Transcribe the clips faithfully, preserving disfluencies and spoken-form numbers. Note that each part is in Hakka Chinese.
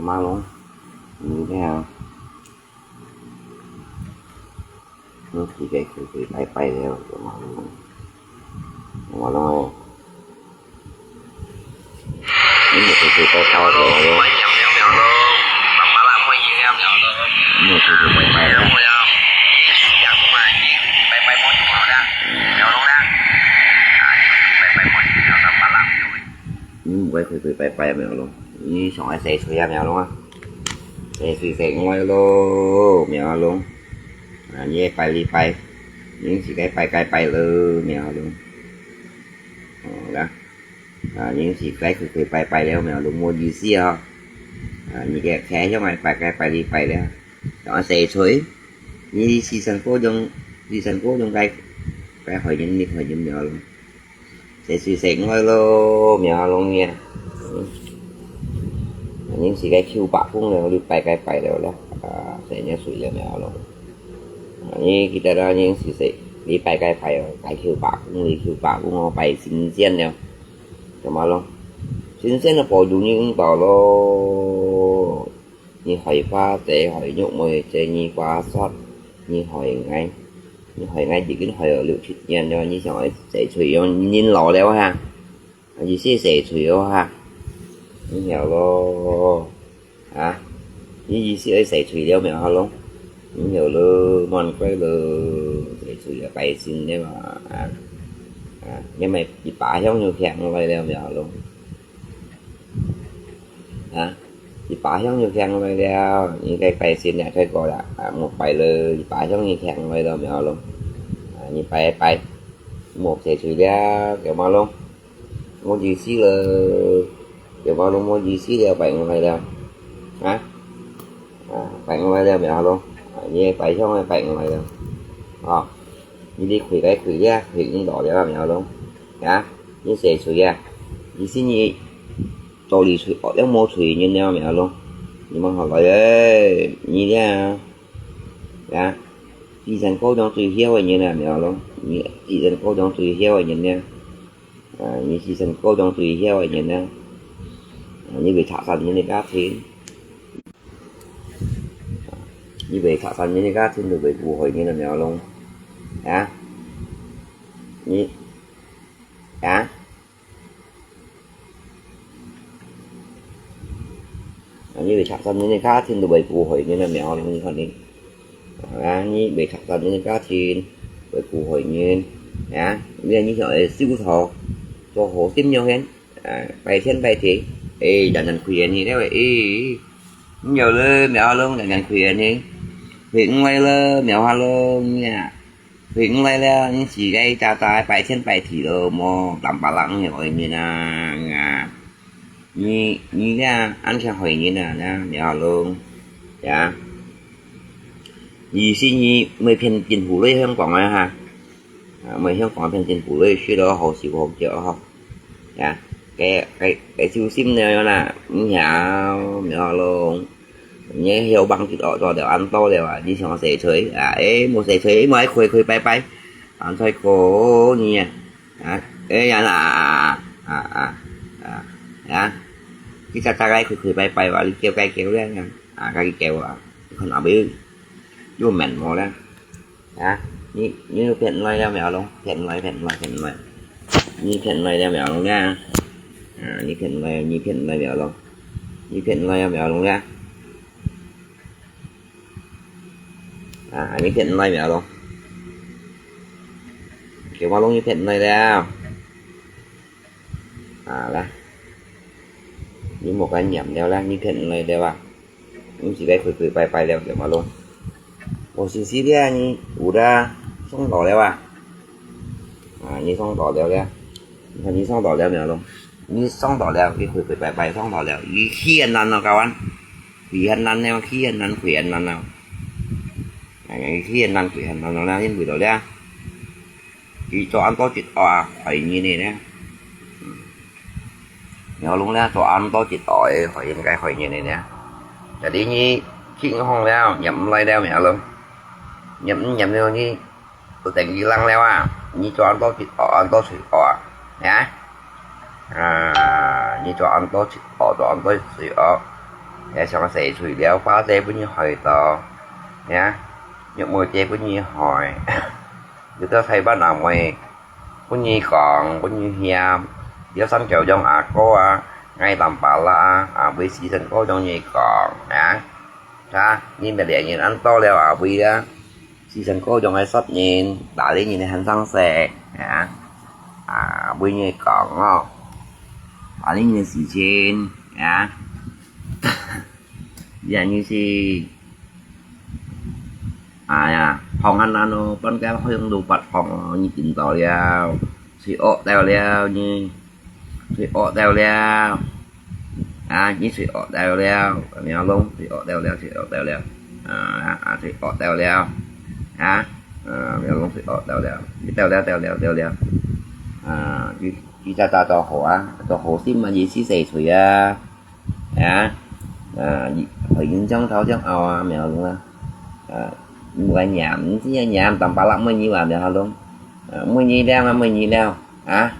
馬龍，你看啊，你自家跪跪拜拜了，馬龍，馬龍，你就跪跪拜拜了，馬龍，你就跪跪拜拜了。你毋會跪跪拜拜，馬龍。你想愛洗喙啊，馬龍啊？洗喙洗愛咯，馬龍。啊，你愛拜禮拜，你自家拜該拜咯，馬龍。哦，啦。啊，你自家跪跪拜拜了，馬龍，無意思啊。啊，你个開向愛拜該拜禮拜了，想愛洗喙，你時辰過將，時辰過將該，該害人，你害人，馬龍。 洗喙洗愛咯，馬龍啊。嗯。人自家求伯公了，你拜該拜了啦。啊，洗若喙了，馬龍。啊，你記得啦，人自家，你拜該拜哦，拜求伯公，你求伯公哦，拜神仙了。做麼咯？神仙个保佑你毋到咯。 你害花姐，害玉妹姐，你瓜煞，你害𠊎，你害𠊎已經害了六七年了，你想愛洗喙哦，人老了哈，意思洗喙哦哈，你曉咯，啊，你意思愛洗喙了無？好咯，你曉咯，滿乖咯，洗喙了，拜神了嘛，啊，啊，你咪一把香就香來了無？好咯。 啊，一把香就香來了，你該拜神了，該過了，啊，莫拜了，一把香就香來了，無咯。啊，你拜拜，莫洗喙了，對無咯？無意思了，對無咯？無意思了，拜毋來了。啊？啊，拜毋來了，無咯？啊，你拜香也拜毋來了。啊，你哩跪該跪了，跪毋到了，無咯？啊，你洗喙啊，你信你 到底誰惡，也無罪人了，無咯。你問下來誒，你這，呀，時辰過將最曉个人啊，無咯。你時辰過將最曉个人呢？啊，你時辰過將最曉个人呢？啊，你會拆散你个家庭，你會拆散你个家庭，就會顧害人啊，無咯。啊，你，啊？ 啊，你會拆散你个家庭，都會顧害人啊，無咯，你看你。啊，你會拆散你个家庭，會顧害人。啊，你，你想愛修道，做好心樣先。啊，拜天拜地，誒，人人跪你了，誒，你有了，無咯，人人跪你，跪毋來了，無咯，你啊。 回毋來了，你自家早早拜天拜地咯，莫揇巴拉你害人啊！啊，你，你這恁樣害人啊，那，了咯，呀。你是你愛騙政府來香港啊哈？啊，愛香港騙政府來，食了好食好食好。 呀，該，該，該修心了啦，毋曉，了咯。你曉幫佢做，做到恁多了啊，你想洗喙啊？誒，無洗喙，莫愛跪跪拜拜，安在過你啊？啊，誒呀啦，啊，啊，啊，啊，啊，佢早早該跪跪拜拜哇，你叫該叫咧，啊，該叫啊，你看阿妹，又面無咧。 啊，你，你騙來了無咯？騙來，騙來，騙來。你騙來了無咯呀？啊，你騙來，你騙來無咯？你騙來了無咯呀？啊，你騙來無咯？叫我攏你騙來了。啊，來，你莫該念了啦，你騙來了啊？ 毋係該跪跪拜拜了，對無咯？無信息了，你有啦，上道了啊！啊，你上道了了，你看你上道了無咯？你上道了，你跪跪拜拜上道了，你去很難咯，各位，跪很難了，去很難，跪很難了。哎，你去很難，跪很難了，你為了了。 佢做恁多一惡啊，害人个呢。嗯。苗龍呢，做恁多一惡个，害人个害人个呢。Jadi你去銀行了，入毋來了，苗龍。入毋入了，你都等於冷了啊！你做恁多一惡，恁多罪惡啊，呀？啊，你做恁多一惡，做恁多罪惡，也想洗水了，花姐分你害到，呀，玉妹姐分你害，有兜大伯阿妹分你講，分你嫌，有三九種阿哥啊，愛當巴拉啊，阿妹時辰哥同你講，啊，啊，你乜連人恁多了阿妹啊，時辰哥同愛殺人，打理人个很生事，啊，啊，分你講哦，打理人个事情，啊。 原因是，哎呀，放寒冷咯，半个好像都不放哦，你聽到了，水惡掉了，你水惡掉了，啊，你水惡掉了，苗龙，水惡掉了，水惡掉了，啊啊，水惡掉了，啊，啊，苗龙水惡掉了，你掉了掉了掉了，啊，你你在打到好啊，到好心嘛，你是谁吹啊？ 啊，啊，你，回音像头像拗啊，苗龍啊，啊，你莫念，你只要念，當巴拉每日啊，苗龍，啊，每日了啊，每日了，啊，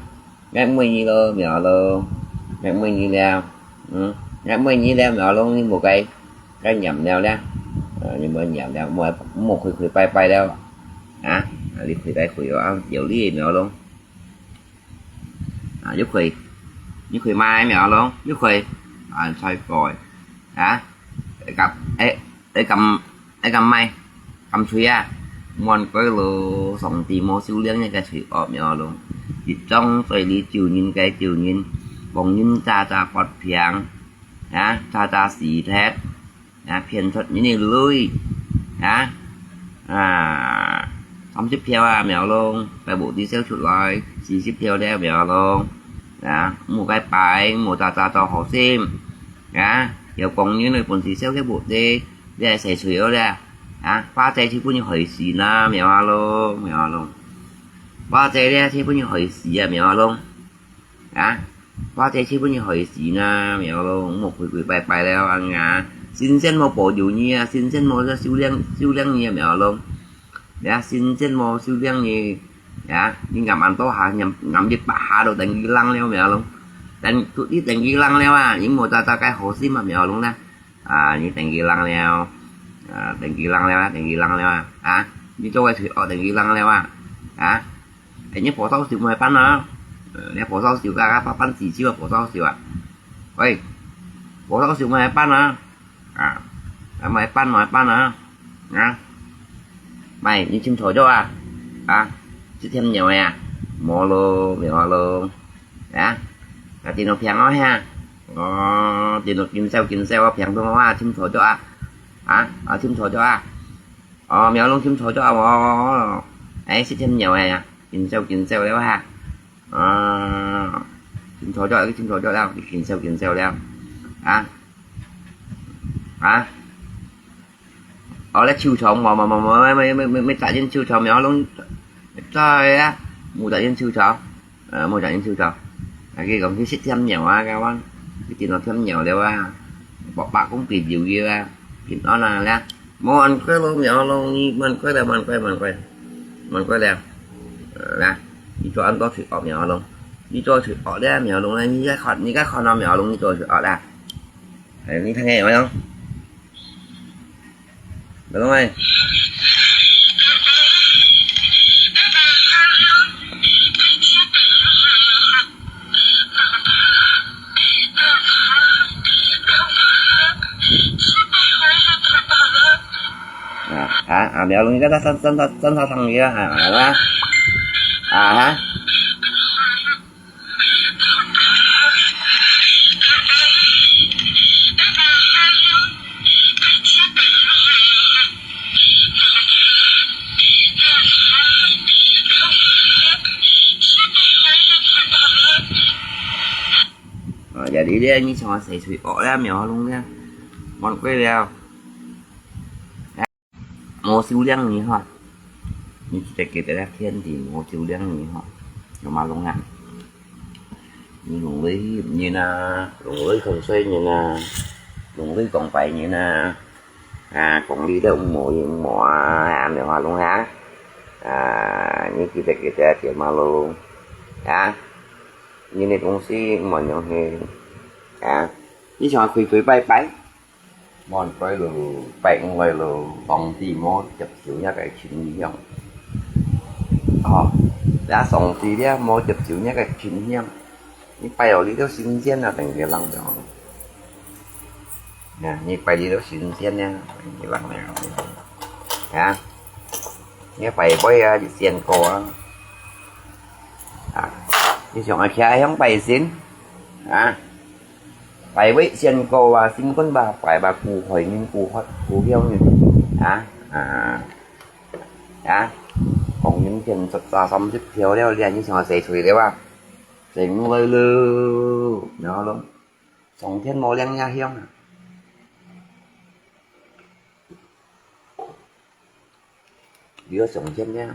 愛每日咯，苗龍，愛每日了，嗯，愛每日了，苗龍，你莫該，該念了了，啊，你莫念了，莫，莫跪跪拜拜了，啊，啊，你跪拜跪哦，啊，有理苗龍。 啊，又可以，又可以買苗咯，又可以，啊，菜果，啊，會敢，會，會敢，會敢買，敢吹啊，滿街路上帝無收領一個吹惡苗咯，一張嘴裡咒人个咒人，幫人詐詐發病，啊，詐詐死忒。 啊，騙出人个鐳，啊，啊，三十票啊，苗龍，該無地銷出來，四十票了，苗龍，啊，莫該擺，莫詐詐做好心，啊，有工人个本事銷个無地，你還洗水了咧，啊，花姐就分你害死啦，苗龍，苗龍，花姐咧就分你害死啊，苗龍。 啊，花姐就分你害死啦，苗龍，莫跪跪拜拜了啊！神仙無保佑你啊，神仙無收領，收領你啊，苗龍。呀，神仙無收領你，呀，你暗暗多下，暗暗一百下都等佢冷了，苗龍。等，你等佢冷了啊，你莫詐詐該好心啊，苗龍啦。啊，你等佢冷了，啊，等佢冷了啊，等佢冷了啊，啊，你做个罪惡等佢冷了啊，啊。 哎，你菩薩燒麼个辦啊？呃，你菩薩燒个，个辦，辦紙燒啊，菩薩燒啊。喂，菩薩燒麼个辦啊？啊，啊，麼个辦，麼个辦啊？啊，喂，你清楚咗啊？啊，食甜尿个啊？無咯，無咯。啊，啊，電腦屏哦哈。哦，電腦緊燒緊燒啊，屏到啊，清楚咗啊？啊，啊，清楚咗啊？ 哦，苗龍清楚咗啊，哦，哎，食甜尿个啊，緊燒緊燒了哈。啊，清楚咗，清楚咗了，緊燒緊燒了。啊，啊，哦，來抽獎，無無無無，無無無無，無，責任抽獎，苗龍，在啊，無責任抽獎。 呃，無責任抽獎。啊，佢講佢食甜尿啊，佢講，佢見到甜尿了啊，伯伯公平有佢啊，平安啊，啦。無恁快咯，苗龍，你恁快了，恁快，恁快，恁快了。呃，啦，你做恁多罪惡，苗龍，你做罪惡了，苗龍啦，你再看，你再看到苗龍，你做罪惡啦。哎，你聽見沒有？ Belum ai. Ah, ah, ah, 苗龍，你看他站，站，站，站他上去了，啊，啊，啊，哈。 啊，jadi這你像係誰惡了，苗龍了，忘記了。 無收領你吼，你記得記得啊，天地無收領你吼，有麼用啊？你弄你人啊，弄你同歲人啊，弄你講拜人啊，啊，講你都無用無啊，啊，有麼用啊？啊，你記得記得啊，有麼用啊？你个東西無用去啊？你想跪跪拜拜？望來咯，拜五來咯，上帝無接受若个清香。哦，這上帝這無接受若个清香，你拜哦，你都神仙啊，等於人了。啊，你拜你都神仙啊，等於人了。啊，你拜拜啊，就仙姑啊。啊，你想愛徛向拜神啊？ 拜位仙姑啊，神棍吧，拜吧，古海人、古法、古香人啊，啊，啊，講人天十三十條了，連你想要洗水了啊？洗毋來咯，然後咯，上天無領若香啊。 你个上天呢，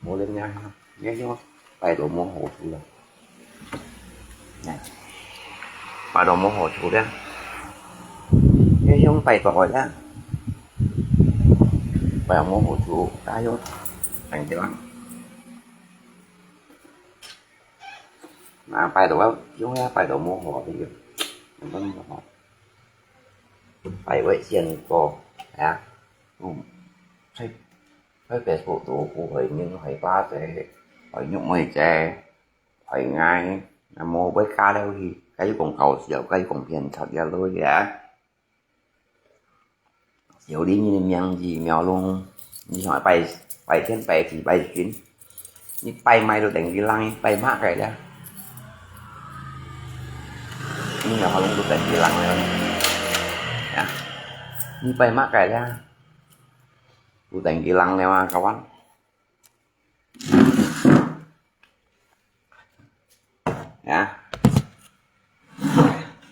無人家，你看拜到無好處了，哎，拜到無好處了，你想拜到个啦，拜到無好處，加油，等一下，啊，拜到啊，用啊，拜到無好个，根本無好。 拜位仙姑啊，嗯，在，在Facebook度，有海人、海巴仔、海玉妹仔、海𠊎，啊，無會加了去，該又講搞笑，該又講騙財了咯呀。小李，你个名字苗龍，你想拜，拜天、拜地、拜神，你拜麼个都等於人，拜麼个呀？ 你苗龍都等於人了。啊，你拜麼个呀？都等於人了啊，kawan。啊，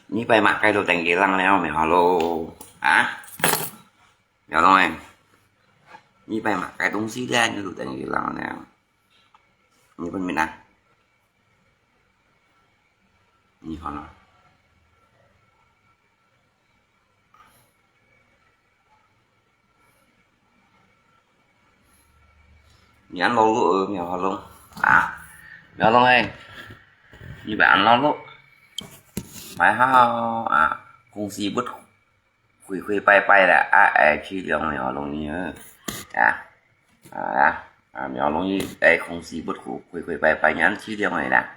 你拜麼个都等於人了，苗龍。啊，苗龍欸，你拜麼个東西咧，你都等於人了。你分明啊？你好了。 你恁勞碌，苗龍啊，苗龍欸，你毋好恁勞碌，買好啊，公司不跪跪拜拜了啊，哎，去了苗龍你啊，啊啊啊，苗龍你哎，公司不跪跪拜拜，你恁去了个啦，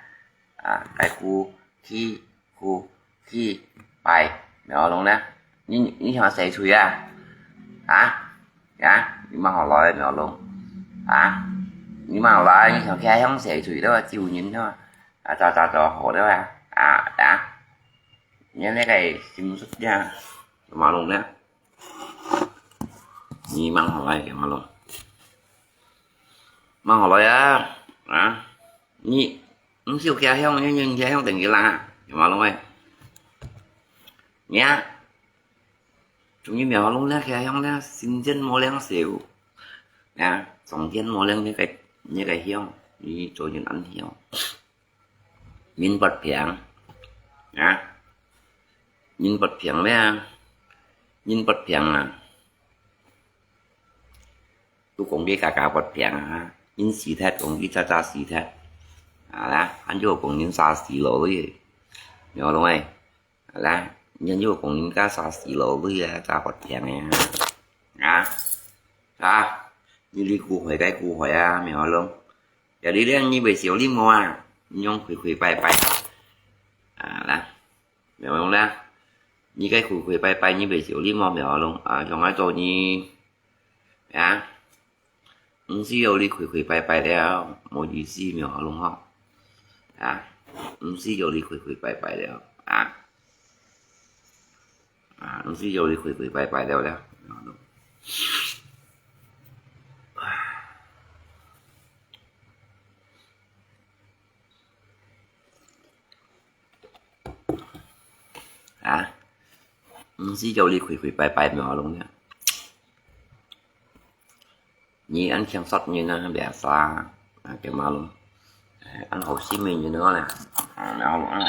啊，該哭去 哭去拜，苗龍呢？你你想洗水啊？啊啊！你吂好來，苗龍啊！你吂好來，你想徛向洗水了，救人了啊！早早早好了啊！啊啊！你那个心術呀，苗龍呢？你吂好來，苗龍，吂好來啊！啊！ 你毋曉徛向，你你徛向等於人啊，有無弄誒？你啊，終於苗龍咧徛向咧，新鮮無兩手。啊，中間無兩那個那個向，你做人恁向。人不平，啊，人不平咩啊？人不平啊！ 都講佢家家發病啊，人死忒，講佢早早死忒。啊啦，還有講人殺死落去，苗龍誒。啊啦，還有講人家殺死落去啊，家發病誒。啊啊，你哩古怪个古怪啊，苗龍。也你咧，你會笑你無啊？你用跪跪拜拜。啊啦。 苗龍啦，你該跪跪拜拜，你會笑你無苗龍啊？像𠊎做你啊，毋使有你跪跪拜拜了，無意思苗龍吼。啊，毋使有你跪跪拜拜了啊，啊，毋使有你跪跪拜拜了了。苗龍。 啊，毋使叫你跪跪拜拜苗龍呢。你恁強殺人啊，biasa啊，啊，佢苗龍，誒，恁好心个人哦啦，啊，苗龍啊。 啊，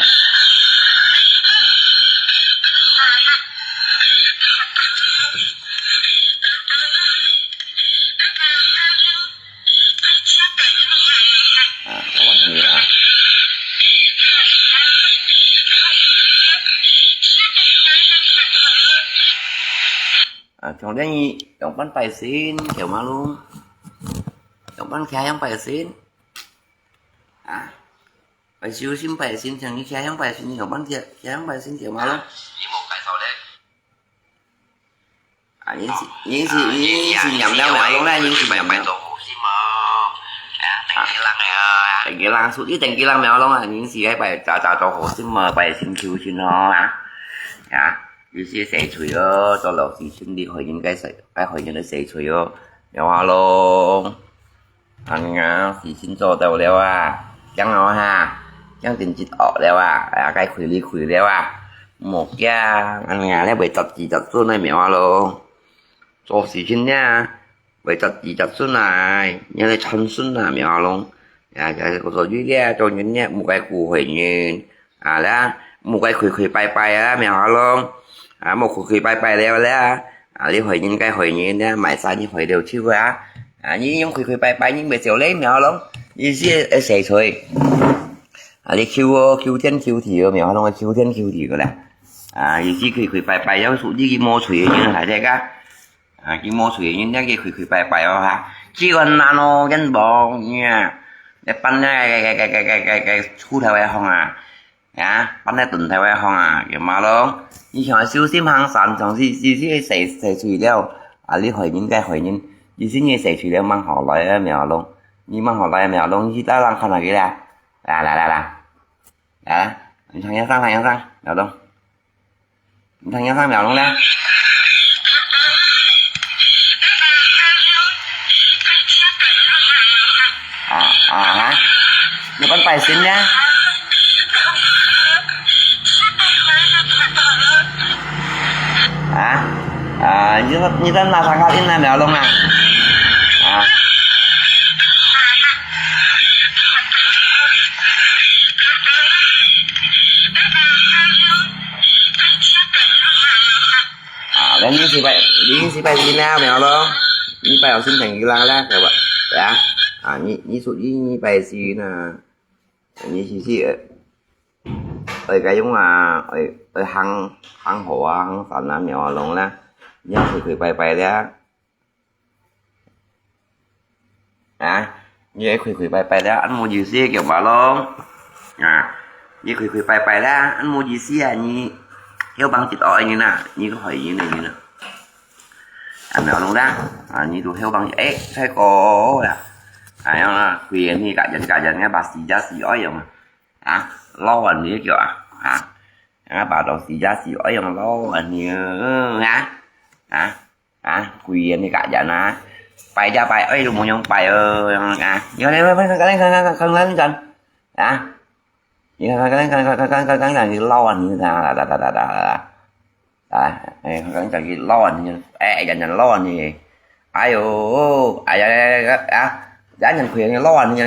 台灣朋友啊。啊，像恁樣仰般拜神，叫嘛咯？仰般徛樣拜神？啊，愛修心拜神，像你徛樣拜神，仰般徛，徛樣拜神，叫嘛咯？啊，你是，你是，你是念了咩？攏來，你是念了。啊，登記人啊，登記人，屬於登記人咩？攏啊，你是愛拜，早早做好心嘛，拜神求神哦啊，啊。 有時洗喙哦，做老師心裡害人，該洗，該害人个洗喙哦，了啊咯。恁樣時辰做到了啊，驚哦哈，驚等節惡了啊，啊，該開哩開了啊，莫驚，恁樣咧會得子得孫个苗啊咯。做事情呢，會得子得孫啊，你來傳孫啊，苗啊咯。啊，做有咧，做人咧，莫該顧害人。 啊啦，莫該跪跪拜拜啊，苗啊咯。啊，莫跪跪拜拜了啦。啊，你害人該害人啦，賣晒你害了手啊。啊，你用跪跪拜拜，你袂少禮貌咯。你是會洗喙。啊，你求哦，求天求地哦，苗啊咯，求天求地个啦。啊，你是跪跪拜拜，要屬於佢無罪个人，還在个。 啊，佢無罪，人家佢跪跪拜拜哦哈。只有難哦，人無呀，你搬那个个个个个个个出頭个方啊，啊，搬那頓頭个方啊，有嘛咯？你想修心行善，總是是是洗洗水了，啊，你害人个害人，你是你洗水了，蛮好來个苗咯，你蛮好來个苗咯，你去大浪看那个啦，啦啦啦啦，啊，你看一下，看一下，苗咯。 你看，你看，苗龙呢？啊，啊，哈？你跟拜神呢？啊？啊，你在，你在拿啥个印呢，苗龙啊？啊？ 啊，你是拜，你是拜神啊，苗咯？你拜好心等于啦啦，对吧？对啊，啊，你，你属于你拜神啊，你是是，呃，呃，该用啊，呃，呃，行，行好啊，行山啊，苗啊，龙啦，你要去去拜拜的啊。 啊，你愛跪跪拜拜了，恁無意思个嘛咯。啊，你跪跪拜拜啦，恁無意思啊，你後幫一惡个人啊，你个害人个人啊。啊，苗龍啦，啊，你都後幫，誒，太過啦。哎呀，跪人你家人家人家把死家死愛用啊，啊，老啊你叫啊，啊，啊，把到死家死愛用老啊你啊，啊，啊。 啊，跪啊，你个人啊，拜呀拜，哎，都無用拜哦，啊，你看，你看，你看，你看，你看，你看，啊，你看，看，看，看，看，看，看，看，看，你老啊，你啊，啦，啦，啦，啦，啦，啦，啊，哎，看，看，你老啊，你，哎，人家老啊，你，哎呦，哎呀，呀，呀，啊，人家跪啊，你老啊，你，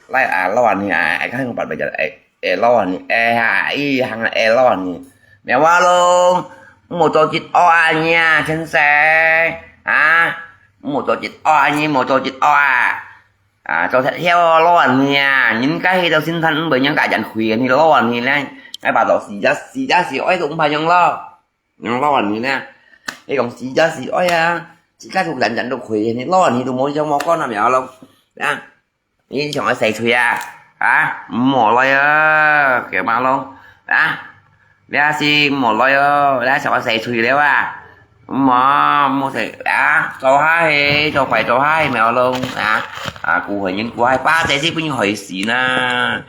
來啊，老啊，你，哎，哎，看，看，拜，拜，哎。 會老呢，會哈，一行會老呢。苗啊龍，莫做一惡啊你啊，先生，啊，莫做一惡啊你，莫做一惡啊。啊，做忒曉老呢啊，人家去到新山，毋會人家人去，你老呢咧，愛把到死家，死家死愛都毋怕用咯，用老呢咧，你講死家死愛啊，自家就人人都去，你老呢都無想無講啊，苗啊龍，啊。 你想愛洗喙啊？啊，毋好來啊，叫嘛咯？啊，你係毋好來哦，你想愛洗喙了啊？毋好，毋好洗啊，做下去，做拜做下去，苗龍啊，啊，顧害人顧害，巴姐係分人害死呢。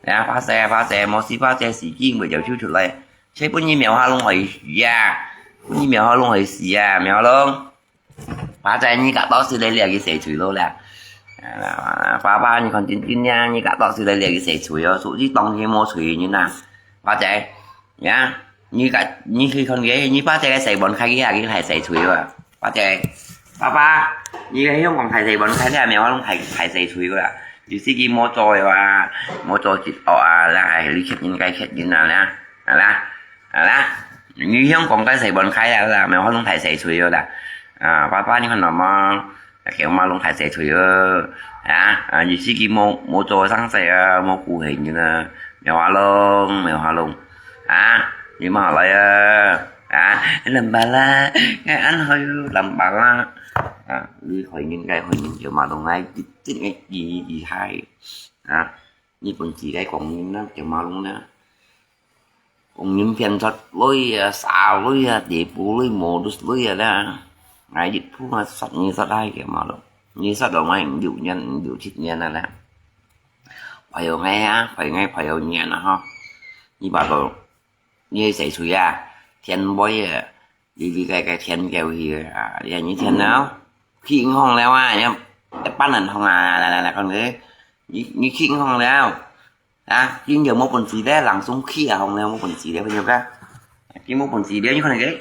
啊，巴姐啊，巴姐，莫死巴姐，死機會就走出來，係分人苗下龍害死啊，分人苗下龍害死啊，苗龍。 巴姐，你个到時來這个洗喙咯啦。啊，爸爸，你看真真呀，你个到時來這个洗喙哦，屬於當天無喙人啊。巴姐，呀，你个，你去看个，你巴姐个洗碗開个啊，佢還洗喙啊。巴姐，爸爸，你个香港還洗碗開个啊，苗龍還，還洗喙个啦。有時佢無做个啊，無做一惡啊，啦，哎，你確認該確認啊，啦，啊啦。 啊啦，你香港該洗碗開啊啦，苗啊龍還洗喙哦啦。啊，爸爸，你看到無？叫嘛龍還洗喙哦。啊，啊，你自己無，無做生事啊，無顧害人啊，苗啊龍，苗啊龍。啊，你莫來啊。啊，南巴拉，𠊎恁好南巴拉。啊，你害人个害人，就罵到𠊎一定个記憶厲害。啊，日本時代講人啦，就罵人啦。講人騙出來啊，沙來啊，地步來，無都來啊啦。𠊎一步啊，殺你殺來个罵到，你殺到𠊎六年、六七年了啦。 朋友𠊎啊，朋友𠊎朋友年啊吼。你把个，你个細水啊，天杯啊，你你个个天狗去啊，你你天了，去银行了啊，要办银行啊，来来来，讲个，你你去银行了啊，今就无本事了，人送去啊，行了无本事了，朋友个。 佢無本事了，你看佢，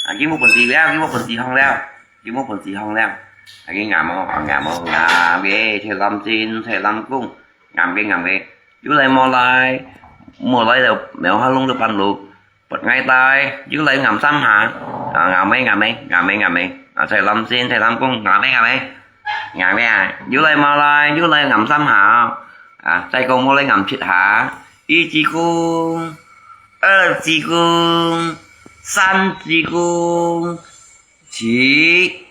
啊，佢無本事了，佢無本事行了，佢無本事行了。啊，佢啱哦，啊，啱哦，啱个，切藍精，切藍公，啱个，啱个。有來無來，無來就苗下弄到半路，不愛戴，有來啱三下，啊，啱个，啱个，啱个，啱个，啊，切藍精，切藍公，啱个，啱个，啱个啊，有來無來，有來啱三下，啊，再過無來啱七下。 一鞠躬，二鞠躬，三鞠躬，起。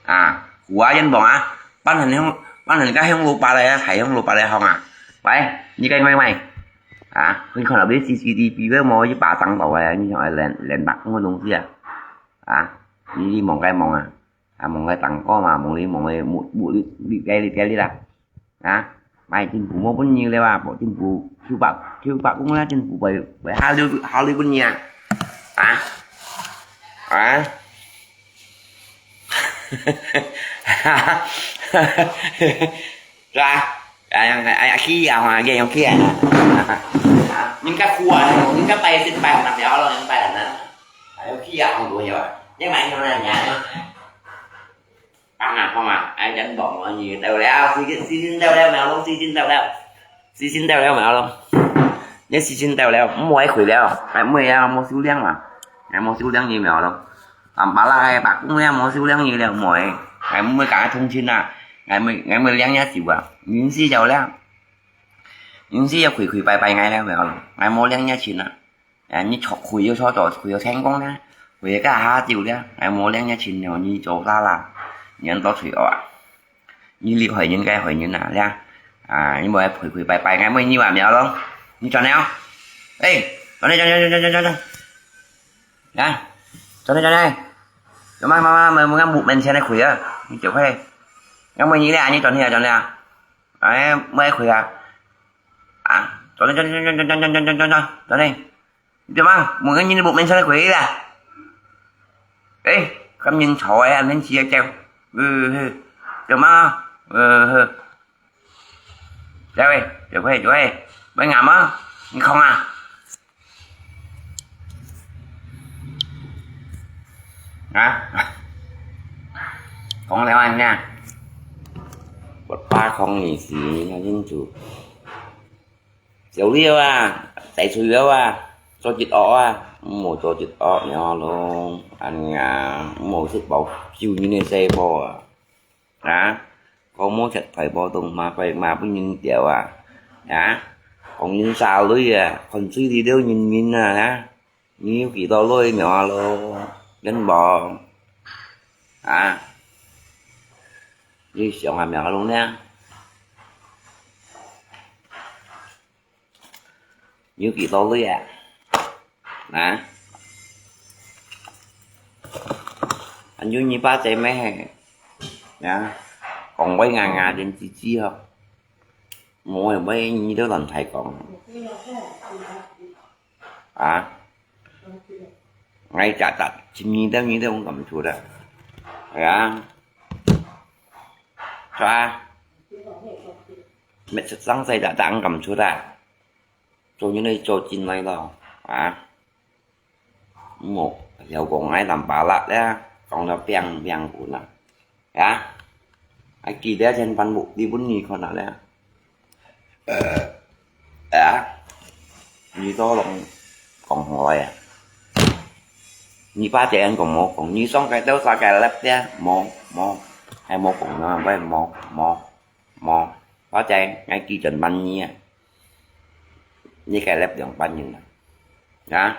啊，虎啊，冤枉啊！半人向，半人个向老爸來啊，還向老爸來放啊！喂，你該喂喂！啊，你看到被C C T V个無？一巴掌落來啊！你想愛連，連打个東西啊？啊，你，你望該望啊！ 啊，望个當高嘛，望你，望你，目，目力，力，該力，該力啦。啊，買政府無分你了啊，無政府九百，九百公啦，政府會，會下流，下流分你啊。啊，啊，是吧？哎呀，哎呀，去啊，哈，也用去啊。人家哭啊，人家拜神拜佛，不要了，人拜了呢。 哎呦，去啊，好多呀，你买什么呀？啊，好嘛，哎，人บอกว่า你到แล้ว สี่สิบ สี่สิบเท่าแล้ว แมวลง สี่สิบเท่าแล้ว สี่สิบเท่าแล้ว แมวลง เนี่ย สี่สิบเท่าแล้ว ไม่ไหวคุยแล้ว ไอ้เมื่อยแล้ว โมซิวเลี้ยงว่ะ ไอ้โมซิวเลี้ยงนี่ แมวลง ตำปลาร้า ไอ้ปากกุ้งเนี่ย โมซิวเลี้ยงนี่แล้ว หมวย ไอ้เมื่อยกลางทุ่งชินน่ะ ไอ้เมื่อย ไอ้เมื่อยเลี้ยงเนี่ยสิวะ ยินสี่เท่าแล้ว ยินสี่จะคุยคุยไปไปไงแล้ว แมวลง ไอ้โมเลี้ยงเนี่ยชินน่ะ 啊，你坐，開藥坐坐，開藥成功了，開藥該下走了，哎，無兩日前了，你做啥啦？你恁多罪惡啊？你厲害人該害人啊，呀？啊，你莫愛陪陪拜拜，哎，莫你話苗咯，你轉來哦。哎，轉來，轉來，轉來，轉來，轉來。啊，轉來，轉來。做麼，麼，麼，莫，莫，莫，門前來開啊，你走開。要麼你咧，你轉來，轉來啊。哎，莫愛開啊。啊，轉來，轉來，轉來，轉來。 Jom ah, mungkin ini buk mensa kuih lah. Eh, kam nyin chawai an hen chia chèo. Ừ, ừ. Jom ah. Ừ, ừ. Chèo ơi, chèo ơi, chèo ơi. Bai ngam ah. Ni không ah. Hả? Không leo anh nha. Bật ba không nhị xí nha, chính chủ. 小了啊，大歲了啊，做一惡啊，毋好做一惡了咯，恁樣啊，毋好食飽，救人个細胞啊，啊，講無食大波動嘛，快嘛分人掉啊，啊，講人沙雷啊，看水裡了人民啊，啊。 你有幾多鐳苗啊咯？人無？啊？你想下苗咯呢？有幾多鐳啊？啊？還有你爸在咩？啊？講話牙牙真吱吱哦。無，無，你都亂大講。 啊？𠊎隻隻尋你兜，你兜毋敢出啦。係啊。係啊。乜實生細隻隻毋敢出啦。做人愛做真來咯。啊？毋好，又講𠊎南巴辣咧，講到砰砰滾啊。 呀，啊，記得千萬莫離本你看啊咧。呃，啊，你都攏講好啊。你爸這樣講無講，你上該兜啥該粒咧，無，無，還無講啊，喂，無，無，無，我在，𠊎記得問你啊。你該粒兩百銀啊。啊？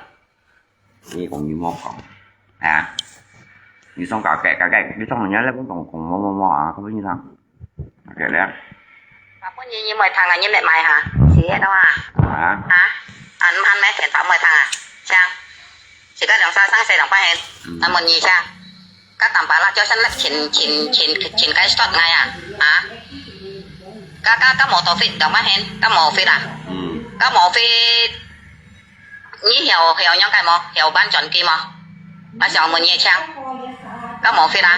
你講你無講啊？你想搞改改改，你想人家來講講講麼麼麼啊？可不你想？OK了。啊，本人你莫聽啊，你莫買哈，是个啊。啊？啊？啊，毋喊咩？電話莫聽啊，像，自家兩三生死兩百年，嗯。那麼你像，該淡白啦，就算那前前前前該stop ngai啊，啊？該該該motor fit兩百年，該motor fit啊？嗯。該motor fit 你曉曉仰个無？曉搬轉機無？啊，想問你請，敢無fit啊？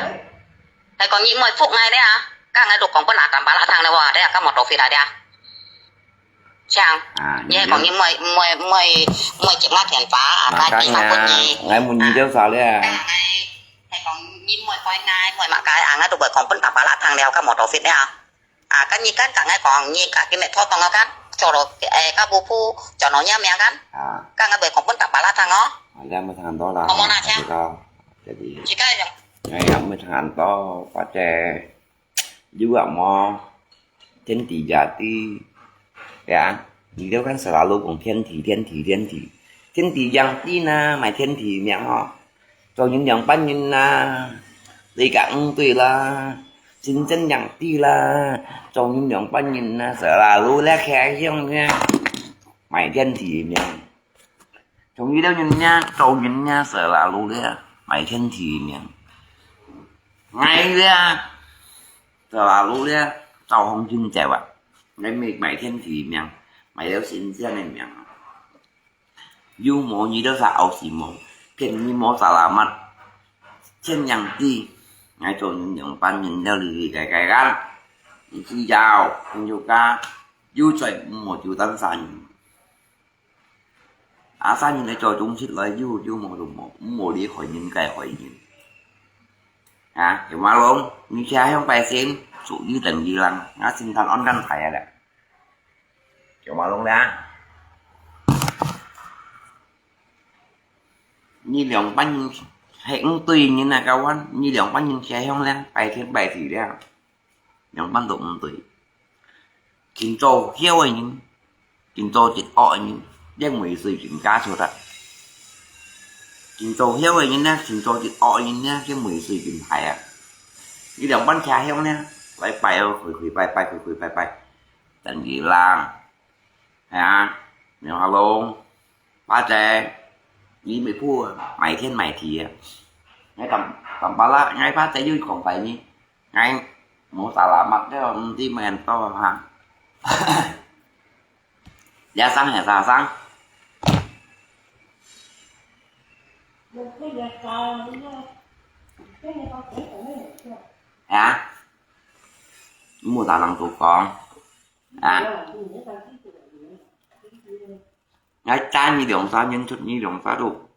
係講你莫覆𠊎咧啊？該𠊎都講分阿淡白啦聽咧喎，咧敢無到fit啊？咧，請，啊，你係講你莫莫莫莫接𠊎電話，啊，該機房分你。𠊎問你就啥咧？該𠊎係講你莫怪𠊎，莫罵𠊎啊，𠊎都會講分淡白啦聽了，敢無到fit咧啊？ 啊，該你敢同𠊎講，你該今日拖動啊敢，做了，誒，該不不，做了你命敢？啊。該𠊎會講分大巴拉聽哦。啊，你莫聽恁多啦。好無啦，聽。這個，這個。這個用。哎呀，莫聽恁多，或者，有啊無，天地也知，呀，你就看selalu講天地，天地，天地，天地yang知呢，買天地命哦。 做人兩半人啦，你講毋對啦，真正yang知啦，做人兩半人啦，selalu咧開胸咧，買天地命。從一條人咧，做人咧，selalu咧，買天地命。𠊎咧，selalu咧，走紅軍走啊，𠊎買買天地命，買了新鮮个命。 有無你都啥好事無，騙你無selamat，千樣知，𠊎做人兩半人了哩哩个个个，你知道，朋友家，有罪毋好就當殺人。啊，殺人來做中式來，有有無就無，毋好哩害人个害人。啊，有馬龍，你家鄉百姓，屬於等於人，啊，心肝安干大啊啦。 有馬龍咧。你兩半人係毋對人啊，kawan，你兩半人相向咧，拜天拜地咧，兩半都毋對。真做僥个人，真做一惡个人，連尾隨真加出來。真做僥个人呢，真做一惡个人呢，連尾隨真歹啊。你兩半相向呢，拜拜哦，開開拜拜，開開拜拜。 等於人，係啊，你話咯，巴姐，你咪不買天買地啊？𠊎淡，淡巴拉，𠊎巴姐又講白呢，𠊎無selamat了，毋知買多哈。這生係啥生？係啊，無大人做講。 啊？𠊎讚你兩三年出你兩三路，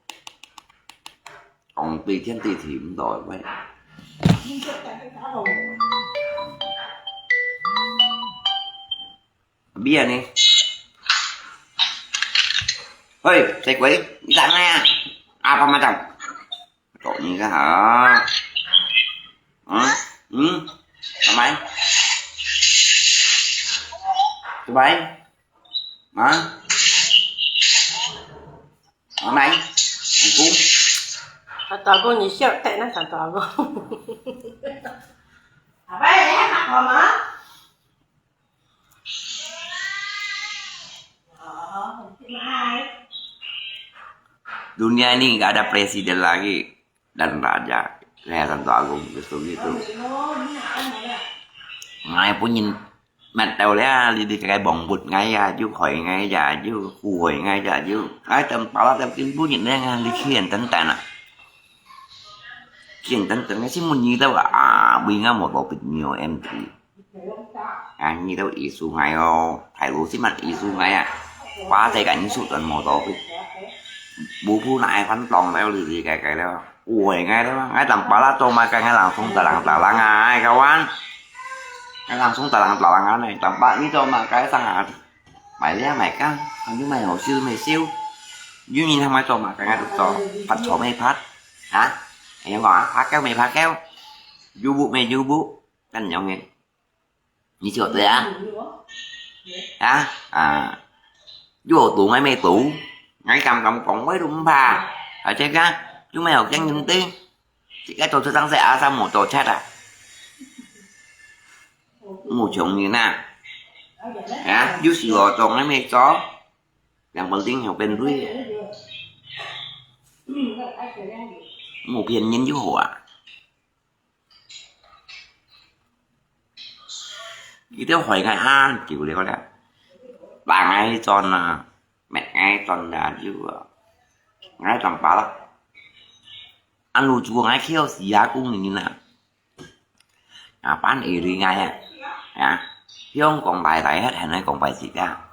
講對天對地毋到位。邊啊你？喂，細鬼，你打咩啊？Apa macam？ Kok ni kah ha? Hmm? Hmm? Amai? Amai? Ha? Amai? Aku? Satu aku ni siap tak nak satu aku. Apa ya, apa mah? Dunia ini nggak ada presiden lagi dan raja. Kelihatan tu agung gitu gitu. Ngai pun nyin mat tau lia li di kai bong but ngai ya ju khoi ngai ya ju khu hoi ngai ya ju. Ngai tem pala tem kin bu nyin ngai ngai li kien ten ten a. Kien ten ten ngai si mun nyi tau a, bui ngai mo to pit nyo em ti. 啊，你都意思𠊎哦，大陸先問意思𠊎啊，花在緊數等無到位。無不哪會翻當了，哩哩个个了，會𠊎了，𠊎當巴拉做麼个𠊎人送得人打人啊，𠊎个玩，𠊎人送得人打人啊呢，當巴你做麼个生啊？買了買个，還有買好笑沒笑？有人還買做麼个𠊎都做，拍錯沒拍？啊？你講啊，拍夠沒拍夠？有不沒有不？恁樣个。 你曉得啊？啊？啊，有好賭還沒賭？ 𠊎敢敢講話都毋怕，而且講，又無有驚人的，自家做出聲勢，阿三無做賊啊，無窮人啊，啊，有事我做，𠊎乜做，兩本定有變對，無騙人就好啊。 佢兜害𠊎恁久了啦，打𠊎轉啊，搣𠊎轉啊，就啊，𠊎當巴啦。恁路做𠊎噭死啊，工人啊，啊，扮會理𠊎啊，啊，香港大大核，還愛講拜自家。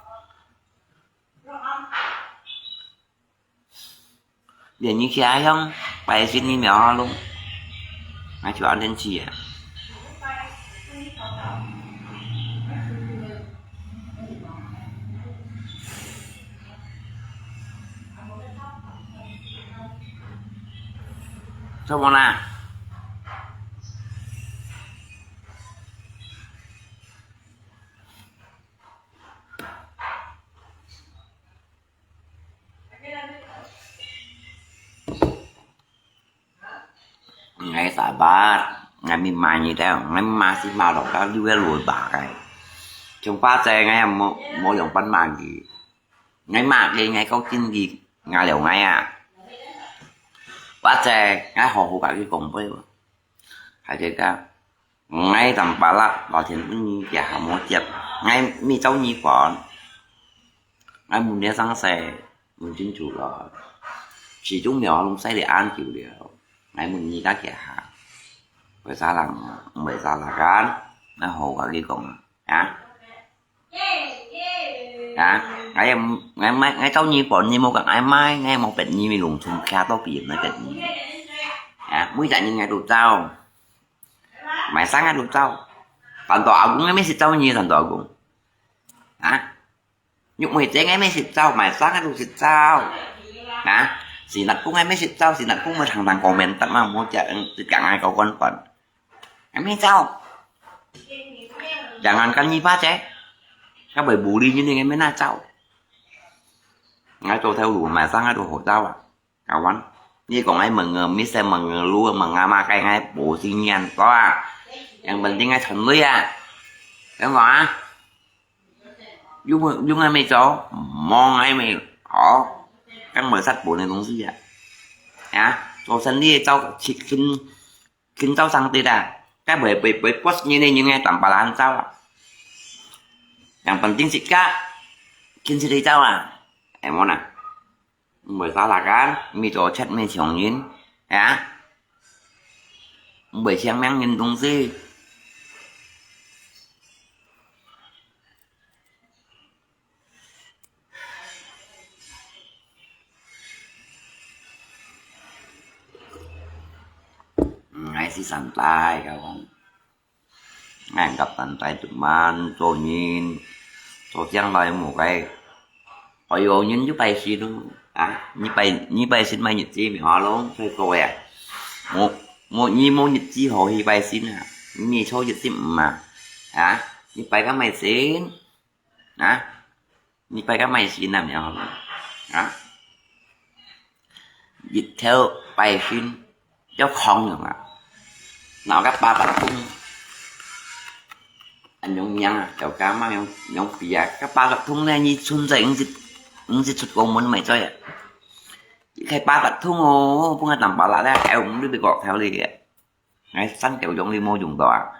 連你家鄉拜神你苗下弄，那就安天气啊。怎么啦？ 𠊎sabar，𠊎密碼你兜，𠊎密碼先碼落到六月六八个。像巴姐，𠊎也無，無用半碼佢。𠊎碼佢，𠊎夠真佢，𠊎了𠊎啊。巴姐，𠊎好好甲佢講話，還係講， 𠊎當巴拉，老天分你這下無接，𠊎乜照你講。𠊎問你聲勢，問清楚了。始終苗下弄曬了恁久了，𠊎問你个這下，為啥人，為啥人敢？𠊎好甲你講啊，啊？啊？𠊎也毋，𠊎買，𠊎照你講，你無講𠊎買，𠊎無逼你，你弄出卡到別人來逼你。啊？每隻人𠊎都照。 買衫啊都照。Tantu阿公个乜識照你，tantu阿公。啊？玉妹姐个乜識照，買衫啊都識照。啊？Sinat Pung个乜識照，Sinat Pung乜常常comment，但嘛莫講，嗯，就講愛搞官官。還乜照。Jangankan你巴姐，該會bully你个乜那照。𠊎做頭路買衫啊都好照啊。 Kawan，你講𠊎問个，mesti問个，lu問阿媽，該𠊎無經驗，著啊？Yang penting𠊎賺鐳啊。聽講啊？有，有𠊎乜做，無𠊎乜，哦，該無實本个東西啊。啊，做生理照，勤，勤照上帝啊，該會，會，會，bos你呢，你愛當巴蘭照啊。Yang penting自家，勤自己照啊，係無啊？ 毋會salahkan，毋會做賊，毋會搶人，啊？毋會搶命人東西。嗯，𠊎係santai，佢講。 𠊎甲單單做滿做人，做將來無个，哎喲，人就拜神咯，啊，你拜，你拜神麼日子無好咯，所以講呀，無，無，你無日子好去拜神啊，你錯日子毋啊，啊，你拜个麼神，啊？ 你拜个麼神啊，苗下弄，啊？日頭拜神，要囥樣啊？拿个八達通，恁樣樣啊，就加麼樣，樣比啊，个八達通呢，你存在毋識，毋識出過門買做啊？你開八達通哦，分个當巴拉咧，還有毋知你國頭哩个。 𠊎三條用你無用到啊！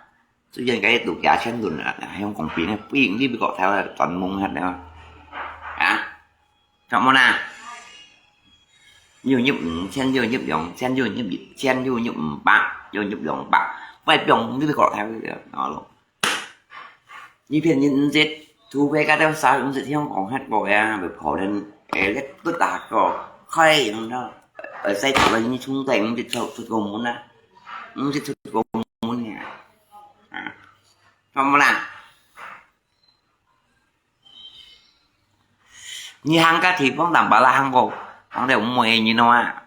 雖然該度假千輪啊，還用講別个，不用你國頭啊，全蒙忒了啊！啊？做麼啦？又入五千，又入兩千，又入一千，又入五百，又入兩百，快用你國頭了，哦咯！ 你騙人毋識，除非該兜沙毋識聽講忒過呀，會可能會不打過，開樣咯，會使做你衝動，毋識出，出過門啊，毋識出過門呀，啊，做麼啦？你行个地方，當巴拉行過，行到毋會人啊。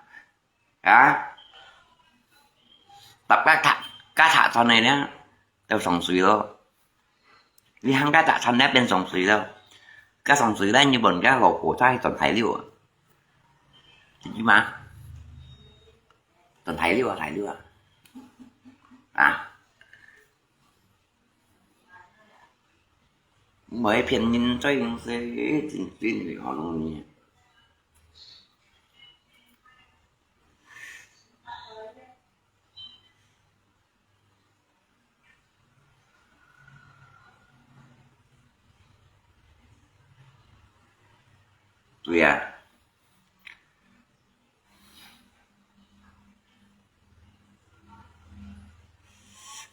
啊？搭个塔，个塔船个呢，就上水咯。你行个塔船那邊上水咯。个上水呢，日本个老火車去轉大陸啊。知嗎？真大陸啊，大陸啊！啊！毋會騙人，做人係真真个好容易。 對啊。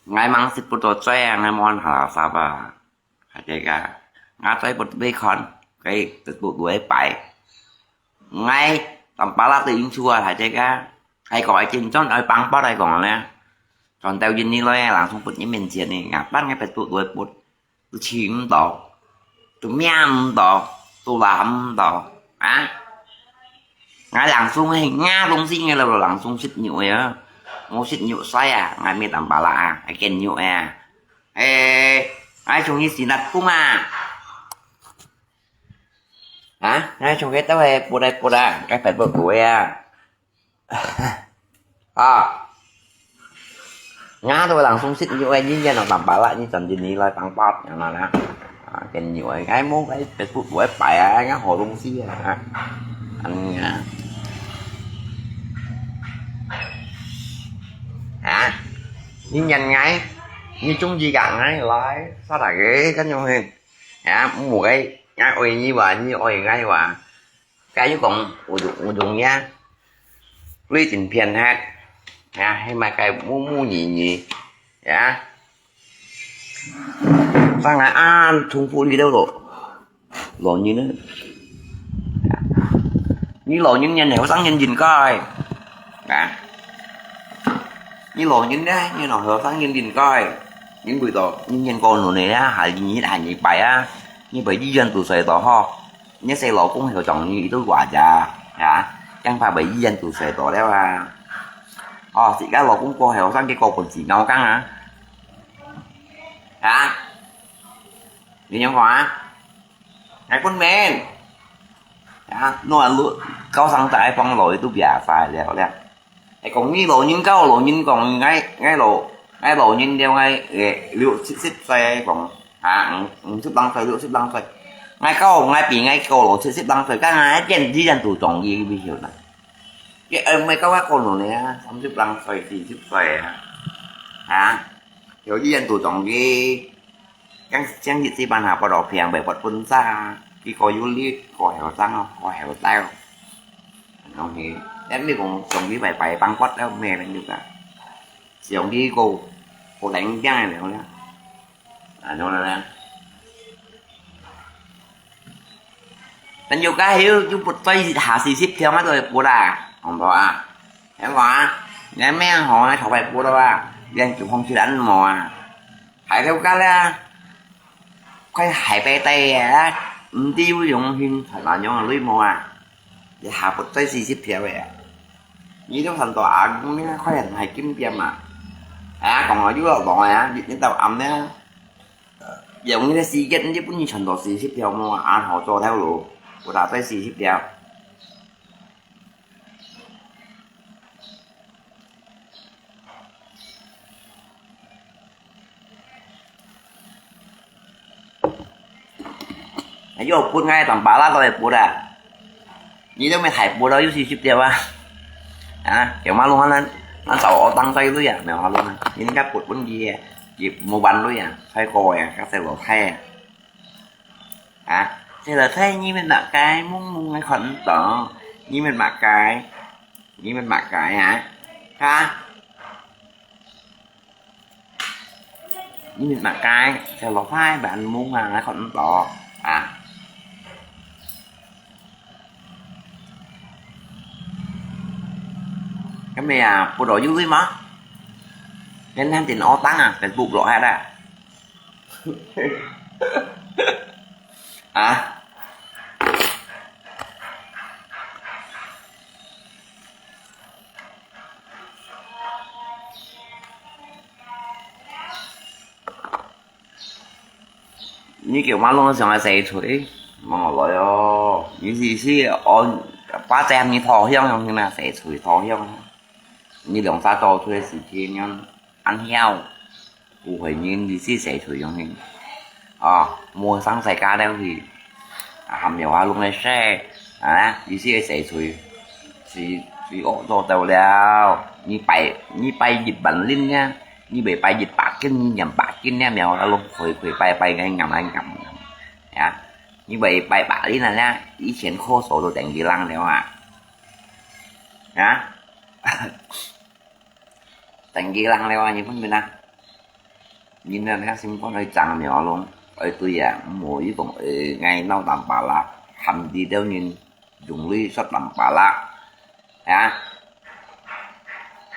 𠊎吂識不到嘴啊，𠊎無閒下垃圾啊。大家，𠊎嘴不會看，該Facebook會擺。𠊎當巴拉對應出啊，大家，還講愛緊張，愛幫幫來講呢。全到印尼來啊，人從不人面前呢，𠊎辦𠊎Facebook會不 都尋毋到，都摸毋到，都拿毋到啊！𠊎langsung係，𠊎東西𠊎老langsung食肉个啊，無食肉衰啊，𠊎乜當巴拉啊，還見肉啊！誒，𠊎從你死辣公啊！啊，𠊎從該兜係撥來撥啊，該Facebook會啊！ 啊，𠊎都langsung食肉个，你也能當巴拉，你真正你來當巴，樣啦啦。啊，見肉个，𠊎無，𠊎Facebook會擺啊，𠊎好東西啊，啊，恁樣啊。啊，你認𠊎，你中意个𠊎來，啥大个，恁樣嘿。啊，無个，𠊎愛你話，你愛𠊎話。 該又講，有種，有種呀，最近騙客，呀，係麼个母母女女，呀，上來啊，重複你兜咯，老人呢？你老人年後生人應該，啊，你老人呢，你老後生人應該，因為到你年過老呢，還你還你擺啊，你擺醫院都睡到好。 你細老公後生你都話呀，啊，驚怕被醫院都睡到了啊。哦，自家老公過後生，結果本事咬更啊。啊，你仰講啊？𠊎分明，啊，我老，高sang大放老都別晒了了。 係講你老人家，老人講，𠊎，𠊎老，𠊎老人了，𠊎，誒，六七十歲講，啊，五，五十零歲，六十零歲，𠊎講，𠊎比𠊎講老七十零歲，該𠊎一點之間都中意，你曉得？佢，呃，毋係講𠊎講老呢啊，三十零歲，四十歲啊，啊，有啲人都中意。 像，像一時半下發到病，會發昏沙，佢過有力，過後生哦，過後生哦。東西，但你講上帝拜拜，放骨了，咩朋友啊？上帝個，個零驚了啦。啊，懂了啦。朋友家有，有不在下四十條，我都會發啦，好唔好啊？聽講啊，你命好啊，頭擺發了啊，連九方去人無啊？ 還了个啦，快還白帶啊，毋知有用心賺哪樣个鐳無啊？一下不在四十條个啊！你都賺到阿公呢，快還還金邊嘛！啊，講了又要講啊，日日到暗呢，用你个時間，你本來賺到四十條無啊？恁好做頭路，不打在四十條。 哎喲，分𠊎當巴拉都會分啊！你都無大分了，有四十條啊！啊，叫馬路咱，咱找我當衰鐳啊，無馬路啊！你應該分分佢啊，佢無還鐳啊，衰過啊，較衰老太啊！ 啊，細老弟，你乜麼个？濛濛个看毋到，你乜麼个？你乜麼个啊？哈？你乜麼个？細老弟，濛濛啊，看毋到啊？該咩啊，不到有鐳嗎？你看電腦當啊，Facebook落下啦。 啊？你叫馬龍上來洗吹，望我來哦。你試試哦，花姐你投降樣形啊，洗喙投降啊。你兩儕做出个事情樣，恁曉，誤會人，你是洗喙樣形。哦，無生世界了去，啊，含有下弄个事，啊，你是个洗喙，是，是惡做到了。你拜，你拜一萬零呢，你袂拜一百斤，你兩百斤呢，苗下弄跪跪拜拜，个硬来硬。啊，你袂拜百零啊，以前科手都等佢冷了啊。 啊？等佢人了啊，你分明啊。人啊，你心肝愛正苗咯，愛對啊，毋好一講，呃，𠊎鬧南巴拉，含佢兜人用鐳說南巴拉，啊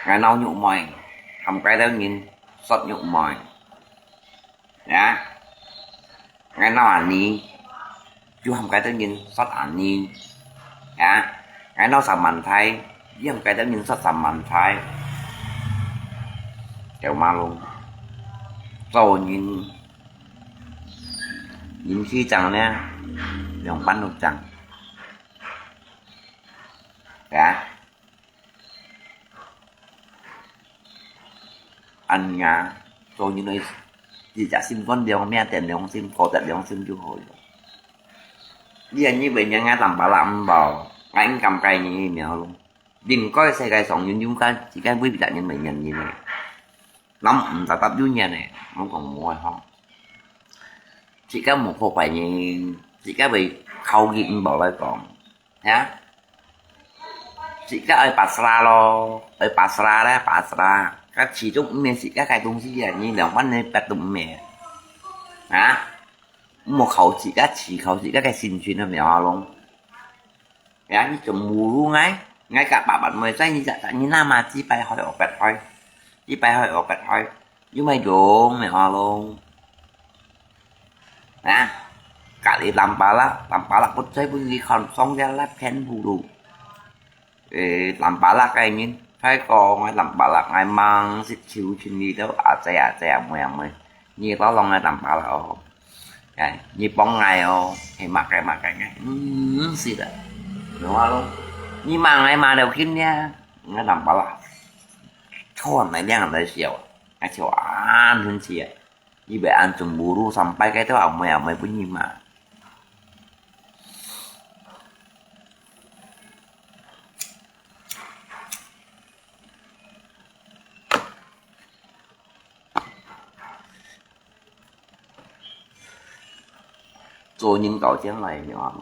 ？𠊎鬧玉妹，含佢兜人說玉妹。 呀，𠊎鬧阿尼，就含佢兜人說阿尼。呀，𠊎鬧三萬太，又含佢兜人說三萬太。有嘛咯？做人，人係正呢，兩半都正。呀。 恁樣，做人愛自家心肝亮，摸得良心，過得良心就好了。你看你為人家南巴拉毋包，𠊎毋敢改你个苗咯。應該世界上有有个，自家為別人為人人个，人毋值得有人个，毋講無个吼。自家無破壞人，自家會靠佢毋包來講。 呀，自家愛pasrah咯，愛pasrah咧，pasrah。該始終毋係自家个東西啊，你兩萬个別都毋係。啊，莫靠自家，自靠自家个心情啊，苗下咯。呀，你做無路𠊎，𠊎个爸爸妹在你隻，你那麼幾百歲，哦，別歲，幾百歲，哦，別歲。 有麼用，苗下咯？啊，隔離南巴拉，南巴拉不在分你看，上下來騙葫蘆。誒，南巴拉个人，太過𠊎南巴拉，𠊎吂識求情你兜，阿姐阿姐，阿妹阿妹，你到攏𠊎南巴拉哦。誒，你幫𠊎哦，係麼个麼个，嗯，是的，苗下咯，你罵𠊎罵了今天，𠊎南巴拉，錯，𠊎兩人來笑，𠊎笑啊，很氣啊。 你會恁樣無路上拜个，都阿妹阿妹分你罵。做人到將來，你話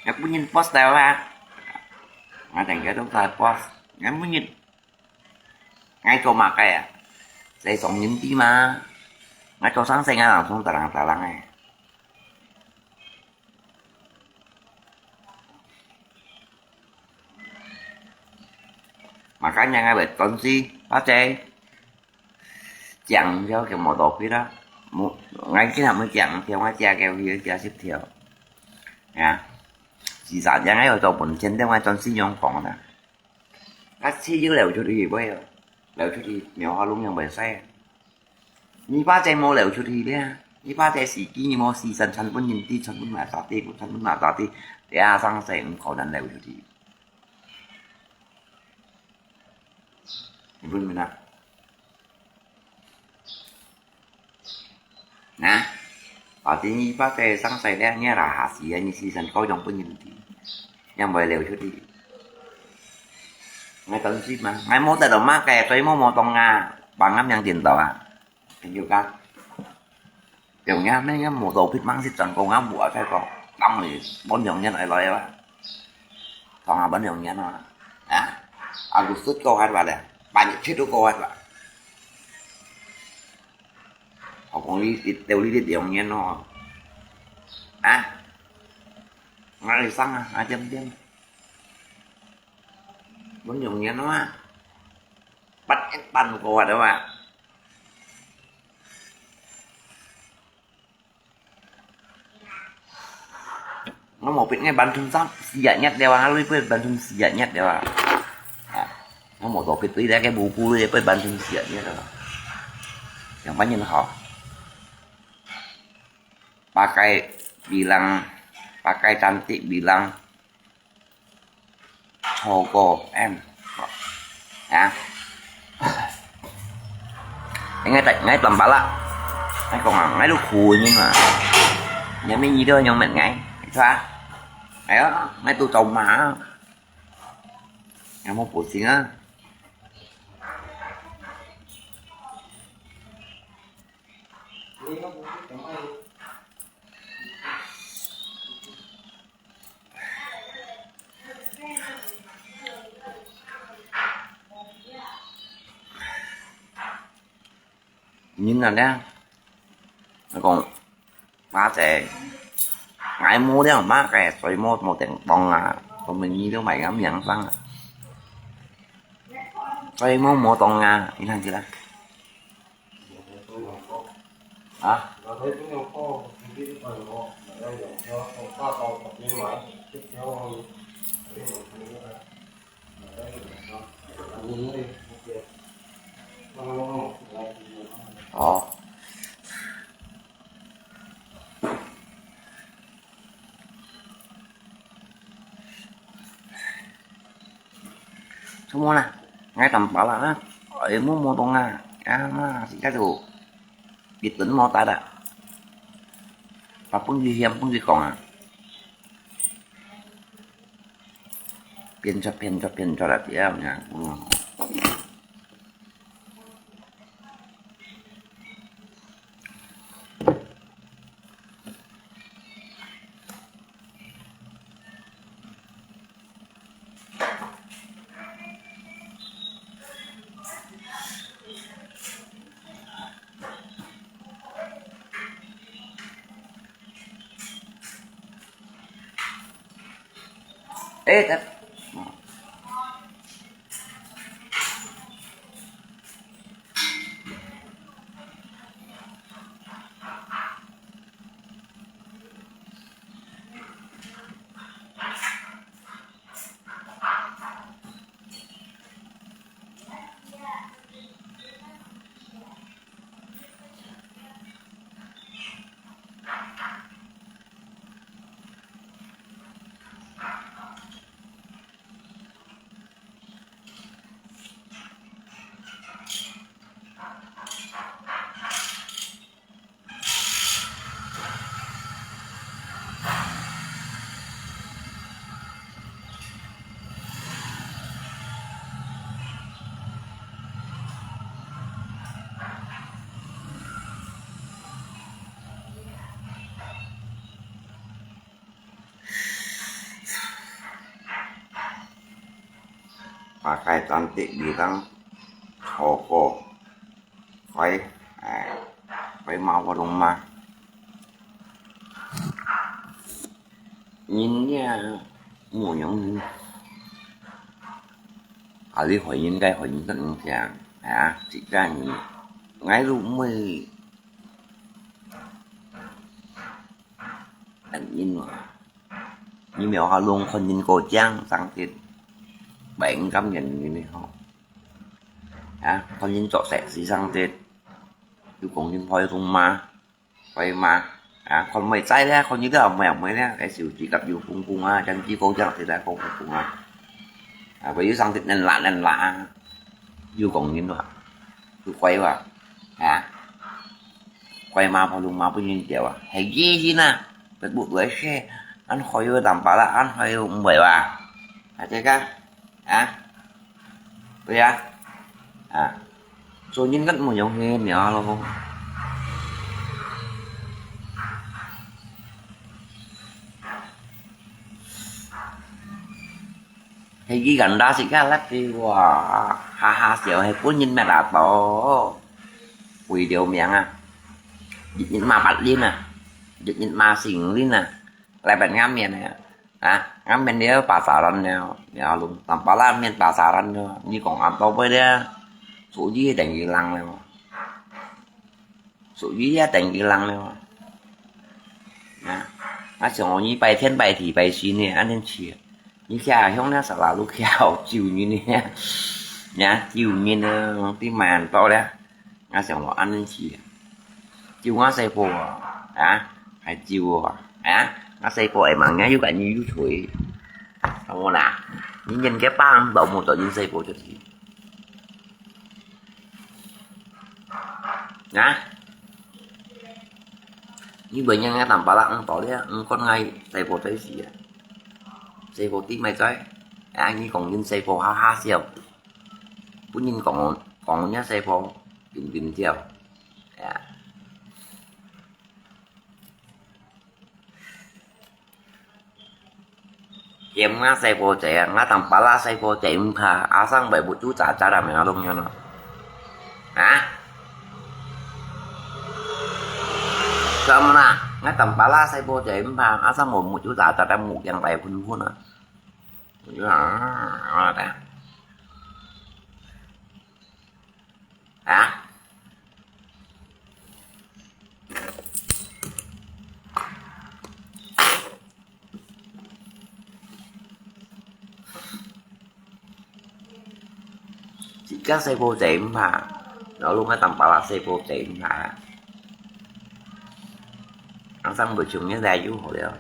𠊎本人boss了啊。𠊎等下都做boss，𠊎本人，𠊎做麼个啊？世上人知嘛。𠊎做生意，𠊎人送tarang-tarang个。Makanya𠊎會珍惜，阿姐。 講了就無多ผิ啦。無，𠊎今日會講條，𠊎借个去借十條。啊，自殺，𠊎有做本錢，但𠊎專心用講啦。啊，錢就流出去，會哦，流出去，苗下攏用袂使。你把這無流出去咧，你把這時機，你無時辰，全部人知，全部拿走地，全部拿走地，這下生死毋可能流出去。 你分明啊？啊？Berarti你把這生死咧，你啦下死啊，你時辰夠用分人知，也毋會流出去。𠊎當心嘛，𠊎無得到麼个，所以無無當啊，幫俺命顛倒啊。 朋友講，用人咩个無道別mang識正講啊，無啊，再講，當然，本用人愛來啊，同下本用人啊，啊，啊，Agustus過海吧咧，八月七都過海吧。何況你，你，你，你用人咯，啊，𠊎來上啊，啊，點點，本用人咯啊，八月半過海了啊。 𠊎無別个，半寸三，四啊日了啊，𠊎累背半寸四啊日了啊。啊，𠊎無做別對了，該無辜个背半寸四啊日了啊。樣般人好。八戒bilang,八戒cantik bilang, Choco M. Ya. Ngai tak, ngai tampalak. Ngai kong ah, ngai lu khu ni ma. Ngai mi ni do nyong met ngai. Chua. Ayo, ngai tu tau ma. Ngai mo pusing ah. Nyin na liang, ngai kong, ma ze, ngai mo liang ma ke, soi mo mo teng tong ah, tong mi ni do mai ngam yang sang ah. Soi mo mo tong ah, inang kira. Hả? Ồ. Semua lah. Ngai tampalak ah. Ai mo mo tong ah. Ah, ma, si ka tu. Bịt tấn mo ta da. Và pưng gì hiam pưng gì còn à. Piên cho, piên cho, piên cho là tiếp nha. Ê, tắt. Pakai cantik bilang Choco. Koi, eh, koi mau koi lung ma. Nhìn nha, mù nhông nhìn. À, lý hỏi nhìn cái hỏi nhìn tận kìa. À, chỉ ra nhìn. Ngay lúc mới ăn nhìn mà. Nhìn mèo ha lông con nhìn cô chang sang tết. Bệnh cấm nhìn nhìn đi ho. Ha, con nhìn chọ sẹt xí sang tết. Chú cũng nhìn phơi không mà. Phơi mà. Ha, con mày cháy đấy, con nhìn đó mèo mày đấy. Cái xíu chỉ gặp chú phung phung ha, chẳng chỉ cô chang tết là cô phung phung ha. Ha, bây giờ sang tết nên lạ nên lạ. Chú cũng nhìn đó. Chú quay vào. Ha. Quay mà phơi lông mà bây giờ chèo à. Hay gì gì nè. Bật bút đuổi xe. Ăn khỏi vô tạm bảo là ăn khỏi vô mười ba. Ha, chắc á. Hả? Ui ya. À. Số nhìn cắt một dòng hè nhỏ luôn. Hay gì gần đó xí cá lắc đi wow. Ha ha xíu hay cuốn nhìn mẹ đã to. Ui điều miệng à. Dịch nhìn mà bật lên à. Dịch nhìn mà xỉn lên à. Lại bật ngắm miệng này. Ha, ngắm miên liá pasaran liá, ya lung, tampala miên pasaran liá, ni kong am tau pai liá, suji teng ilang liá, suji ya teng ilang liá. Ha, a siang ni pai tien pai ti pai si ni, an nen chi, ni kia hiong liá sala lu kia jiu ni ni, ya jiu ni ni, ti man tau liá. Nga siang lo an nen chi. Jiu nga sai po, ha? 還久哦，啊，啊細胞會吂，人又緊又脆，好無啦？你人个病都無做，人細胞就去。啊？你問人家淡薄啦，嗯，到了，嗯，看𠊎細胞在死啊，細胞知麼在？啊，你講人細胞哈哈笑，本人講講人家細胞平平跳，啊。 嫌𠊎細胞濟啊，𠊎當巴拉細胞濟毋怕，阿生會目珠眨眨啦，明仔弄樣咯。啊？做麼啦？𠊎當巴拉細胞濟毋怕，阿生會目珠眨眨啦，目鏡戴噴噴啊。啊？ 自家細胞濟毋怕，老龍个當巴拉細胞濟毋怕，阿生會像人來就好了。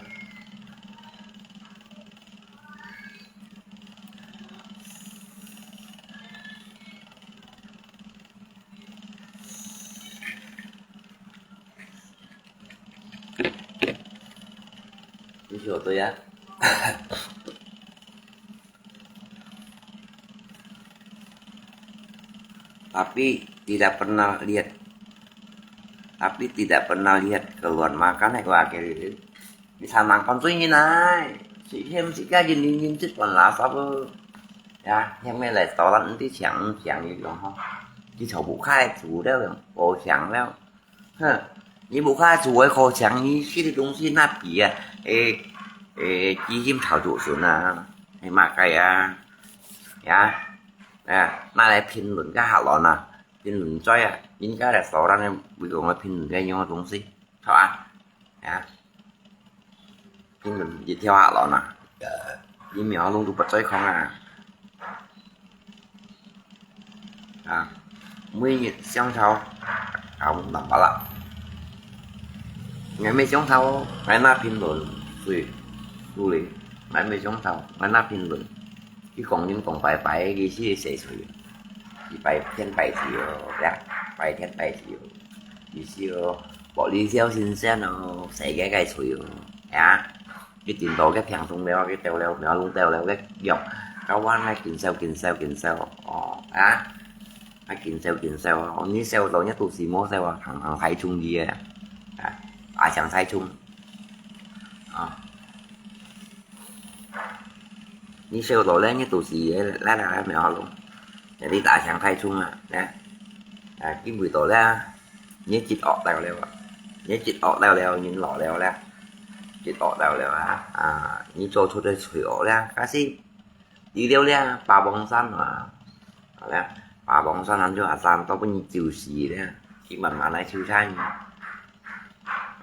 你说对啊。Tapi tidak pernah lihat, tapi tidak pernah lihat keluar makan, eh, wah, kiri. Bisa nangkon suy nyi nai. Si him si ka yin yin yin sit wan la sa bu. Ya, him ngai lai to lan ti chiang chiang yi yong ho. Ki chou bu khai chu liao yong, bo chiang liao. Huh. Ni bu khai chu wai ko chiang ni si li dong si na pi ya. Eh, eh, ki him chao chu sun na. Hei ma kai ya. Ya. Ya, na lai pin lun ka ha lo na. Pin lun choi ya. Yin ka lai to lan ni bu yong pin lun ka yong dong si. Chao a. Ya. 病人一條下落呢，疫苗弄到不在康啊。啊，每日上操，搞弄罢了。𠊎無上操，𠊎拿病人水，處理，𠊎無上操，𠊎拿病人。佢講人講拜拜，佢係洗水，佢拜天拜水哦，呀，拜天拜水哦。 意思哦，玻璃小先生哦，世界个吹哦，呀，佢頂多个聽眾了，佢掉了，苗龍掉了，个用，搞完來緊燒緊燒緊燒哦，啊，啊緊燒緊燒哦，你燒到你肚屎無燒啊，行行太重去啊，啊，啊想太重，啊。 你燒到咧，你肚屎來來來苗龍，你打響太重啊，咧，啊，見毋到咧，你一惡了了啊，你一惡了了，人老了咧，一惡了了啊，啊，你做出个罪惡咧，假使你了咧，霸王山啊，好咧，霸王山人就阿山到分你救死咧，去慢慢來救差你，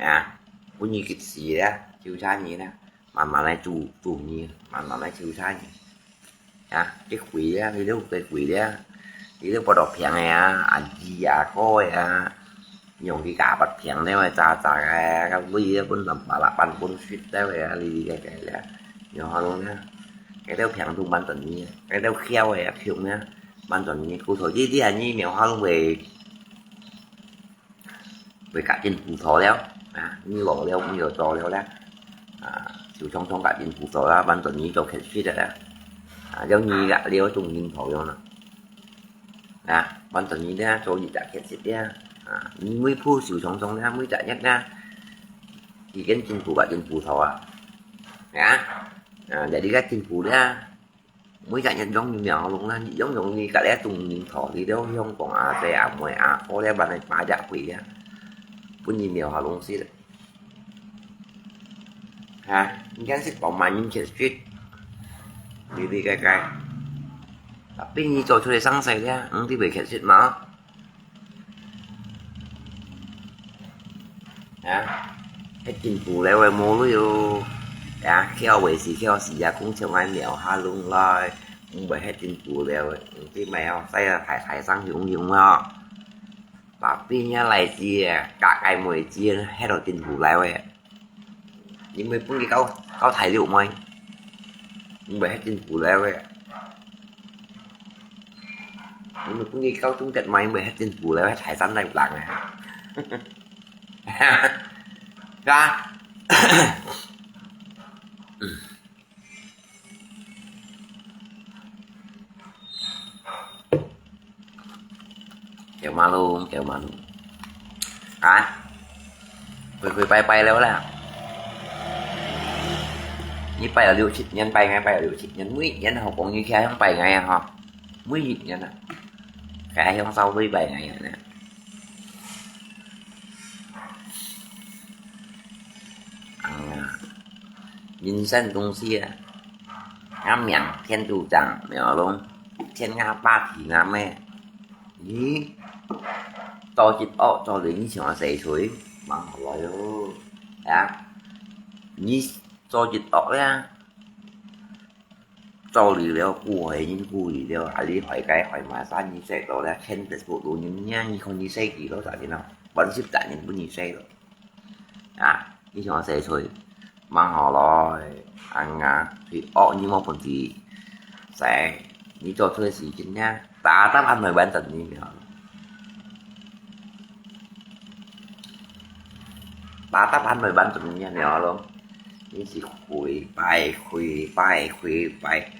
啊，分你急死咧，救差你咧。 慢慢來煮煮你，慢慢來收茶你。啊，佢貴啊，佢都貴貴咧，佢都不到平个啊，啊二啊个啊，用佢加八平咧，炸炸个，个鐳咧分人八啦半分雪咧个啊，哩哩个个咧，用下弄咧，佢都平都滿等你，佢都翹个啊，窮咧，滿等你，古頭這啲啊，你苗下弄會。 會較緊葡萄了，啊，你老了，你又做了咧，啊，就常常較緊葡萄啦，反正你做乞食个啦，啊，了你个了種葡萄了啦，啊，反正你咧做一隻乞食咧，啊，你每步就常常咧，每隻月咧，已經進步啊，進葡萄啊，啊，啊，jadi个進步咧。 每隻人用苗下弄啦，用用你隔離種葡萄，你都香港阿姐阿妹阿哥咧，把你巴隻貴啊，分你苗下弄死了。哈，你看是當萬人乞食，哩哩个个，tapi你做出來生事咧，你會乞食嘛？ 啊，該進步了个無鐳哦。啊，翹位是翹死啊，講像𠊎苗下弄來，毋會該進步了个，毋知咩哦，使啊大大聲雄雄哦。Tapi若來子啊，隔个妹子啊，該都進步了个。你毋會分佢搞，搞大陸妹，毋會係真無聊个。你毋會分佢搞中國妹，毋會係真無聊，係大山大冷啊。係啊。Kéo mah lung, kéo mah lung. Hả? Khuê khuê pai pai liao lah. Nhi pai liao chit ngian, pai ngai pai liao chit ngian, mui ngian hò kông nhi khai hiong pai ngai à hò. Mui ngian à. Khai hiong sao lui pai ngai à nè. Ang à. Nhân sinh東西啊。 Ngắm miệng thiên chủ trắng, mèo lông, thiên nga ba thì ngắm mẹ. Ý, cho chít ốc, cho lính xóa xé chuối, mang hò lòi ô. Á, ý, cho chít ốc á. Cho lì liao, cú hỏi nhân cú lì liao, à, lì hỏi cái hỏi mà xa, ý sẽ đó là khen Facebook đồ nhân nha, ý không ý sẽ gì đó, tại vì nó vẫn xếp tại nhân bún ý sẽ đó. À, 你想洗水，mang好來，恁啊，去惡你無本事，洗，你做出个事情呢，打打扮來完整你了。打打扮來完整你了咯。你是跪拜跪拜跪拜，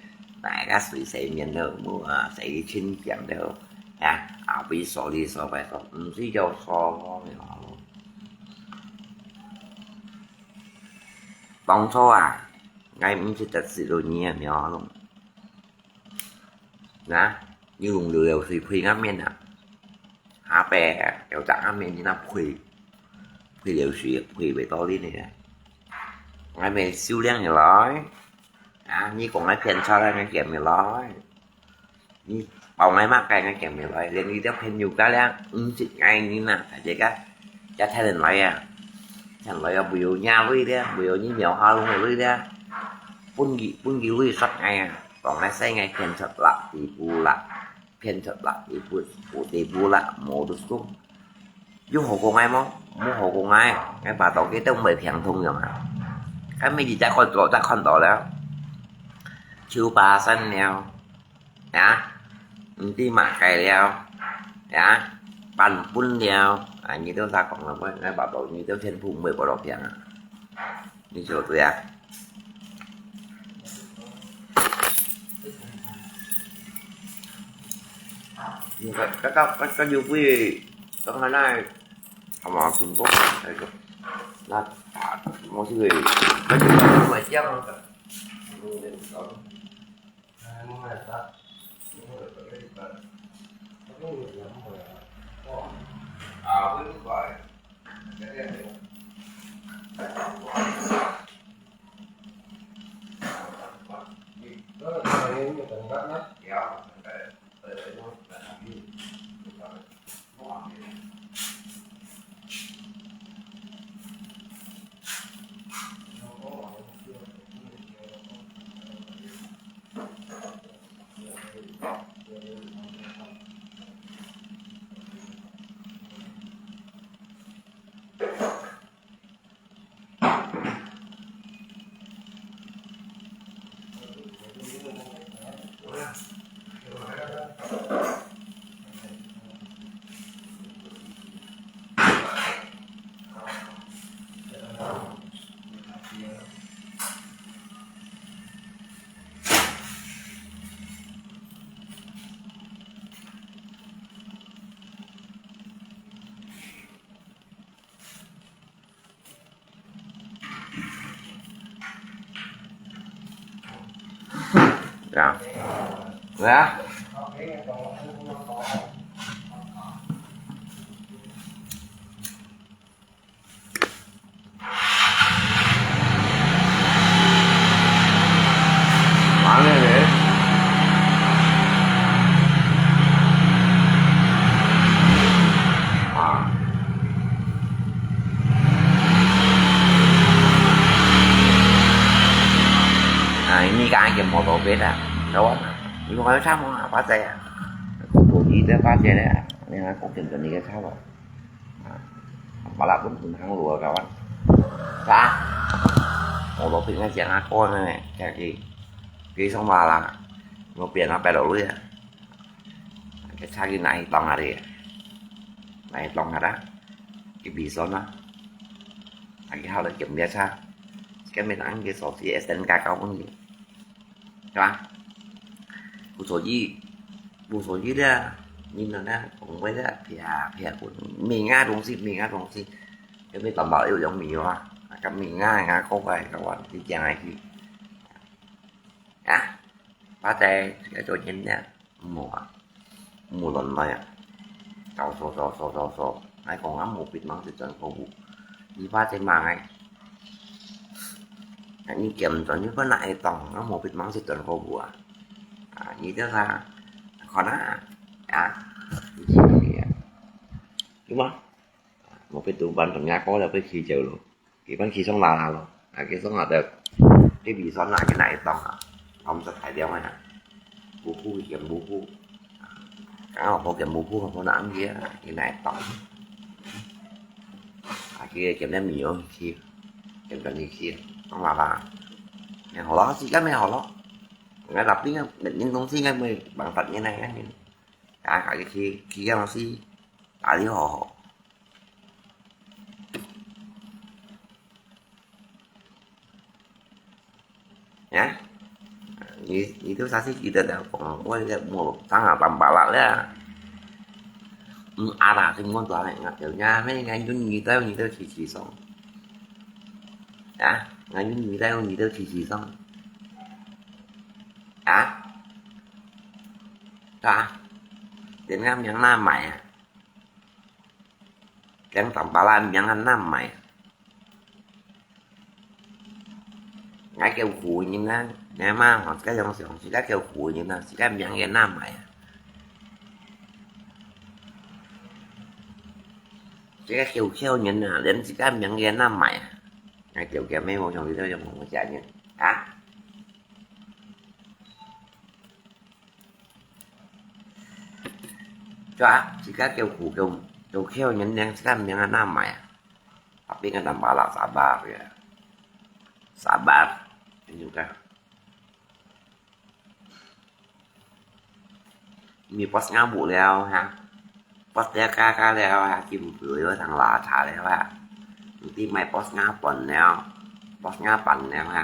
哪个水洗面了，無啊，洗清淨了，啊，後尾所里所拜所，毋是叫所了咯。 當初啊，𠊎毋識得識到你个名咯。那，你用流流水呸𠊎面啊，下擺有隻𠊎面你那呸，呸流水，呸袂到你呢。𠊎面修煉起來，啊，你講𠊎騙出來，𠊎見起來。 你包𠊎麼个，𠊎講明來，連你兜朋友家咧，毋識𠊎人啊，大家个，也聽人來啊，聽人來啊，毋要若鐳咧，毋要你苗下龍个鐳咧，分佢，分佢鐳殺𠊎啊，講𠊎使𠊎騙出來地步啦，騙出來地步，無地步啦，無得說。 有好過𠊎無？無好過𠊎，𠊎把到佢兜毋會平通樣啊。𠊎每日才看到，才看到了，手把山了，呀，毋知麼个了，呀，半分了，啊，你兜啥講了，𠊎，𠊎把到你兜全部毋會把到平啊。 你做對啊。你看，剛剛，剛剛有位，剛剛那，他們經過，那個，那，啊，我這個，那個，那個， 呀，來啊。 啊，你講个無道理啦，對吧？你講有差無啊？八戒啊，講道理个八戒咧，你看講真正个差無？啊，把拉本本行路啊，kawan。啥？我老婆个讲啊，讲呢，讲佢，佢上班啦，我变啊，白落去啊，佢差佢拿去当下哩，拿去当下啦，佢比算啦，啊，佢好了，佢唔要差，佢咪拿佢手机 S N K 交分佢。 係吧？無所謂，無所謂咧，人呢，講話咧，啪啪滾，物啊東西，物啊東西，有咩擔保有用無啊？啊，該物啊，啊，各位，各位，你講下去。啊，巴仔，該做人呢，無啊。 無論來啊，走走走走走走，𠊎講啊無必忙就轉過步，你怕這忙哎，你減轉你本來會當，啊無必忙就轉過步啊，啊，你這啥，看啊，啊，對嗎？無必讀完同人家過了被氣走了。 佢分佢上哪哪咯，啊，佢上哪得，佢比算哪佢哪會當啊，我毋識大了啊，無辜佢嫌無辜，啊，講我無嫌無辜，我哪樣啊，佢哪會當，啊，佢嫌了米哦去，嫌轉去去，講嘛吧，也好咯，時間也好咯，𠊎那邊啊，人東西應該會辦法，應該應該，啊，佢去去樣西，打理好好。 Ya, ni, ni tu sasi kita dah pengawal dia mau tang apa balak dia. Hmm, ada sing mau tuan ngat dia nya, mei ngan yun ni tau ni tau chi chi song. Ya, ngan yun ni tau ni tau chi chi song. Ya, ta, dia ngan yang na mai ya. Yang tampalan yang na mai. Ngai kêu khổ nhân na, ngai ma hòn cái dòng sông, chỉ cái kêu khổ nhân na, chỉ cái miệng cái nam mày. Chỉ cái kêu kêu nhân na, đến chỉ cái miệng cái nam mày. Ngai kêu kêu mấy món trong cái dòng sông mà chạy nhân. Hả? Chua, chỉ cái kêu khổ kêu, kêu kêu nhân đang chỉ cái miệng nam mày. Tapi kan tambah lah sabar ya. Sabar. Ini juga. Ini pos ngabuk liao ha. Pos dia kaka liao ha. Kim bui yo tang la cha liao ha. Nanti mai pos ngapon liao. Pos ngapan liao ha.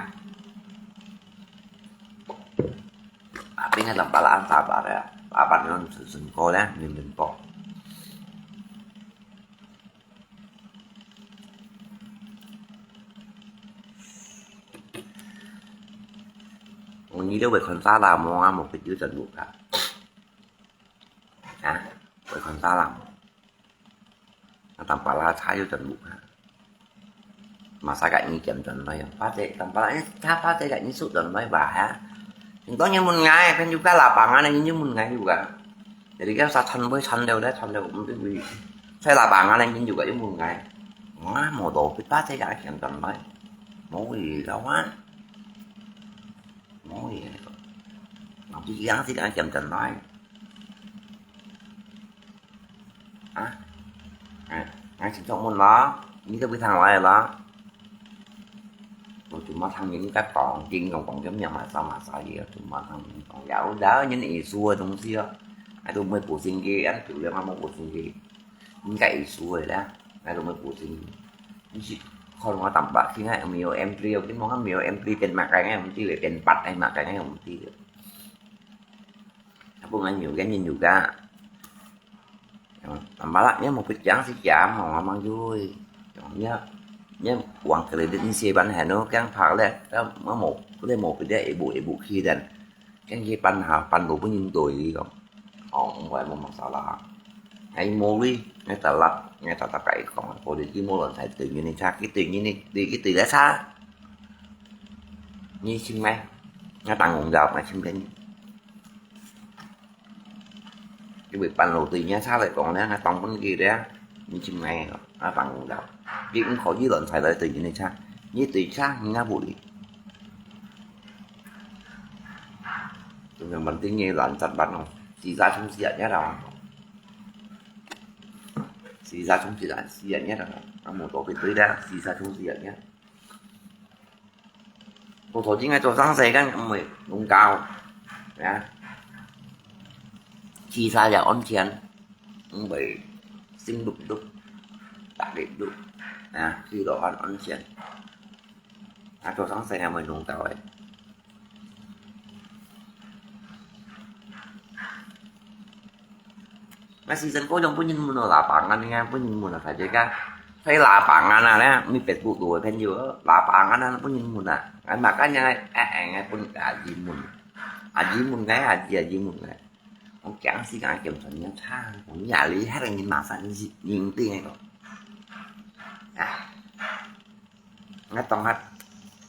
Tapi kan tambah lah sabar ya. Apa ni sun sun ko ya, ni sun ko. Uni dia wei kon sala mo nga mo ke ju jan bu ka. Ha? Wei kon sala mo. Nga tampala cha ju jan bu ka. Masa ka ni kiam jan lai. Pa te tampala ni cha pa te ka ni su jan lai ba ha. Ito niya mun ngai, kan juga lapangan ni mun ngai juga. Jadi kan sa chan boy chan deu dai chan deu mesti bui. Sai lapangan ni juga yung mun ngai. Nga mo do pita sai ka kiam jan lai. Mo wi lawan. Mo wi. Nanti yang si ka kiam jan lai. Hả? Ai, ai, chính xác muốn lo, như tôi biết thằng lại lo. Tôi chúng mà thằng những cái còn kinh còn còn giống nhau mà sao mà sao vậy? Chúng mà thằng những còn giàu đó những ý xua đúng xưa. Ai tôi mới bổ sung kia, ai tôi lấy mà mới bổ sung kia. Những cái ý xua rồi đó. Ai tôi mới bổ sung. Không có tầm bạc khi hai mươi em triệu, cái món hai mươi em triệu tiền mặt cái ngay không chỉ là tiền bạc hay mặt cái ngay không chỉ được. Apa ngan nyu kan nyu juga. Tambah lah, nyo mau pecah si jam, mau ngamang jui. Nyo, nyo uang kredit ni si ban hanu, kang phak le, mau mau le mau pede ibu ibu khi dan. Kang ki pan ha, pan lu pun yung doi kong. Ong, không phải một masalah. Ngai mô li, ngai ta lak, ngai ta ta kai kong, ko li ki mô lon sai tự nhiên ni cha, ki tự nhiên ni, ki tự la cha. Ni chim ngai, ngai tang ong dao, ngai chim den. Cái việc pan lu tự nhiên cha lại kong le, ngai tong pun ki le, ni chim ngai, ngai tang ong dao. Ki ong ko yi lon sai lai tự nhiên ni cha, ni tự cha, ni ngai bu li. Tụi mình bắn tin nhé lon chặt bắn không? Chỉ ra chúng chỉ nhận nhé đâu. Chỉ ra chúng chỉ nhận, chỉ nhận nhé đâu. Nó một tổ cái tưới đá, chỉ ra chúng chỉ nhận nhé. 頭先个做生意个毋會弄搞，啊，自家也安全，毋會心碌碌、打碌碌，啊，去到安安全，啊，做生意也毋會弄搞个。 Ngai season kau jong分人問哦，lapangan nè，分人問啊，大家个，在lapangan啊咧，你別个路个朋友，lapangan啊，分人問啊，ngai makan nè，哎哎，ngai分阿姨問，阿姨問ngai，阿姨阿姨問ngai，我驚死，ngai檢查人家差，我呀，你還能人馬上認定个，à。 Ngat tong hat,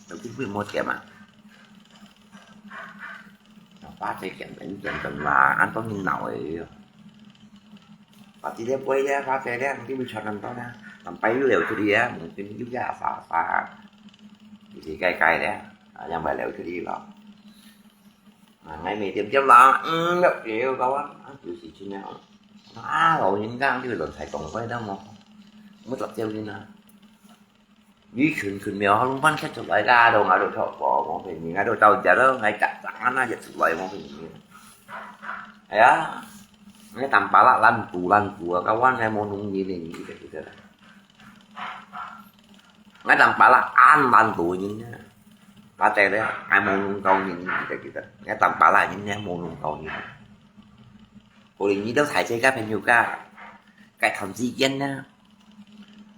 tapi bui mo tiam ah. Apa cai kian ben kian ben la, an tong min nau eh. Pati dia bui dia, apa cai dia, nanti bui chọn an tong dia. Sampai yu liu tu dia, mungkin juga asa-asa. Jadi kai-kai dia, yang bai liu tu dia lo. Ngai mi tiam tiam la, mm, yok liu kawan, ah, tu si chin ya. Ah, lo yin gang tu lo sai tong bai da mo. Mo tak tiam ni na. 魚群群苗攏翻趯出來啦，都𠊎都錯過，無便宜，𠊎都到遮咯，𠊎逐隻安那一出來，無便宜。哎呀，𠊎Tampalak爛賭爛賭啊，到阮還無弄人呢，你記得記得啦。𠊎Tampalak恁爛賭人啊，八姐咧，還無弄到人，你記得記得，𠊎Tampalak人咧無弄到人。可能你都大姐个朋友个，該段時間呢。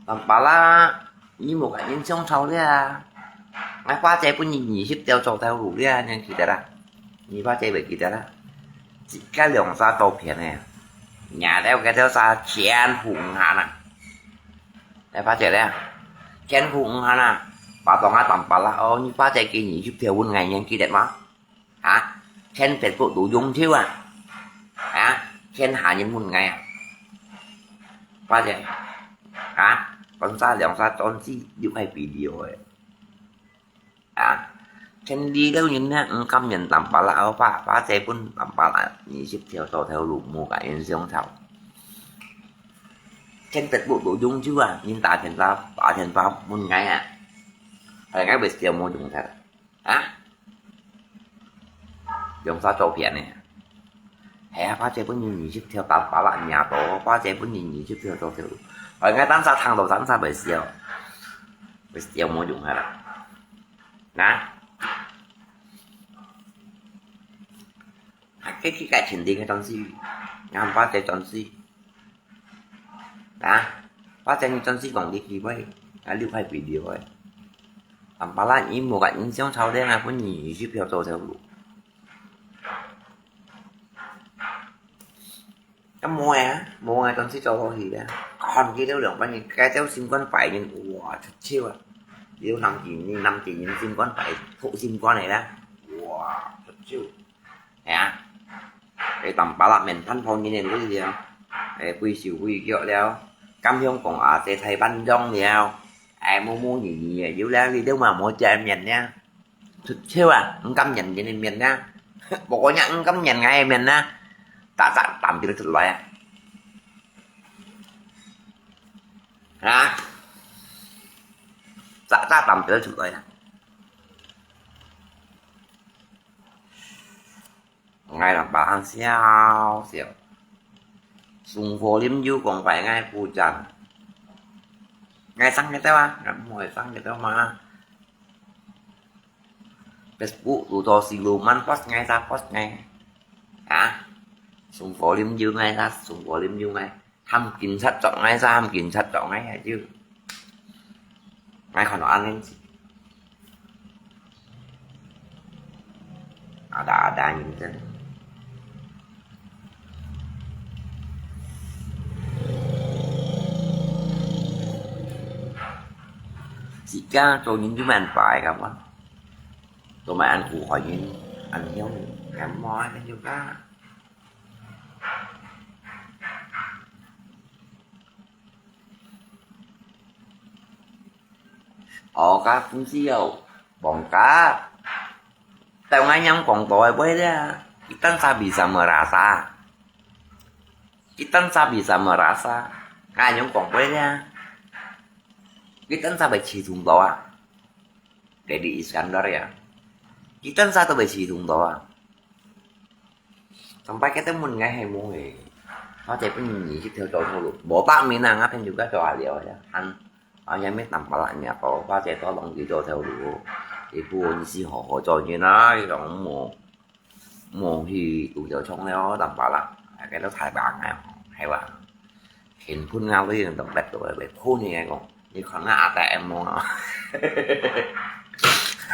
Tampalak，你無甲人相吵了啊？𠊎花姐分你二十條做頭路了，你記得啦？你花姐會記得啦？一個兩三刀片呢，若了該條沙全部毋下啦。來，花姐咧，全部毋下啦，把當下Tampalak哦，你花姐給你二十條分𠊎，你記得嗎？ 啊，全Facebook都用手啊！啊，全下人問𠊎啊！花姐，啊，講啥兩啥轉子又開video个。啊，全里頭人呢，毋甘願Tampalak好花，花姐分Tampalak二十條做頭路，無甲人相吵。全Facebook都用手啊，人打電話，打電話問𠊎啊，哎，𠊎會笑無用忒。 啊？用啥照片呢？係啊，花姐分你二十條Tampalak，若到，花姐分你二十條做頭路。哎，𠊎當下聽到當下會笑，會笑無用下啦。啊？啊，該去該天地个東西，俺花姐東西。 啊，花姐你轉時講你機會，啊，你開video个。Tampalak你無甲人相吵咧，𠊎分你二十條做頭路。啊，無个啊，無个，轉時做落去咧。看佢兜兩班人，該條心肝壞人，哇，出糗啊！有南京人，南京人心肝壞，好心肝个啦，哇，出糗。 係啊，你Tampalak面蛋泡面个女了，誒，會手會腳了，敢香港啊，在台灣用了，誒，摸摸你你个，有了你都嘛無見面了，出糗啊，毋敢認人个面啊，無過若毋敢認𠊎个面啊，早早擔表出來啊，啊，早早擔表出來啊。 𠊎Tampalak笑笑，送火啉酒講拜𠊎不讚。𠊎生个兜啊，𠊎毋會生个兜嘛。Facebook都做siluman，post𠊎啥post𠊎。啊？送火啉酒𠊎啥，送火啉酒𠊎。 喊警察捉𠊎，喊警察捉𠊎啊，就𠊎看到恁樣子，ada-ada認真。自家做人就蠻壞个嘛，做麼恁苦害人，恁樣，恁樣就个。 哦，該毋係哦，放假。Tau ngayang kong toy boy dia. Kita nggak bisa merasa. Kita nggak bisa merasa. Ngayang kong boy dia. Kita nggak bisa cium bawah. Jadi Iskandar ya. 佢單儕都會自動到啊。上擺佢兜問𠊎係無誒，或者分人二十條做頭路，無百名啊，𠊎朋友該做下了呀，還，啊，也沒淡薄啦，人家講，或者到弄佢做頭路，佢不問是好好做人啊，佢講無，無去堵著衝了，淡薄啦，啊，該都太棒了，係吧？ 天分啊，你用當得到个，會噴你个講，你看啊，阿弟M無啊？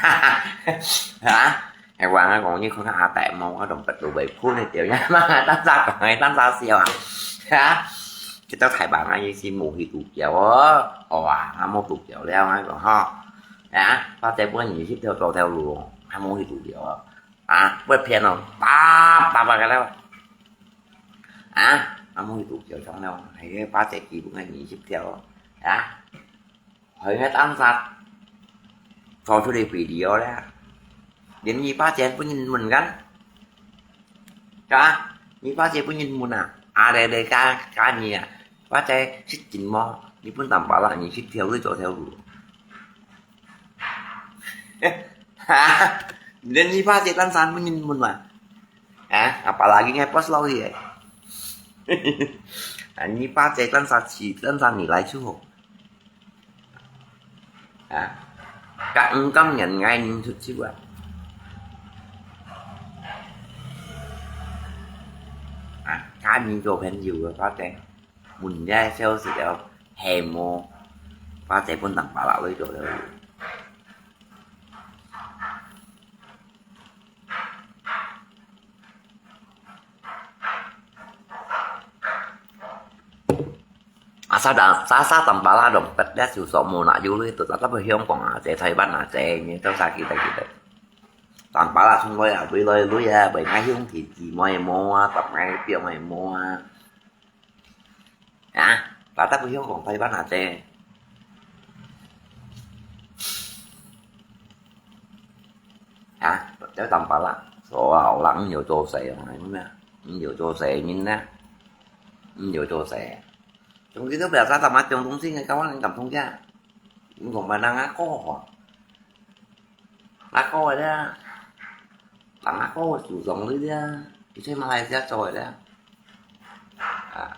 哈？係話啊，講你看啊，阿弟M無，我當得到會噴你掉呀嘛，單儕講个，單儕笑啊，哈？這到台灣啊，伊是無去度假哦，好啊，啊無度假了，我講吼，啊，或者本人去條做條路，還無去度假哦，啊，會騙哦，叭叭叭个了。 啊，啊，無去度假上了，還有八隻基本个二十條哦，啊，還有單儕做出來肥料咧，連二八隻分人問緊，啊，二八隻分人問啊，啊，來來加加你啊，八隻識真無？你分淡薄啦，二十條你做條路。哈，連二八隻單儕分人問啊。 啊，apalagi ngai pos lo ye. 啊，你把這單儕去，單儕你來就好。啊，甲毋甘願愛人出手啊。啊，甲你做朋友个，反正問這消息了，係無，把這本當巴拉位做了。 Asa dah, sasa tampala dong, pet dia susok mo nak julu itu, tatap hiong kong aja, Taiwan aja, ini tu sakit lagi tu. Tampala sungguh ya, bui loi lui ya, bai ngai hiong kiki, mo mo, tap ngai piang mo. 啊，大家毋曉講台灣話啫。啊，這淡薄啦，所有人毋曉做事哦，係毋係啊？毋曉做事人啊，毋曉做事。總之都表示咱嘛中東西个，甲我人感動个。你講嘛，人啊，講吼。 阿哥个咧，人阿哥个祖宗个咧，佢在馬來西亞做个咧。啊，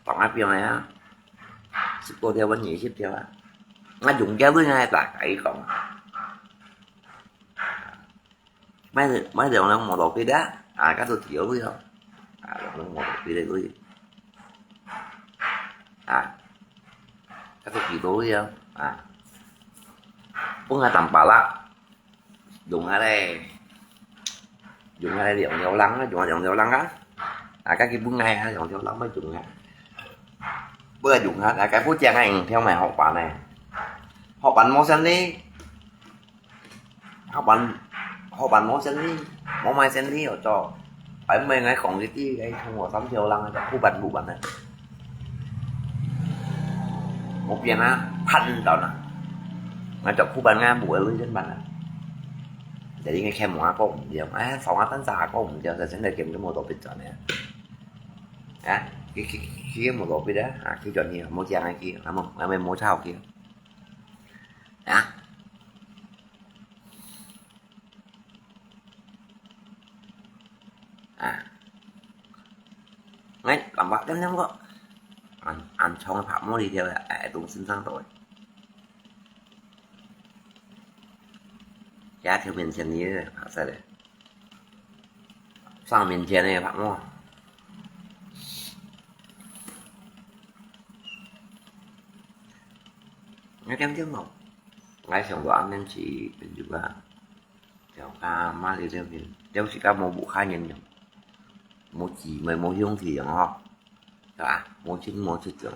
當阿兵个啊，十過條，阮二十條啊。啊，用遮鐳啊，大家講啊。買，買兩輛摩托車啊，啊，甲做條鐳哦。啊，兩輛摩托車个鐳。 啊，甲做幾多位啊？啊，本來淡薄啦，用下咧，用下咧兩條人啊，用下兩條人啊，啊，甲佢本來啊，兩條人要用啊，不過用下，啊，甲不講啊，用條買好辦呢，好辦無生理。 好辦，好辦無生理，無賣生理哦做。哎，毋係𠊎講一句，𠊎同學三條人啊，苦辦苦辦啊。無變啊，盼到啦。𠊎做苦辦啊，無愛為人辦啊。就應該看無阿哥毋對，哎，放阿單儕阿哥毋對，就真个根本無多必轉个。啊，佢，佢，佢無多必啊，啊，佢轉去，無講个佢，啊，無，啊，無吵佢。 啊？啊。哎，感覺點點个，恁，恁長个白毛一條，哎，東身上到。這條面前个白色个。 上面前个白毛。𠊎點點咯，𠊎想到暗暝去朋友啊，條家媽在這邊，了時間無屋下人用，無姊妹無兄弟用吼。 係吧？無親無戚个。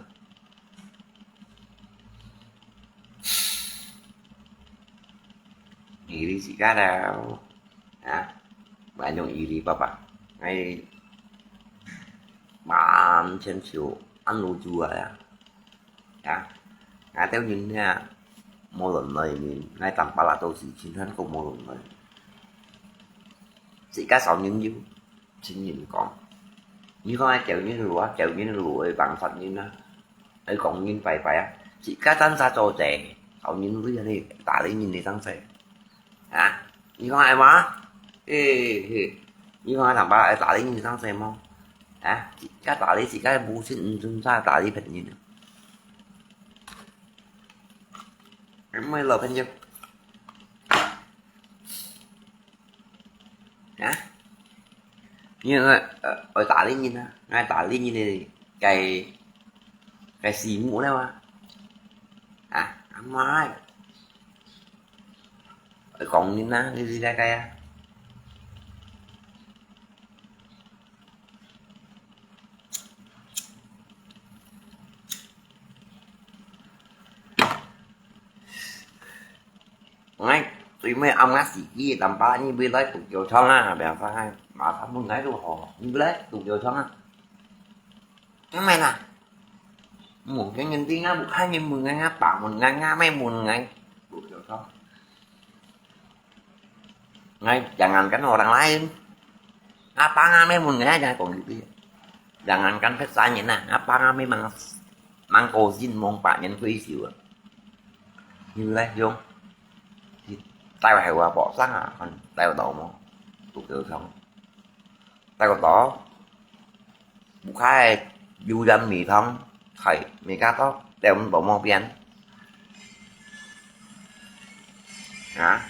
義理自家了，啊，還用義理爸爸，哎，滿天就安路住啊呀，啊，𠊎兜人啊，無論哪人，𠊎當巴拉都是親像个無論哪人，自家少年有。 親人講，你看啊，叫人路啊，叫人路會幫助人啊，會講人拜拜啊，自家單儕做者，好人類啊，你打理人你當勢，啊，你講係無？嘿，嘿，你講係難巴拉愛打理人生事無？啊，自家打理自家个母親，毋準再打理別人。毋係老朋友。啊？你愛，呃，愛打理人啊，愛打理人个，个，个事務了啊。啊，阿媽，愛講人啊，你知大概啊。 𠊎最尾暗晡時間，南巴拉你會來杜橋場啊，biasa，馬上問𠊎都好，你會來杜橋場啊？做麼个啦？無閒人知啊，無閒人問𠊎，𠊎爸問𠊎，𠊎姆問𠊎，杜橋場。 𠊎jangankan orang lain. 阿爸阿姆問𠊎，𠊎講一句，jangankan別儕人啊，阿爸阿姆吂，吂過身，吂百年退休啊。你來用，你帶壞話，學生啊，看帶到無？杜橋場。 帶个到，屋下个油鹽米糖，菜，每家到，帶毋到無變。啊？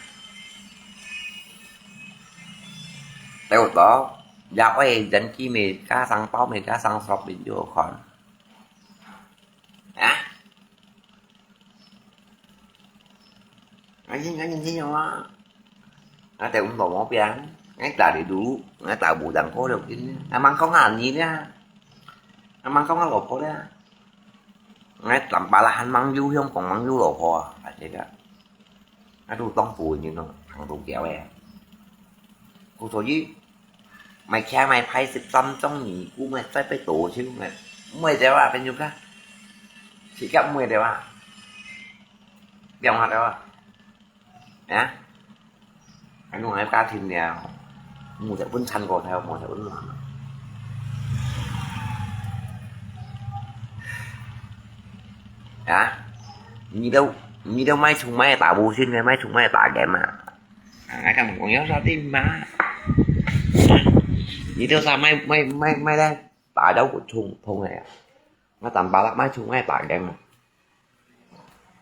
帶个到，也愛人去每家上包，每家上shop，你就看。啊？ Anjing, anjing, anjing, awak. Ada untuk mau piang. Ngai tak ada dulu. Ngai tak budang ko dok ini. Amang kau ngani dia. Amang kau ngalo ko dia. Ngai tampalahan mang yu hiong kong mang yu lo ko. Ada dia. Aduh, tong bu ini no. Ang tu kiawe. Ku so yi. 買車買牌十三種，你姑買再被多少買，買掉啊，朋友看。自家買掉啊，變化掉啊。啊？Anu ai ka thim liao. Mu sa pun chan ko thao, mu sa pun. Hả? Nhi đâu, nhi đâu mai chung mai ta bu xin mai, mai chung mai ta game à. Ngai ka mong yau sa tim ma. Nhi teu sa mai mai mai mai dai ta dau ku chung phong ai. Ngai tam ba la mai chung mai ta game ma.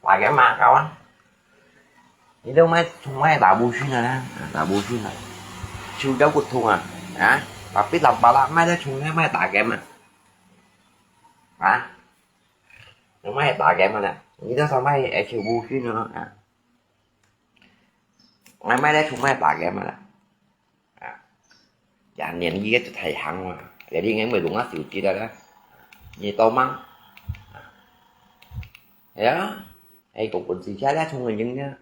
Ta game ma kawan. Nhi teu mai chung mai ta bu shin na, ta bu shin na. Chu dau ku chung a. Ha? Tapi tam ba la mai dai chung mai ta game ma. Ha? Mai ta game ma na. Nhi teu sa mai ai chu bu shin na. Ha? Ngai mai dai chung mai ta game ma na. 啊，也年纪也太行了，也你应该没弄啊手机了啦。你多忙。哎呀，哎，个本事起来冲个人呢，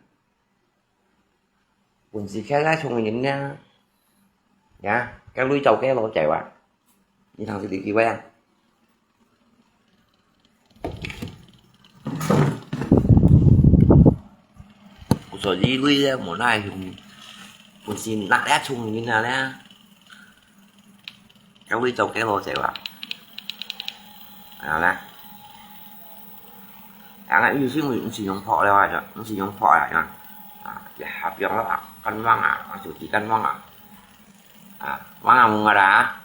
本事起来冲个人呢，呀，该雷走该路走啊，你当时你几位啊？ 所以你咧，無哪用，本身拿咧聰明啊咧，教你做幾多隻啊？啊咧，啊，有時毋係用破了啊，毋係用破啊，啊，也下邊了啊，跟忙啊，啊，就係跟忙啊，啊，忙啊，忙啊啦。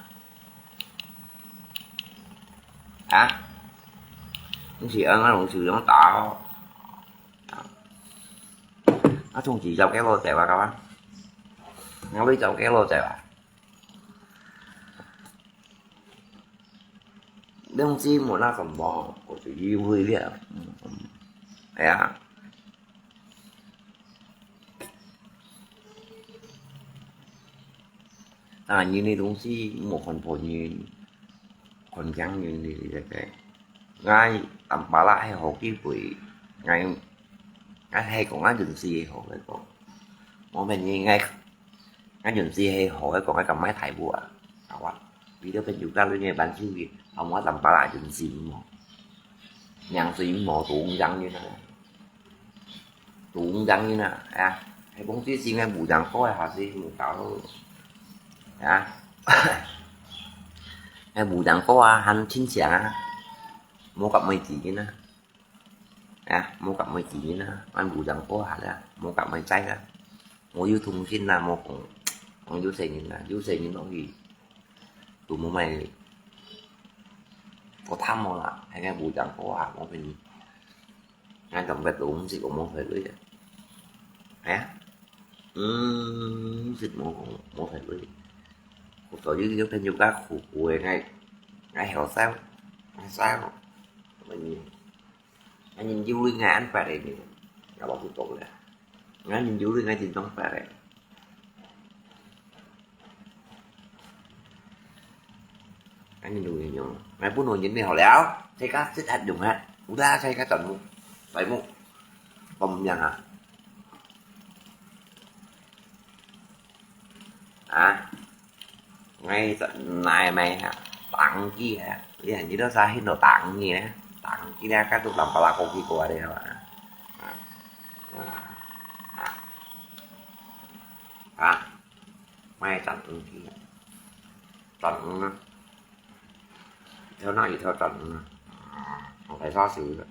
啊？你是安那用手用打哦？啊，總之走幾多隻啊，各位？我會走幾多隻啊？兩隻無那什麼，我就誤會了。嗯，嗯，哎呀。 啊，人个東西莫看破人，看輕人个這個。𠊎淡薄仔係好機會，𠊎，𠊎係講𠊎運勢係好个講。無咩人，𠊎，𠊎運勢係好个講，𠊎敢買大屋啊？好啊，為了朋友家裡个搬出去，啊，我淡薄仔運勢毋好，命水毋好，都毋樣人啊。 都毋樣人啊，啊，係講最新个無人過个，還係無搞好，啊，係無人過啊，還親像啊，無甲妹子人啊，啊，無甲妹子人啊，還無人過下啦，無甲妹仔啊。無有通訊啊，無講，講有細人啊，有細人落去，都無麼个負擔無啦，還个無講過啊，無變，𠊎感覺都毋識講無細鐳啊。哎呀，嗯，毋識無講無細鐳。所以有朋友家苦苦个，𠊎，𠊎曉笑，𠊎笑，嗯。 𠊎人有鐳，𠊎恁白个人，𠊎老實講咧，𠊎人有鐳，𠊎真正白个。𠊎人有鐳用，𠊎本來人美好了，大家識得用啊，有啦，大家全部，全部，都毋樣啊。 啊，𠊎就拿麼个啊，打字啊，你看你都啥很多打字呢，打字呢，該都啷巴拉過去過來了啊。啊，啊，啊，啊，麼个打字啊，打字啊，一條那一條打字啊，我開始學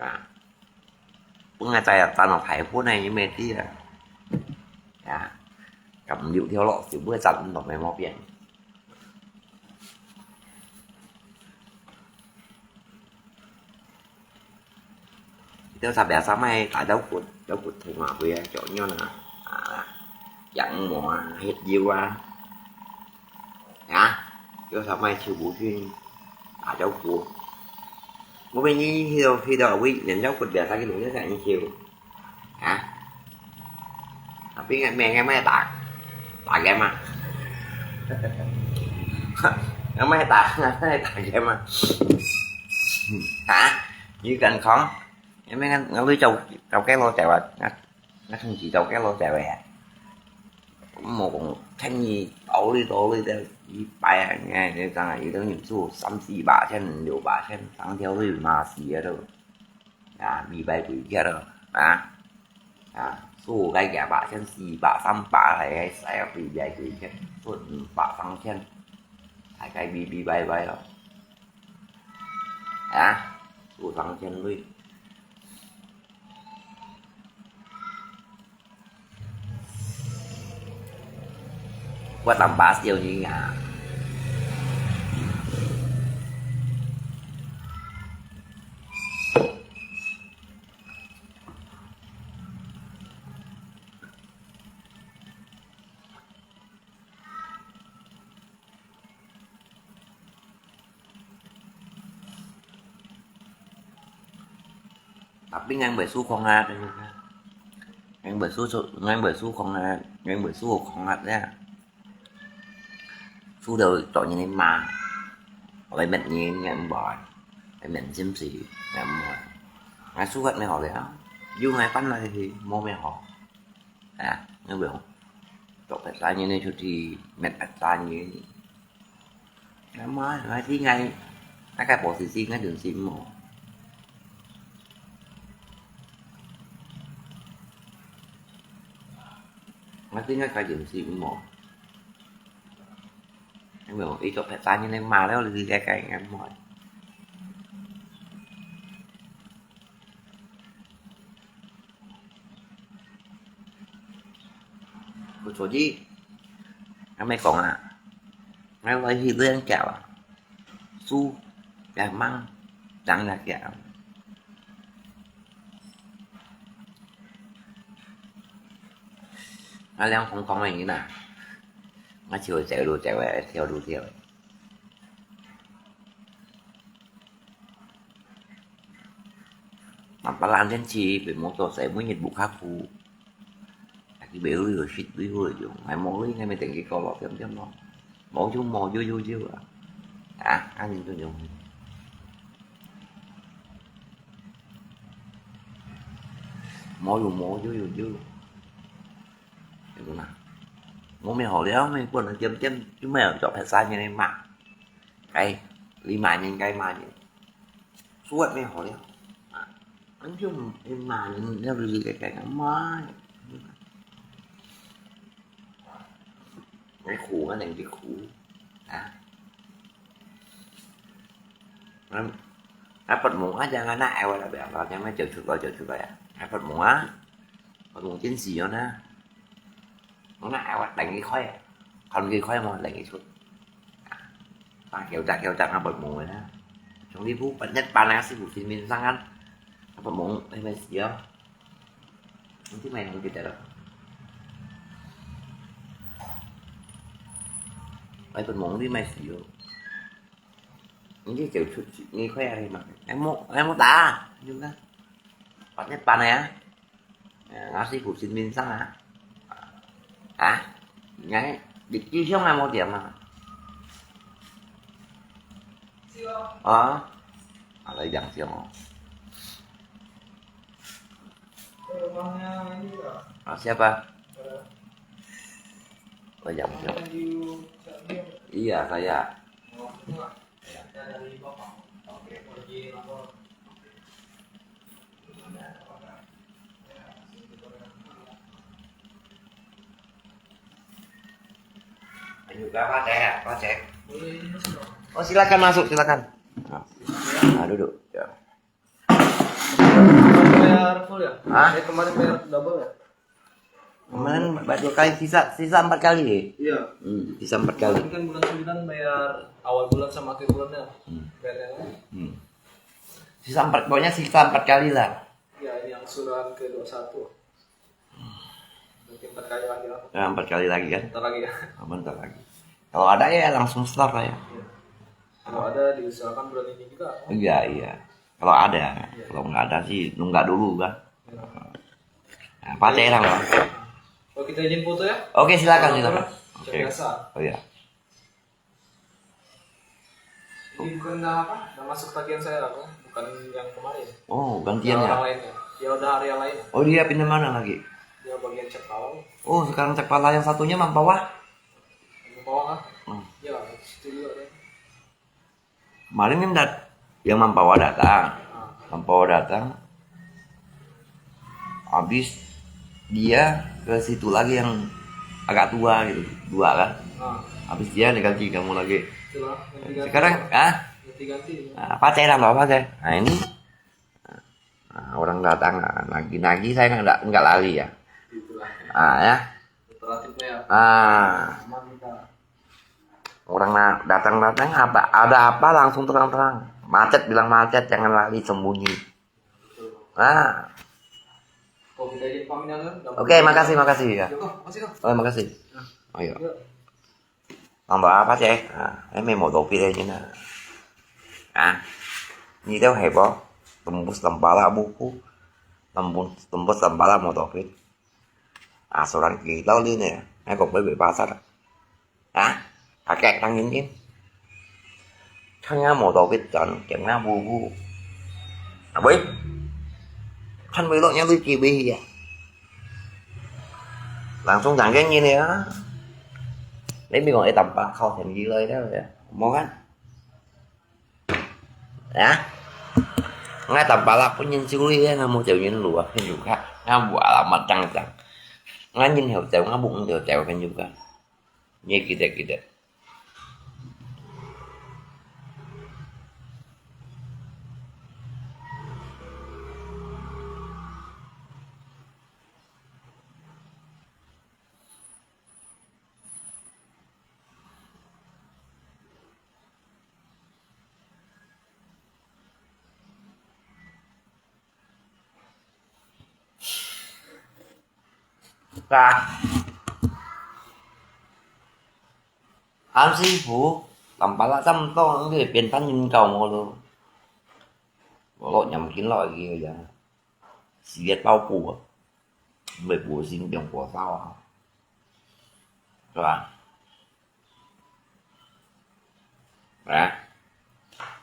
啊。 本來在啊，站到台風呢，你毋知啊。啊，咁六條路就毋會站到，無毛病。你都差別上買打腰骨，腰骨痛啊，會啊，腳軟啊，啊，羊膜啊，血流啊。 啊，有啥買手無去打招呼？我問你，去到，去到位，人家不了，他給弄个啥人笑？啊？啊，邊个，邊个買打，打game啊？要買打，買打game啊？啊？你敢講？因為我，我會走，走街路，走啊，啊，我從此走街路，走个啊。 無講，便宜，到位到位个，一擺啊，你看，你講啊，有兜人收三四百千、六百千，成條鐳麻死啊都。啊，比牌貴極咯，啊。啊，收該幾百千、四百、三百，還，還使啊，比牌貴極，收五百、三千，還該比比牌牌咯。啊，收三千鐳。 我當巴笑你啊。Tapi ngang bơi su không hạt, ngang bơi su, ngang bơi su không hạt, ngang bơi su không hạt nha. Su đầu tỏ như này mà, lấy mệt như ngang bơi, lấy mệt xiêm xì, ngang bơi. Ngang su hạt mới hỏ đấy á. Dù ngang pắn này thì mô mới hỏ. À, ngang bơi hỏ. Tỏ phải xa như này, chút thì mệt phải xa như này. Ngai mai, ngai ti ngai, ngai kai po si si ngai dun si mo. Ngai ti ngai kai dun si mo. Ngai mo, i chok phet sa ni nai ma leo li kai kai ngai mo. Ku cho ji, ngai mai kong a, ngai lai hi liang kiao a, su, kiao mang, dang na kiao. Ngai liang kong kong a ni na, ngai chiu zeu lu zeu, thiu lu thiu. Mà ba lan đến chi bị một tổ sẽ mới nhiệt bụng khá phù. Aki bể ui rồi shit ui ui rồi. Ngày mô ui, ngày mới tỉnh cái câu lọt tiêm tiêm nó. Mô chú mô dư dư dư à. À, ăn nhìn tôi dùng. Mô dù mô dư dư dư. Cái đó nè. Mô mày hổ liao, mày quên nó tiêm tiêm. Chứ mày ở chỗ phải xa như này mà. Cái, lý mà nhìn cái mà nhìn. Suốt mới hổ liao. Anh chứ em mà nhìn nó lì cái cái nó mơ. Cái khổ, nó thành cái khổ. À. Nó, nó bật mũ á, cho nó nại, là bảo nó cho nó chịu chịu rồi, chịu chịu rồi à. Nó bật mũ á. 發夢真實樣呢。我那我等佢開，看佢開無，等佢出。打攪打攪打啊，發夢个呢。從你不半日半啊，師傅拼命上岸，發夢，哎，沒事哦。你這擺夢記得了？哎，發夢你沒事哦。你就走出去，你開啊，你嘛，哎，莫，哎，莫打，你看，半日半啊。 啊，師傅身邊上啊。啊？你看，你志向啊，無點啊？啊？啊，來講笑哦。啊，siapa? 來講笑。Iya, saya. Ayo, Pak Cek, Pak Cek. Oh, silakan masuk, silakan. Nah, nah, duduk. Ya. Bayar full ya? Hah? Eh, kemarin bayar double ya? Kemarin bayar dua kali, sisa sisa empat kali. Iya. Hmm, sisa empat kali. Kemarin kan bulan sembilan bayar awal bulan sama akhir bulannya. Hmm. Bayar yang lain. Hmm. Sisa empat, pokoknya sisa empat kali lah. Ya, ini angsuran ke dua satu. Mungkin empat kali lagi lah. Ya, empat kali lagi kan? Bentar lagi ya. Oh, bentar lagi. Kalau ada ya langsung start lah ya. Iya. Kalau ada diusahakan bulan ini juga. Iya, iya. Kalau ada, iya. Kalau nggak ada sih nunggak dulu kan. Iya. Nah, Pak Cek lah, Pak. Oh, kita izin foto ya? Oke, silakan, silakan. Oke. Biasa. Oh iya. Ini bukan dah apa? Dah masuk tagihan saya apa? Bukan yang kemarin. Oh, gantian ya? Orang lainnya. Dia udah area lain. Oh, dia pindah mana lagi? Dia bagian Cek Pala. Oh, sekarang Cek Pala yang satunya Mempawah? Mempawah kah? Hmm. Ya, situ juga deh. Kemarin kan dat-, yang Mempawah datang. Ah. Mempawah datang. Habis dia ke situ lagi yang agak tua gitu, dua kan. Ah. Habis dia diganti kamu lagi. Itulah, ganti-ganti. Sekarang, ah? Ganti-ganti. Ah, Pak Cek lah, Pak Cek. Nah, ini. Ah, orang datang, ah, nagih-nagih saya nggak, nggak lari ya. Itulah. Ah, ya. Kooperatifnya ya. Ah. Aman kita. Orang na-, datang-datang, apa, ada apa langsung terang-terang. Macet bilang macet, jangan lari sembunyi. Betul. Ah. Kalau kita izin pamit ya, Kang. Oke, makasih, makasih ya. Ya, Kang. Makasih, Kang. Oh, makasih. Ya. Ayo. Ya. Tambah apa, Cek? Ah, ini mau topi deh, Cina. Ah, ini tahu heboh. Tembus Cek Pala buku. Tembus, tembus Cek Pala mau topi. Ah, seorang kita ni, eh, kok beli pasar. Hah? Kakek tangin kin. Kang ya mau tau kit tan, keng na bu bu. Abui. Kan bui lo nya lui ki bui ya. Langsung tangin kin ya. Maybe kong e tampa khau hen ki loi da ya. Mau kan? Ya. Ngai tampa la pun yin siu li ya, ngai mau jauh yin lu a, hen yu ka. Ngai bu alamat tang tang. Ngai yin heo jauh, ngai bu jauh jauh hen yu ka. Ye kida kida. Ka. An sifu, tampala tam to, nge pian tan yin kau mo lo. Lo nyam kin lo gi ya. Siet pau pu. Mei pu sin piang pu sao a. 是吧？啊，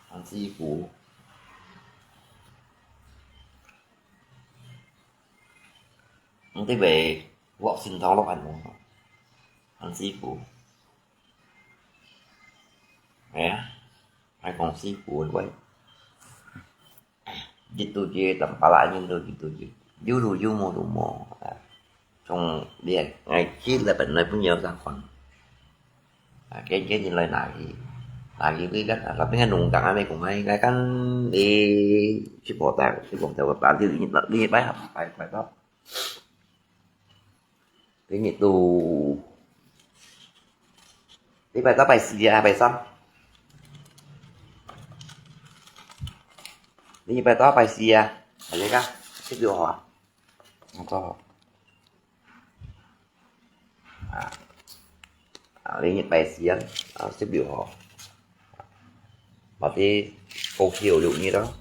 很辛苦。你這位落心頭落很多，很辛苦。哎呀，還講辛苦喂。 Gitu je, tampala nyo do gitu je. Yu lu yu mo lu mo. Trong dia ngai ki la ban nai pun yau sa kwan. Ken ken nyi lai na ki. Na ki wi kan, tapi ngai nung kang ame kung ngai ngai kan di si po ta, si po ta ba di ni ni bai ha, bai bai ba. 今日都，禮拜到拜四啊，拜三。禮拜到拜四啊，大家十六號啊。我講，啊，啊，今日拜四啊，啊，十六號。 Berarti高考六日咯。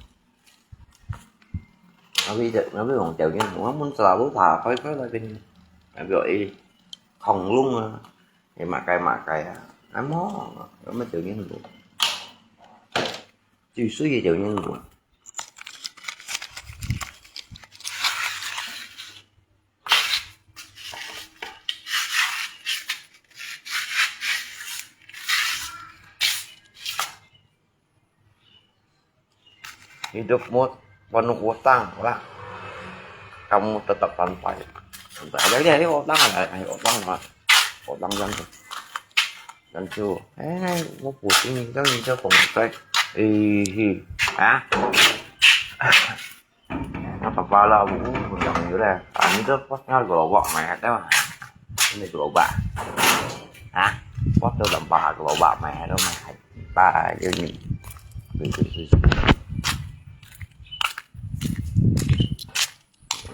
Tapi, tapi orang jauh ni, orang pun selalu tak apa-apa lah kan. Tapi, eh, khong lung ah, eh, makai-makai ah. Amo, amo jauh ni lu. Cui sui jauh ni lu. Hidupmu penuh utang lah. Kamu tetap sampai. Sampai. Jadi, jadi utang lah, utang lah. Utang yang tu. Dan tu, eh, 我不行，你这你这风水，哎嘿，啊。 Apa-apa lah, bu, bu, yang ni lah. Ah, ni tu pas ngal gerobak mai, ada mah. Ini gerobak. Hah? Pas tu lembah gerobak mai, ada mah. Ba, ini. Bui, bui, bui.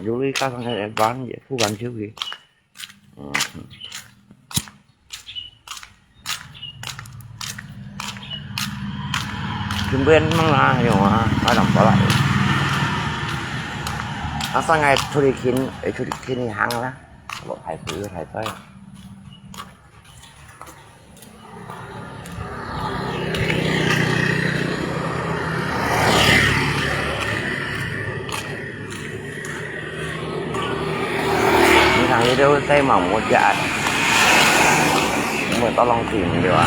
Yuli ka sang kan ban je, fu ban chiu ki. Chun buen mang la, yung ah, alam pala. Asa ngai 出去行，哎，出去行一行啦，落海水，海水。 你看，你都在忙我家，我到浪费对吧？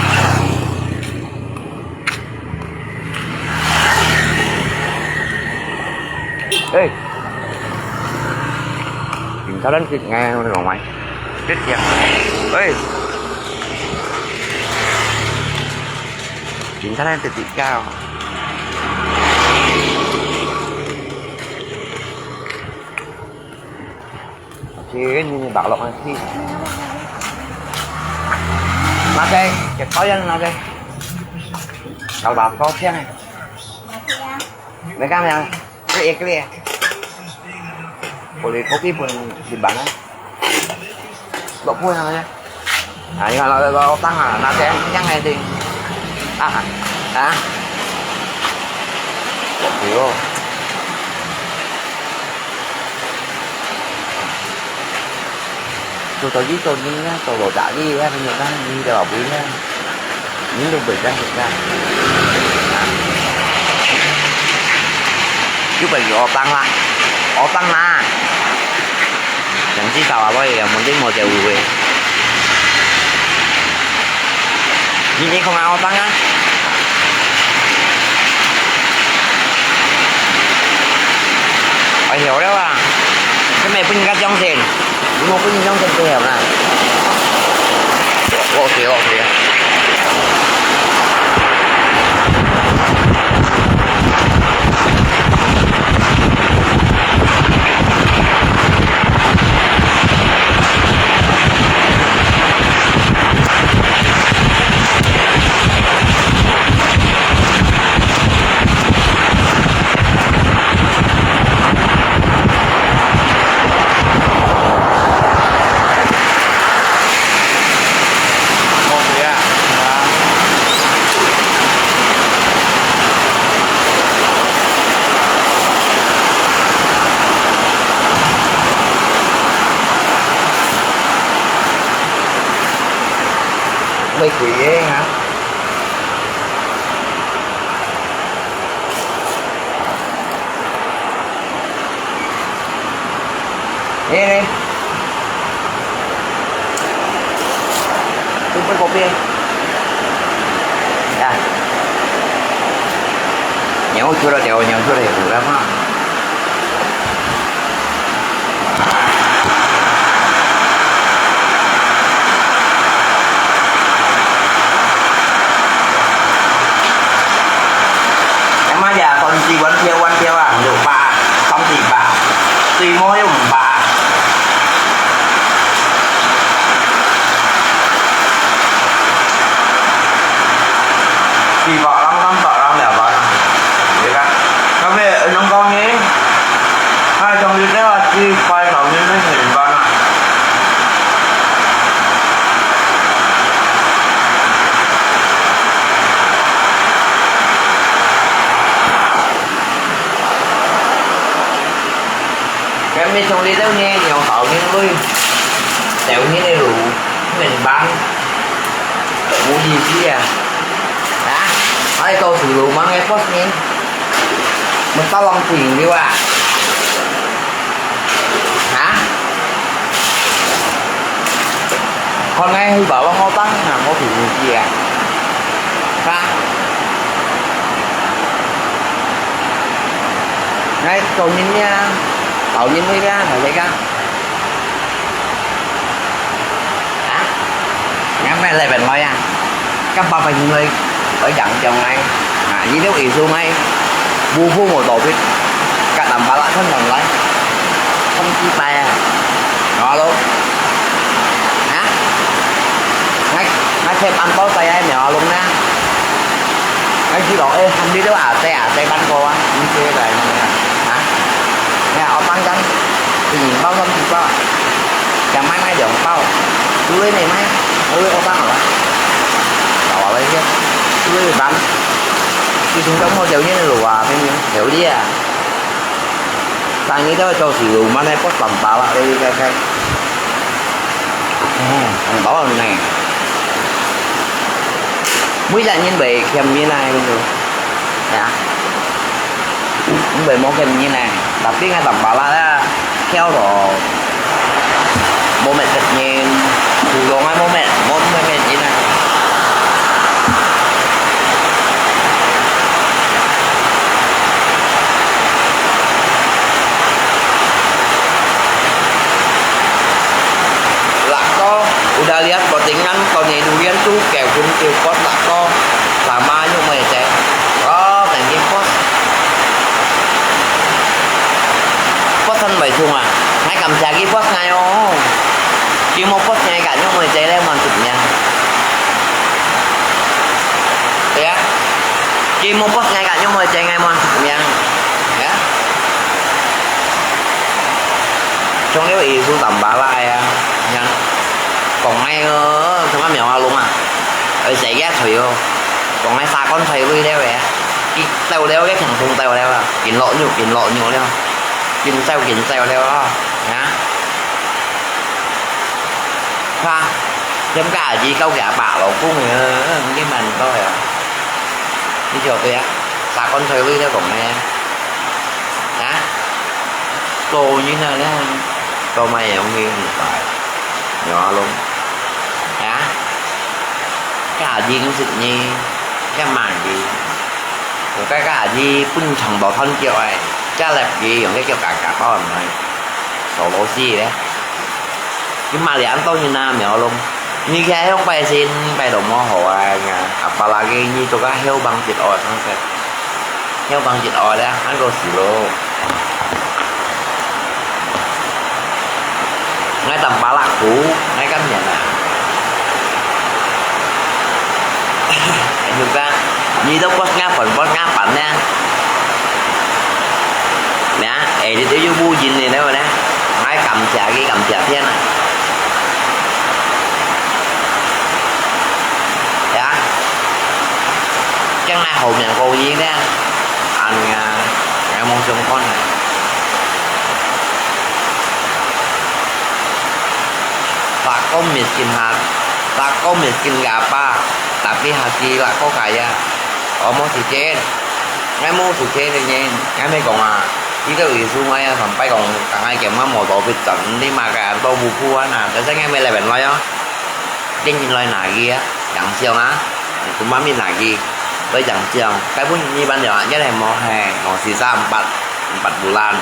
哎，警察人去，哎，我讲喂，这样，哎，警察人去比较。 Sige, ini ni balok na si. Nake, kaya nake. Kalau bakso siang eh. Mereka yang kue kue. Boleh kopi pun di mana? Lok pun namanya. Nah, ini kalau lok tang ah, nasi yang kenyang eh ding. Ah, ah. Lok pun. 做到呢度呢，到羅達呢，朋友啦，呢度話會啦，呢度會啦，會啦。啊，呢個係我當啦，我當啦。人知道啊，我也冇啲冇就會。 你，你看下我當啊。哎，曉了啊。這乜分人家獎金，你無分人獎金最好啦。OK，OK。會貴个啊。誒，都不方便。呀，牛出來，牛出來，有了嘛。 Em aja, kondisi wan pia, wan pia wan, lupa, kondisi ba, tui mo yung ba. 你兜呢，用頭先去，走呢个路，明白？無意思啊！啊？哎，到時路忙个發現，乜得人停了啊？啊？看𠊎去把握我當啊，我平時啊，啊？ 哎，做人呀，做人个呀，大家。啊？你看那邊來呀，跟爸爸應該來講講來。啊，你都意思來，無父母到底，跟南巴拉看看來，看幾擺啊？好咯。啊？𠊎，𠊎貼安到在該苗龍呢。 𠊎知道，哎，喊你兜阿姐阿姐搬過啊，你知道在哪啊？啊？哎呀，我搬間，一人包三四包啊，想買買兩包，有个没买，有个我搬好了。搞了一些，有个搬，一群都没有条件的路啊，没有条件啊。但你都要做事路，慢慢不散吧了，对不对？嗯，很高兴呢。每隻人會欠人啊，係啊。毋會無欠人啊，tapi𠊎南巴拉啊，跳到無乜得人，普通啊無乜，無乜得人啊。 Lako, udah lihat postingan Tony Durian tu kèo hun kêu post Lako, sama ñu mười cek. Oh, nang kêu post. Post thân bảy thùng à? Ngai cảm giác kêu post ngai oh. Kêu một post ngai cả ñu mười cek leh, muan sụp nha. Ya. Kêu một post ngai cả ñu mười cek ngai, muan sụp nha. Ya. Trong liu ý su tắm bá lại à. Nha. Kong ngai ơ, thằng mèo à lùng à. Ơi, sẽ ghét thôi yo. Kong ngai xa con thôi lui leo ya. Kì tàu leo, cái thằng thùng tàu leo à. Kì lọ nhụ, kì lọ nhụ leo. Kì tàu, kì tàu leo à. Nha. Ha. Thêm cả gì câu cả bả lẩu cung rồi, cái màn coi à. Đi theo tôi á. Xa con thôi lui leo kong ngai. Ha. Tô như thế nào nhá? Tô mày không nghe một bài. Nhỏ luôn. Hả? Cái gì cũng xịt nhi. Cái màn gì? Một cái cái gì pun chồng bảo thân kiểu này. Cái lẹp gì, dùng cái kiểu cả cả con này. Sổ lô xì đấy. Cái mà để ăn tô như nào mèo luôn. Như cái không phải xin, phải đồng mô hổ à, apalagi như tôi có heo bằng thịt ỏi, không phải. Heo bằng thịt ỏi đấy, ăn cô xì lô. Ngai tầm bá lạc cú, ngai cắt nhẹ nè. Anh Nhung ta, nhi đâu có ngáp phần, có ngáp phần nha. Nè, ê, đi tới bu jin này nữa nè. Ngai cảm謝cái cảm謝thiên à. Ya. Cái này hậu miệng cô gì nè. Anh, à, em muốn chung con này. Lako miskin hat, lako miskin gak apa, tapi hati lako kaya. Ôi, mô thịt chết. Ngai mô thịt chết rồi nhé. Ngai mới kong à. Ý tôi ý su ngai à, sampai kong, kang ai kiam ngai mô tô bịt chắn đi mà cái ăn tô bu phu ăn à. Cái sẽ ngai mới lại bén nói á. Tiên nhìn lời nãy kia, chẳng siêu á. Cũng mà mình nãy kia. Tôi chẳng siêu. Cái phút như bạn nhỏ, cái này mô hè, mô xì xa, bật, bật bu lan.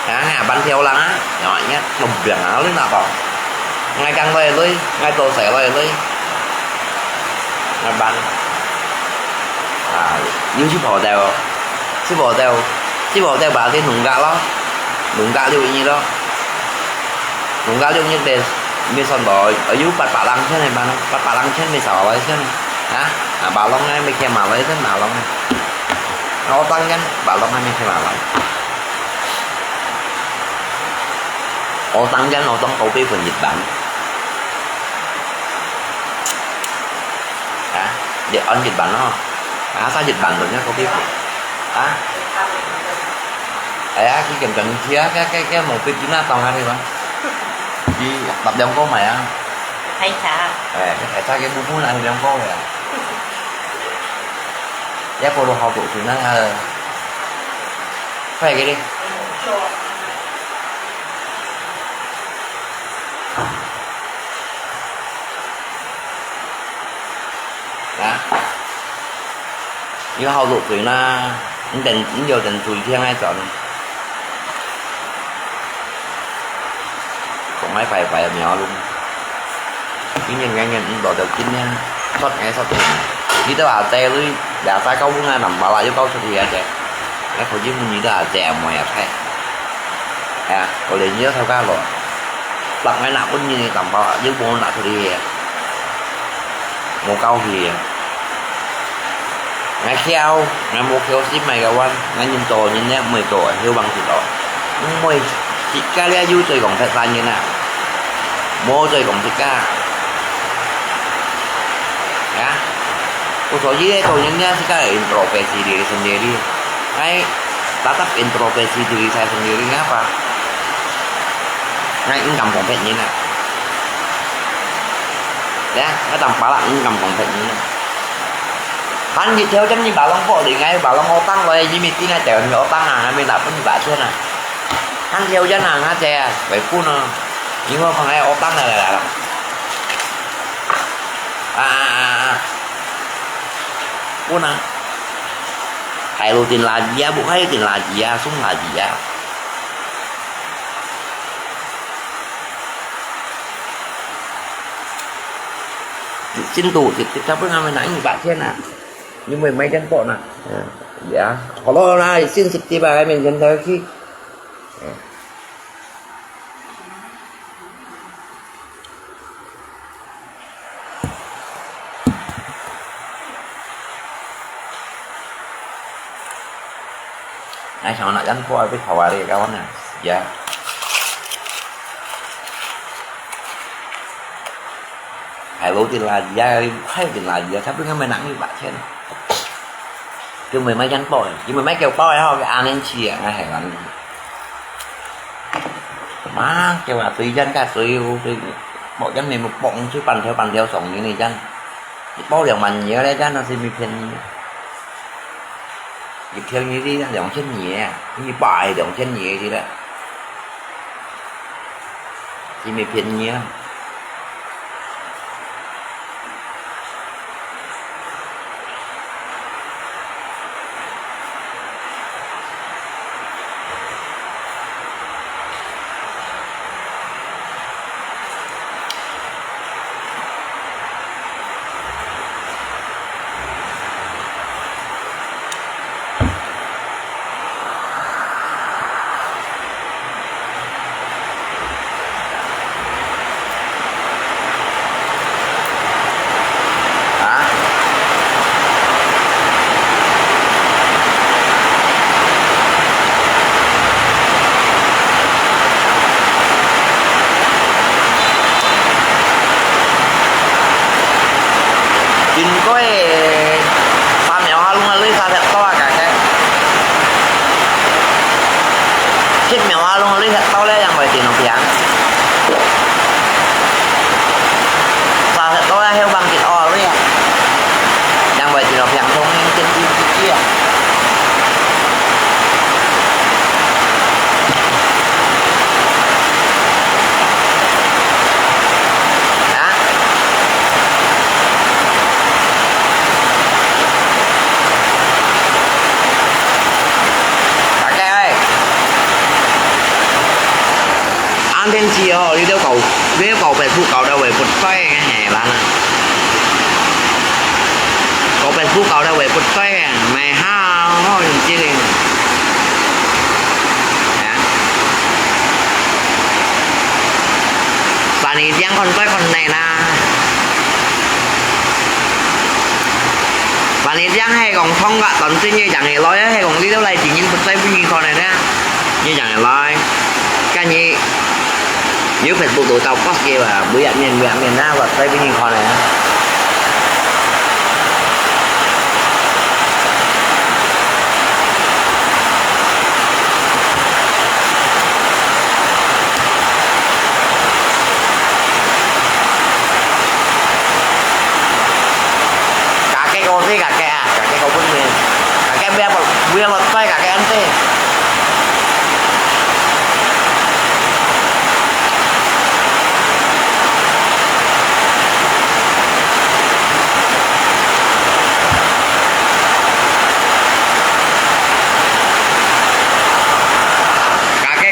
Hả, hả, bắn theo lăng á, nhỏ nhá, một biển áo lên nào có. Ngay càng về lui, ngay tổ sẽ về lui. Ngay bắn. À, như chip hổ tèo, chip hổ tèo, chip hổ tèo bà tiên nung gạ lo. Nung gạ liu như đó. Nung gạ liu như đây, mi son đó, ở dưới bát bá lăng thế này mà, bát bá lăng thế này sao vậy thế này. Hả? À, bá lăng này, mi kia mà vậy thế nào lăng này. Ô tăng nhân, bá lăng này, mi kia mà vậy. Ô tăng nhân, ô tăng tô bê phần Nhật Bản. Hả? Nhật, ở Nhật Bản đó. Hả? Sao Nhật Bản rồi nhá, tô bê phần. Hả? 哎呀，佢緊轉去啊，該，該，該無必要啊，當下个嘛。佢搭兩個買啊。開車。哎，該開車个部分啊，兩個个啊。也過了好多錢啊，快个咧。啊？有好多錢啦，你等，你有等水聽个轉。講个拜拜个苗路，今年，今年，嗯，落到今年，出个出个。你都話這類，也晒高分啊，南巴啦，又高出去啊，這。那可以問你都話這樣，我也睇。哎呀，我連你都頭家落，落个那問你个南巴啦，又無拿出去个。 無夠氣。𠊎噭，𠊎無噭，係麼个話，𠊎人做人呢，毋會做，噭幫佢做。毋會，自家了有罪講別人啊，無罪講自家。啊？故所以呢，做人呢，自家introspeksi diri sendiri。哎，tetap introspeksi diri saya sendiri，ngapa？𠊎毋敢講別人啊。 Ya，𠊎當巴拉，你敢講別人啊？Kan一條針你巴郎薄，你𠊎巴郎utang來，你咪知𠊎條你utang啊，𠊎咪拿分你八千啊。Kan條針啊，𠊎姐啊，會分啊。你莫講𠊎utang來來來。啊啊啊啊！分啊！Kayu din laji啊，bukan kayu din laji啊，送laji啊。 Sin tu, sip sip, tapi ngamai nak ini bak sian nak. Ini mai mai kan pok nak. Ya, kalau lah sin sip sip, ngamai kan tahu ki. Ai, sama nak kan pok, tapi kawari kawan nak. Ya. Hai lo tin la ya, hai tin la ya, tapi ngamai nak ni bak sian. Kêu mười mấy chén pok, chỉ mười mấy kêu pok thôi, cái ăn đến chia, ngay hẹn lắm. Mà kêu là tùy dân cả tùy, tùy, pok dân này một pok chứ bàn theo bàn theo sống như này dân. Pok liang mà nhiều đấy dân nó xin mình phiền. Dịp theo như đi, liang chân nhẹ, như bài liang chân nhẹ đi đó. Xin mình phiền nhiều. Hả? Chính có sa mèo ha lung ha lui sa thiệt to à cả cái. Chết mèo ha lung ha lui thiệt to lẽ yang vậy thì nó phiền. Sa thiệt to lẽ heo bằng thịt o lui à. Yang vậy thì nó phiền không nên trên tin kia. Hả? Đại ca ơi. Ăn thêm gì hả? Đi đâu cậu? Đi đâu cậu phải thu cậu đâu phải bật xoay nghe hè bạn à. Cậu phải thu cậu đâu phải bật xoay à. Mày ha, ho, yung chili. Hả? Bạn ấy tiếng con quay con này là Bạn ấy tiếng hay còn không gạ tấn tin như chẳng hề lối á, hay còn đi đâu lại chỉ nhìn bật tay với nhìn con này đó. Như chẳng hề lối. Cái như nếu Facebook đối tàu post kia mà bữa ăn miền, bữa ăn miền na bật tay với nhìn con này á.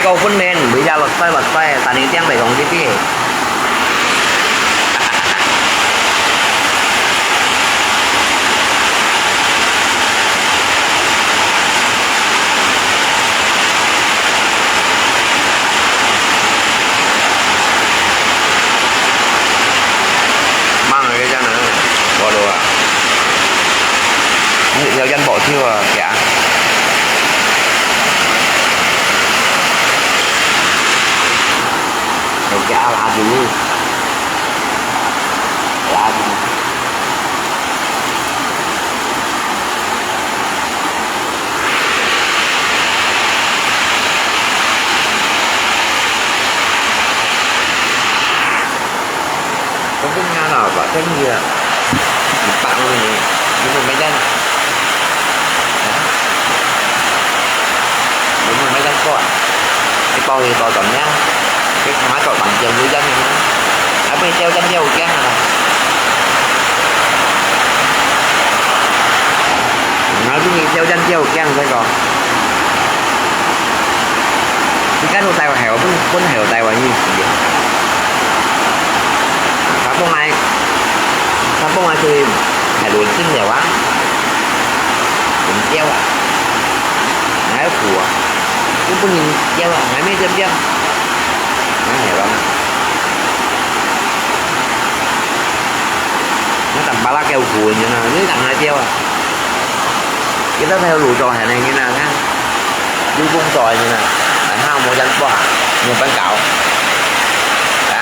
到訓練，每日落水落水，但係頂袂同佢啲。慢个真个，我都啊，有有人保佑啊，行。有行拉住，拉住。 Kau pun ngano, Pak, kan dia. Pak ni, ni pun medan. Ni pun medan kuat. Ni pau ni pau tong nia. Ni pun ngano, Pak, dia hujan ni. Apa dia hujan dia hujan apa? Ngano tu ni dia hujan dia hujan saya kau. Ikan tu Taiwan heo pun pun heo Taiwan ni sih. Kampung ai, kampung ai tu heo lun sin heo ah. Lun heo ah. Ngai ku ah. Ni pun ni heo ah. Ngai mi heo heo. Ngai heo ah. Ngai tam pala kêu ku ni na. Ni tang ngai heo ah. Kita tahu lu cho hai nai ni na kan. Lu bung cho ni na. Hai ha mo jan pa, mo ban kau. Ya.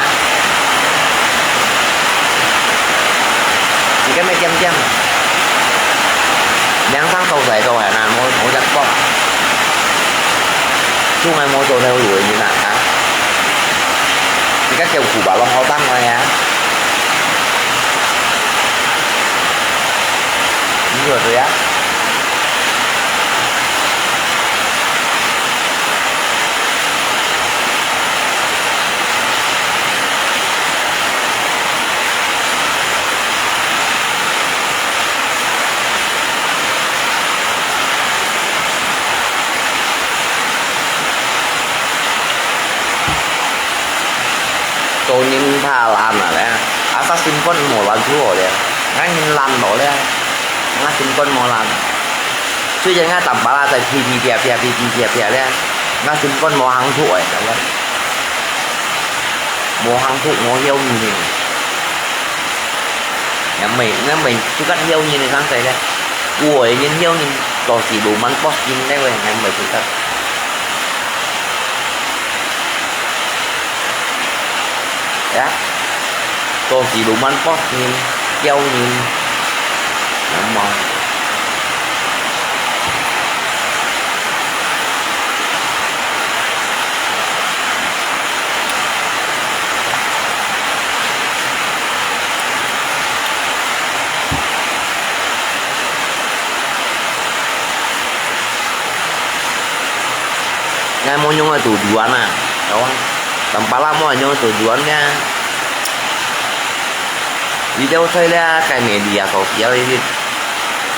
Jika mai kiam kiam. Yang sang tau sai tau hai na mo mo jan pa. Sungai mo cho tahu lu ni na kan. Jika kêu ku ba long hao tang ya. Ni yo ya. Cho nên pha lan à le. Asa simpan mo lan chu le. Ngai hin lan lo le. Ngai simpan mo lan. Suy ngai tam pala zai pi pi pia pia pi pi pia pia le. Ngai simpan mo hang thu ai le. Mo hang thu mo hiu ni. Ngai mei ngai mei chu kat hiu ni sang sai le. Ua yin hiu ni. To si lu man pos yin le we ngai mei chu kat. Ya. Kau si lu man pos ni, kiau ni. Nama? Ngai mo nyong ai tujuan ah, tau ah. Tam pala mo ai nyong tujuan nia. Video sai lia kai me lia so sia lia.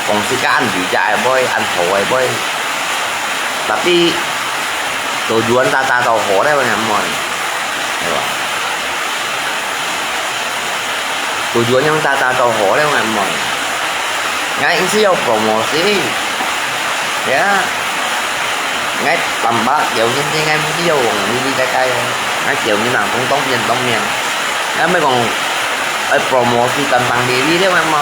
Kong si kan di ja ai boy, an tho ai boy. Tapi tujuan ta ta tau ho le ngai mo. Tau ah. Tujuan yang ta ta tau ho le ngai mo. Ngai ing si yo promosi. Ya. Ngai tam ba yo yin si ngai si yo wong li li kai kai. Ngai yo yin nang tong tong mien tong mien. Ngai mei kong ai promosi tan tang li li le ngai mo.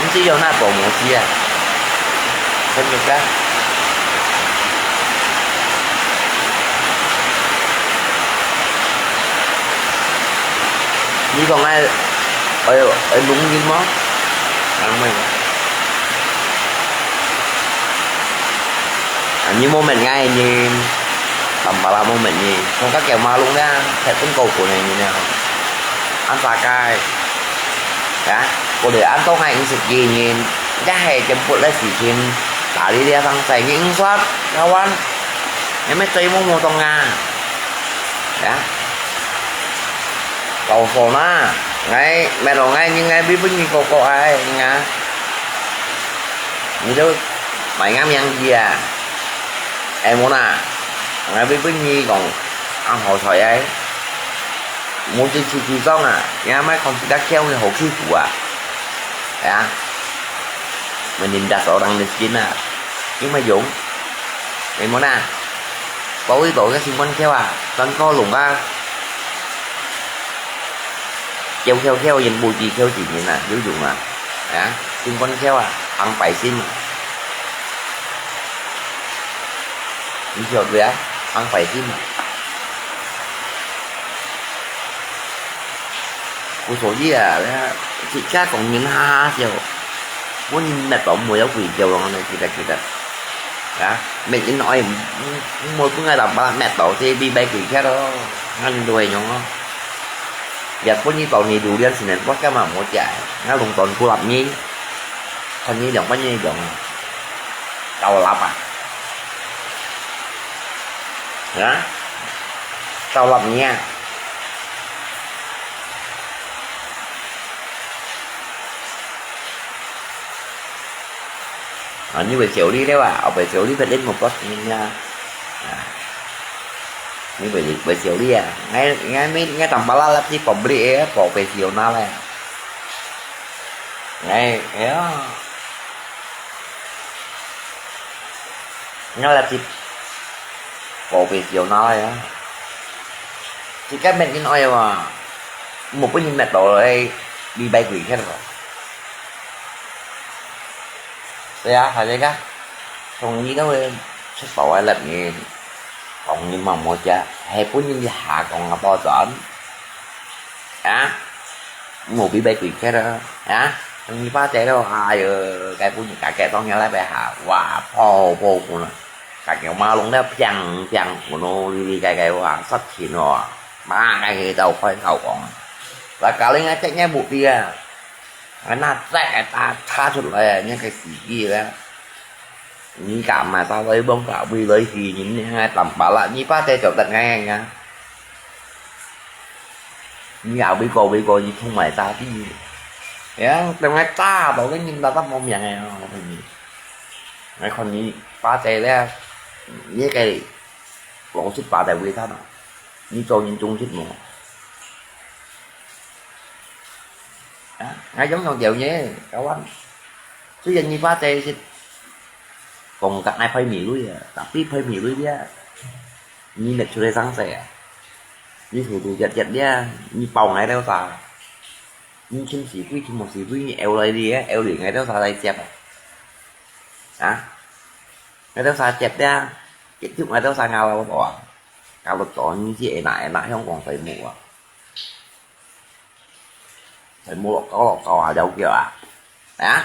Ing si yo na promosi ah. Kan yo ka. Ni kong ai, ai, ai lung yin mo? Ang mei. Ang ni mo men ngai ni. Tam pala mo men ni. Kong ka kêu ma lung na. Thai pun kau pun ni na. Ang sa kai. Ya, kau le ang tong ngai ing sik yin. Ya hai jem put le si yin. Tadi dia sang sai ni ing suat. Kawan. Ngai mei cai mo mo tong nga. Ya. Tau so na. Ngai, mei lo ngai, ni ngai bi pun ni kau kau ai, nga. 你都賣𠊎名字啊？哎，無啦，𠊎會分你講，恁好彩哎，無就去去裝啊，你還賣看自家嬌个好欺負啊？哎呀，mending dah seorang miskin啊，有沒有用？哎，無啦，包一包个心肝嬌啊，裝高籠啊，嬌嬌嬌，人無知嬌自人啊，有用啊？啊，心肝嬌啊，紅背心。 你曉得啊？紅背心。無所謂啊，自家講人哈哈笑，本人搣到無有鬼叫咯，你記得記得。啊，搣人愛，毋，毋，毋好分𠊎當把搣到，這比賣鬼客咯，恁都會用咯。也分你當你榴槤，先生，𠊎根本無食，𠊎攏當不落你，看你兩半夜用。 Kau lapar. Hah? Kau lapar niat. Ah, ni buat siau li lewat, apa siau li balik mupot ni ya. Ah. Ni buat, buat siau li ya. Ngai, ngai mi, ngai tampal lah si public ya, profesional ya. Ngai, ya. Ngai lah si profesional ya. Si kan met in oi wa. Mu pun in met to lai, bi bai gui kan wa. Saya, saya ka. Song ni to, eh, sa to ai lat ni. Kong ni ma mo cha. Hai pun ni ha kong apa tan. Ya. Mu bi bai gui kan wa. Ya. Kong ni pa te lo. Ayo, kai pun ni ka ke tong ya lai bai ha. Wa, po, po, po na. Ka ke ma long da piang, piang, ko no li li kai kai wa. Sat chin wa. Ma kai ke tau kai kau kong. La ka ling a cek nya bu pi a. Ana cek ta cha chut lai nya kai si ki la. Ni ka ma sa lai bong ka bui lai hi ni ni hai tam pa la ni pa te chau tat ngai ngai. Ni a bui ko bui ko ni thung mai ta ti. Ya, teng ngai ta ba ke ni ta ta mo miang ngai. Ngai kon ni pa te le. Ni kai lo sit pa te bui ta na. Ni cho ni chung sit mo. Á, ngai yong yong kieu nye, kawan. Tuy rằng ni pa te sit. Kong kak ngai phai mi lui à, tapi phai mi lui dia. Ni net chule sang se à. Ni thủ thủ jet jet dia, ni pau ngai leo sa. Ni chim si kui, chim mo si kui, ni eo lai dia, eo li ngai leo sa lai chep à. Á. Ngai leo sa chep dia, chep chụp ngai leo sa ngao lo to à. Ngao lo to, ni si ena ena hiong kong sai mu à. Sai mu lo kau lo kau à, liao kieu à. Á.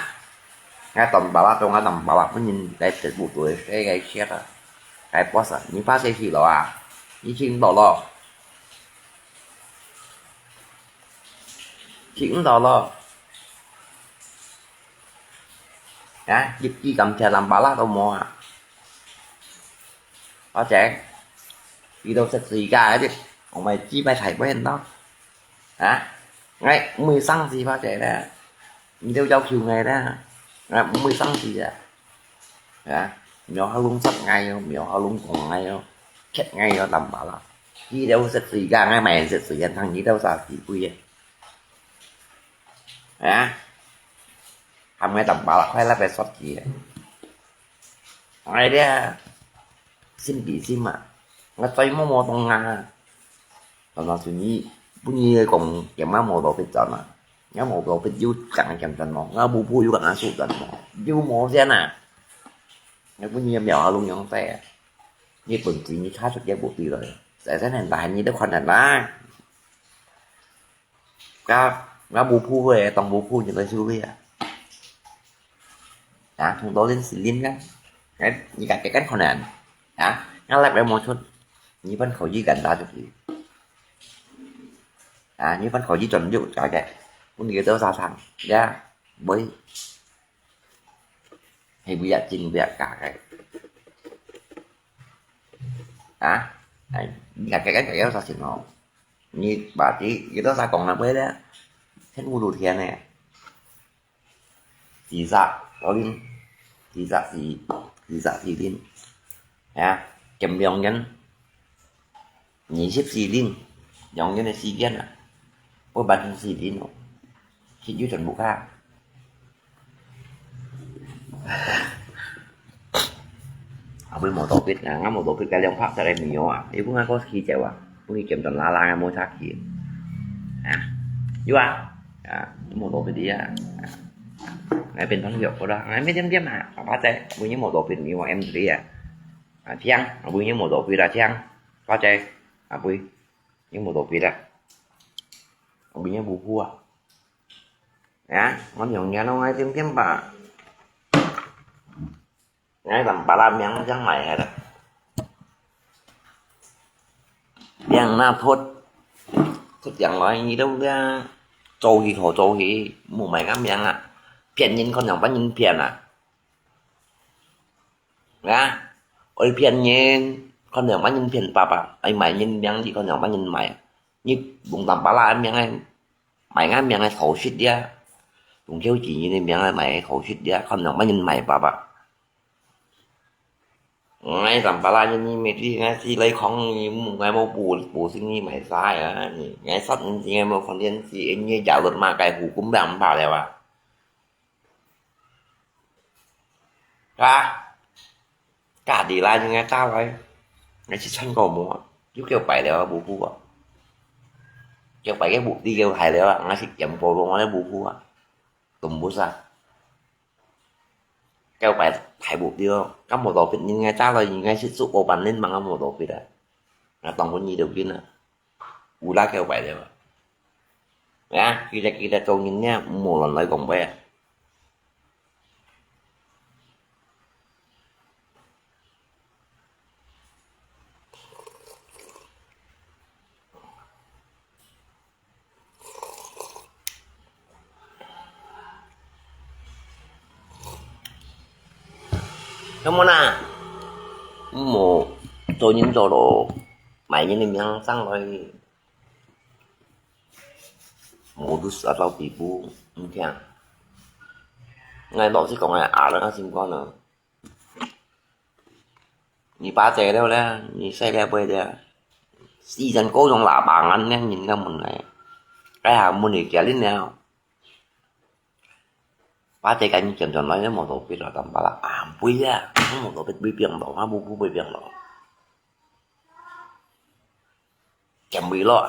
Ngai tong ba la, tong ngai tong ba la, pun yin lai tet bu tu, sai ngai siat à. Ngai puas à, ni pa sai si lo à. Ni chim lo lo. Chim lo lo. Hả? Dịp chi tầm xe làm bà lát đâu mà. Có trẻ. Đi đâu sexy cả chứ. Không phải chi phải thầy quen đó. Hả? Ngay, mười sáng gì ba trẻ đó. Đi đâu giao chiều ngày đó. Ngay, mười sáng gì à. Hả? Miêu hao lung sắt ngay, miêu hao lung cùng ngay. Chết ngay, làm bà lát. Đi đâu sexy cả, ngay mày sexy, thằng đi đâu sao thì vui. Hả? Hăm ngai tăm pala khoai lap pai sot ki. Ngai dia. Sim pi sim a. Ngai choi mo mo tong nga. Tong nga su ni. Pun ni kong kiam ngai mo lo pit chan a. Ngai mo lo pit yu kang kiam chan mo. Ngai bu bu yu kang su chan mo. Yu mo sia na. Ngai pun ni miao a lung yong tai. Ni pun si ni cha sut ye bu pi lo. Sai sai nan tai ni de kwan nan la. Ka, nga bu phu ve, tong bu phu ni ve su ve a. Hả? Thùng to lên xì lên ka. Cái, ni ka cái kan khon nan. Hả? Nga lap ve mo chut. Ni pan khẩu yi kan ta chut. Hả? Ni pan khẩu yi chọn yu ka cái. Pun ni tơ sa thang. Ya, bơi. Hay bây giờ chim bây giờ cả cái. Hả? Hay, ni ka cái kan ka yau sa chim no. Ni ba ti, ki to sa kong na bơi le. Thét mu lu thian ne. Ti sa, lo lin. 二十四，二十四輪，係啊，減兩年，二十四輪，兩年个時間啊，會變成四輪哦，係有全部卡。啊，會無多筆啊，𠊎無多筆，該兩百隻个米哦啊，你分𠊎過去走啊，分佢減轉拉拉，𠊎無差去。啊，有啊，啊，無多筆个啊。 𠊎變朋友个啦，𠊎每點點啊，爸爸在，我也無多變，因為M three啊，啊，聽，我也無多變啦，聽，爸在，啊，不，也無多變啦，我也無苦啊，啊，我兩年咯，𠊎點點吧，𠊎當巴拉名將來个啦，名那脫，脫掉來，你都這，做戲好做戲，無買个名啊，騙人看樣把人騙啊。 啊，愛騙人，看樣把人騙爸爸，愛買人名字，看樣把人買。你用當巴拉个名个，買𠊎名个好食个，用小錢人个名个買好食个，看樣把人買爸爸。𠊎當巴拉人，你每日𠊎是來講，你，𠊎無補，補習你買啥啊？你，𠊎殺人，𠊎無放電視，你假如嘛，該hukum不怕了啊？ 啊，家己來，應該打來，𠊎去唱歌無？又叫拜了，無苦啊。叫拜个目的叫害了啊，𠊎去kiếm波，𠊎無苦啊，都無啥。叫拜大目的哦，該無多別，應該打來，應該係做老闆，恁忙啊，無多別啊。啊，當分你就變啊。 有啦，叫拜了。啊，記得，記得做人呢，毋好亂來講話啊。Kamu na, mo, to nyin to lo, mai nyin ni miang sang loi. Modus atau tipu, mungkin. Ngai lo si kong ngai, ada ngai sim kong na. Ni ba te leo le, ni sai le bue de. Si jan ko yong la ba ngan ne, nyin ka mun ngai. Kai ha mun ni kia lin leo. Ba te ka ni kiam chon lai ne, mo to pi la tam ba la, am bui ya. Mo to pi bui piang lo, ha bu bu bui piang lo. Kiam bui lo.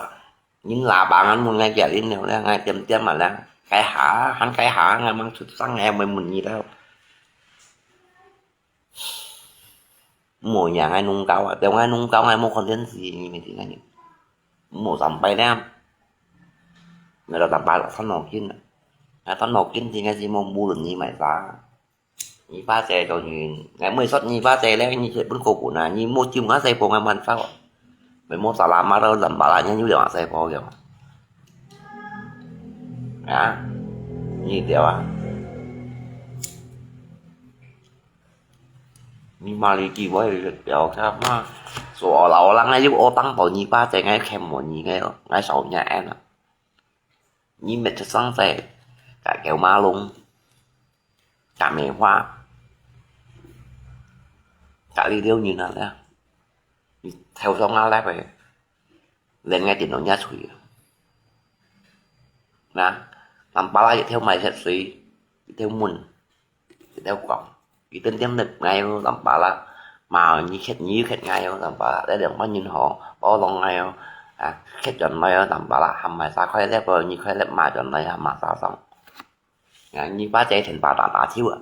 Nyin la ba ngan mun ngai kia lin leo le, ngai tiam tiam ma le. Kai ha, han kai ha, ngai mang chut sang ngai mui mun ni leo. Mo ya ngai nung kau, teo ngai nung kau ngai mo konten si ni mi ti ngai ni. Mo sampai le. Ngai lo sampai lo san no kin. Ngai san no kin ti ngai si mo bu lun ni mai sa. Ni ba te to ni, ngai mo sot ni ba te le ni se pun ko bu na, ni mo chim ngai sai po ngai man sao. Mai mo sa la ma lo lam ba la ni yu le sai po yo. Ya. Ni teo a. Ni ma li ki wai liet piao ka ma. So o la o la ngai yu o tang to ni ba te ngai kem mo ni ngai, ngai sao nya en a. Ni met chut sang te. Ka keo ma long. Ka me hua. Ka li liu ni na le. Ni theo song a le pe. Len ngai tin no nya chui. Na. Tam pa la yet theo mai set sui. Yet theo mun. Yet theo kong. Yet ten tiam lep ngai yo tam pa la. Ma ni khet ni khet ngai yo tam pa la. Le deng pa nyin ho. Po long ngai yo. A, khet chon nai yo tam pa la. Ham mai sa khoi lep po ni khoi lep ma chon nai ham ma sa song. Ngai ni pa che then pa ta ta chiu a.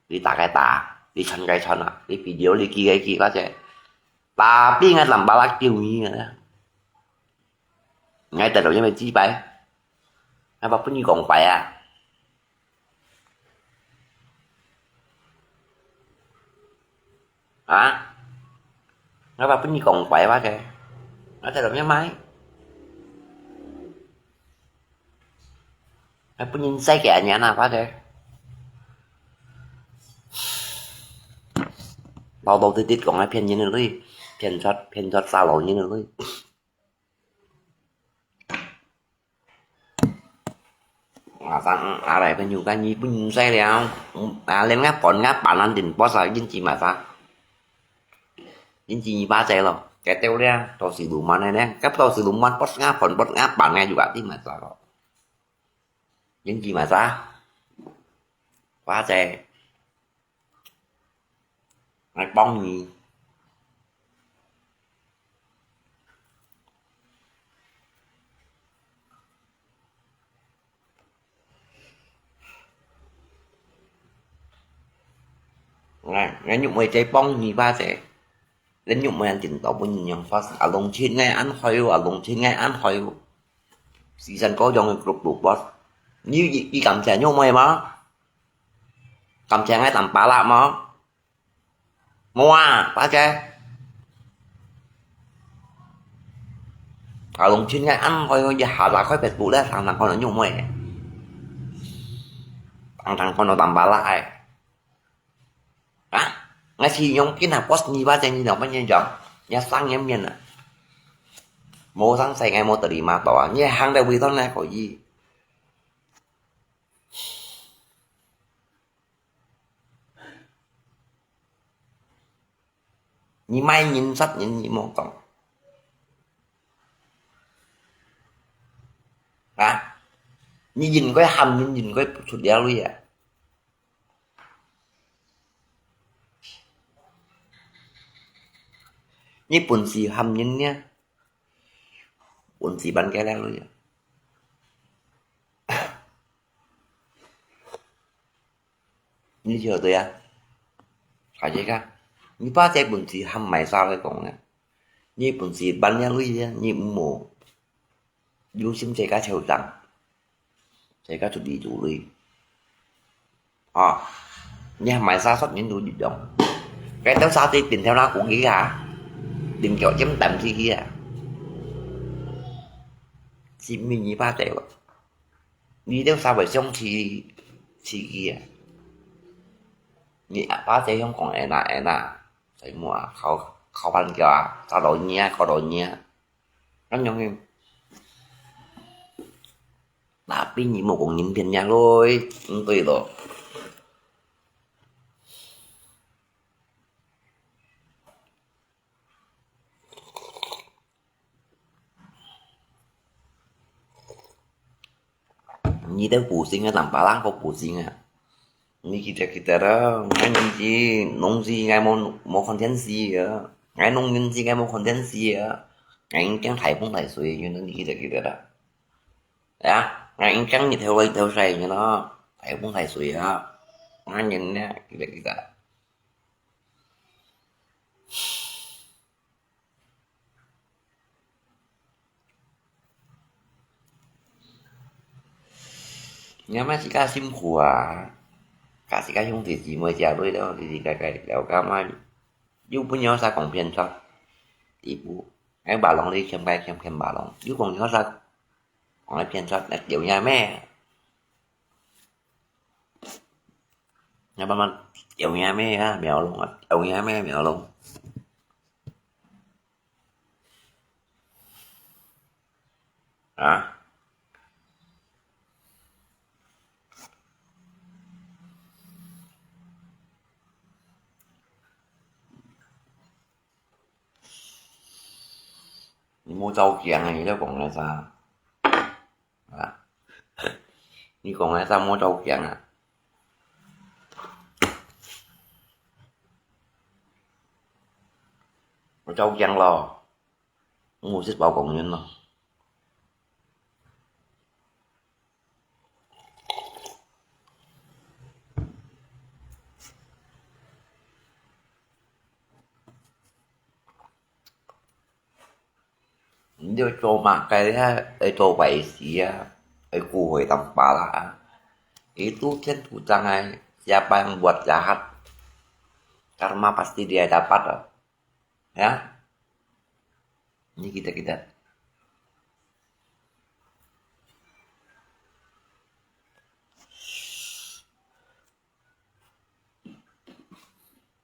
Li ta kai ta. Li chon kai chon a. Li video li ki kai ki pa che. Ta pi ngai tam pa la kiu ni a. Ngai ta lo ye me chi pai. Ngai pa pun ni kong pai a. Ha? Ngai pa pun ni kong pai pa che. Ngai ta lo ye mai. Ngai pun ni sai ke anya na pa che. Tao tao tit tit kong ngai phian nyin lui. Phian chot, phian chot sa lo nyin lui. A, 上阿來朋友个日本人在了，啊，連个本个板蓝顶 boss 啊，引起嘛啥，引起你爸在了，该兜了，都是罗马的呢，该都是罗马 boss 啊，本 boss 啊，板啊，有啊，地嘛啥了，引起嘛啥，哇塞。 来帮你。来，来，玉妹再帮你吧，这。人玉妹人顶到本人样发，啊，弄亲个安排哦，啊，弄亲个安排哦。时间高中个 group 度 boss，你，你，你感谢玉妹吗？感谢个淡巴拉吗？ 無啊，八姐。啊，弄親个安排，一下打開Facebook咧，常常看到玉妹，常常看到淡巴拉个。啊，𠊎是用今下 boss 你八姐，你兩百年講，你三年面了。無上世界無得你嘛到啊，你行到位上呢可以。 你賣人殺人，你莫講。啊？你應該喊人，應該出了鐳啊！你本事喊人呢？本事搬个了鐳啊！ 你曉得啊？大家看，你把這本事喊賣啥來講呢？你本事搬了鐳啊，你毋好有心自家撨帳，自家出去做鐳。啊，你喊賣啥煞人都一樣。該兜沙地變條那古機啊，連腳尖掸出去啊，是毋係你爸在無？ 你兜啥會想起，起佢啊？你阿爸這樣講，哎呀，哎呀，所以我啊，考，考番叫啊，考到你啊，考到你啊，恁樣个。Tapi你莫講人騙人咯，毋對咯。 你兜不信啊，人別人个不信啊。你記得，記得啦，𠊎人係農事，𠊎無，無看電視啊。𠊎農民係，𠊎無看電視啊。𠊎人驚颱風颱水，你記得，記得啦。啊，𠊎人驚日頭，日頭曬，你咯，颱風颱水啊。𠊎人呢，記得，記得。 你阿姆自家辛苦啊，佮自家兄弟姊妹食落了，自家个了解嘛，又毋曉得講騙出，地步，哎，巴郎你欠該欠欠巴郎，又講曉得講來騙出，來丟人咩？ Ngài慢慢，有影咩啊，苗龙啊，有影咩，苗龙。啊？你莫走驚啊，你在講个啥？ 啊，你講个啥莫走驚啊？我走驚咯，我食飽講完咯。 你愛做麼个啊？愛做壞事啊？愛誤會人巴拉啊？Itu天主張啊，siapa yang buat jahat, karma pasti dia dapat啊。Ya？你記得，記得。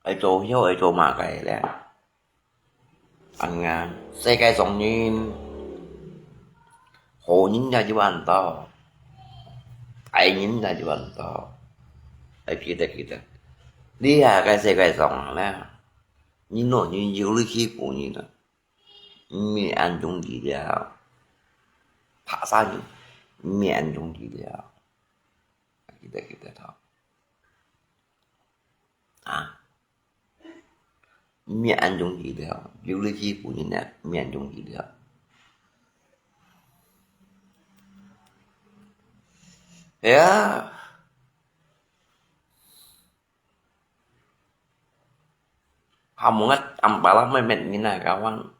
愛做曉愛做麼个咧？恁樣，世界上人，好人也有恁多，愛人來就恁多。愛記得，記得，這下个世界上啊，你若人有力欺負人啊，毋免恁容易了。拍殺人，毋免恁容易了。記得，記得吼。 啊，毋免恁容易了，有力欺負人啊，毋免恁容易了。哎呀，還無𠊎暗巴拉妹妹人啊，kawan。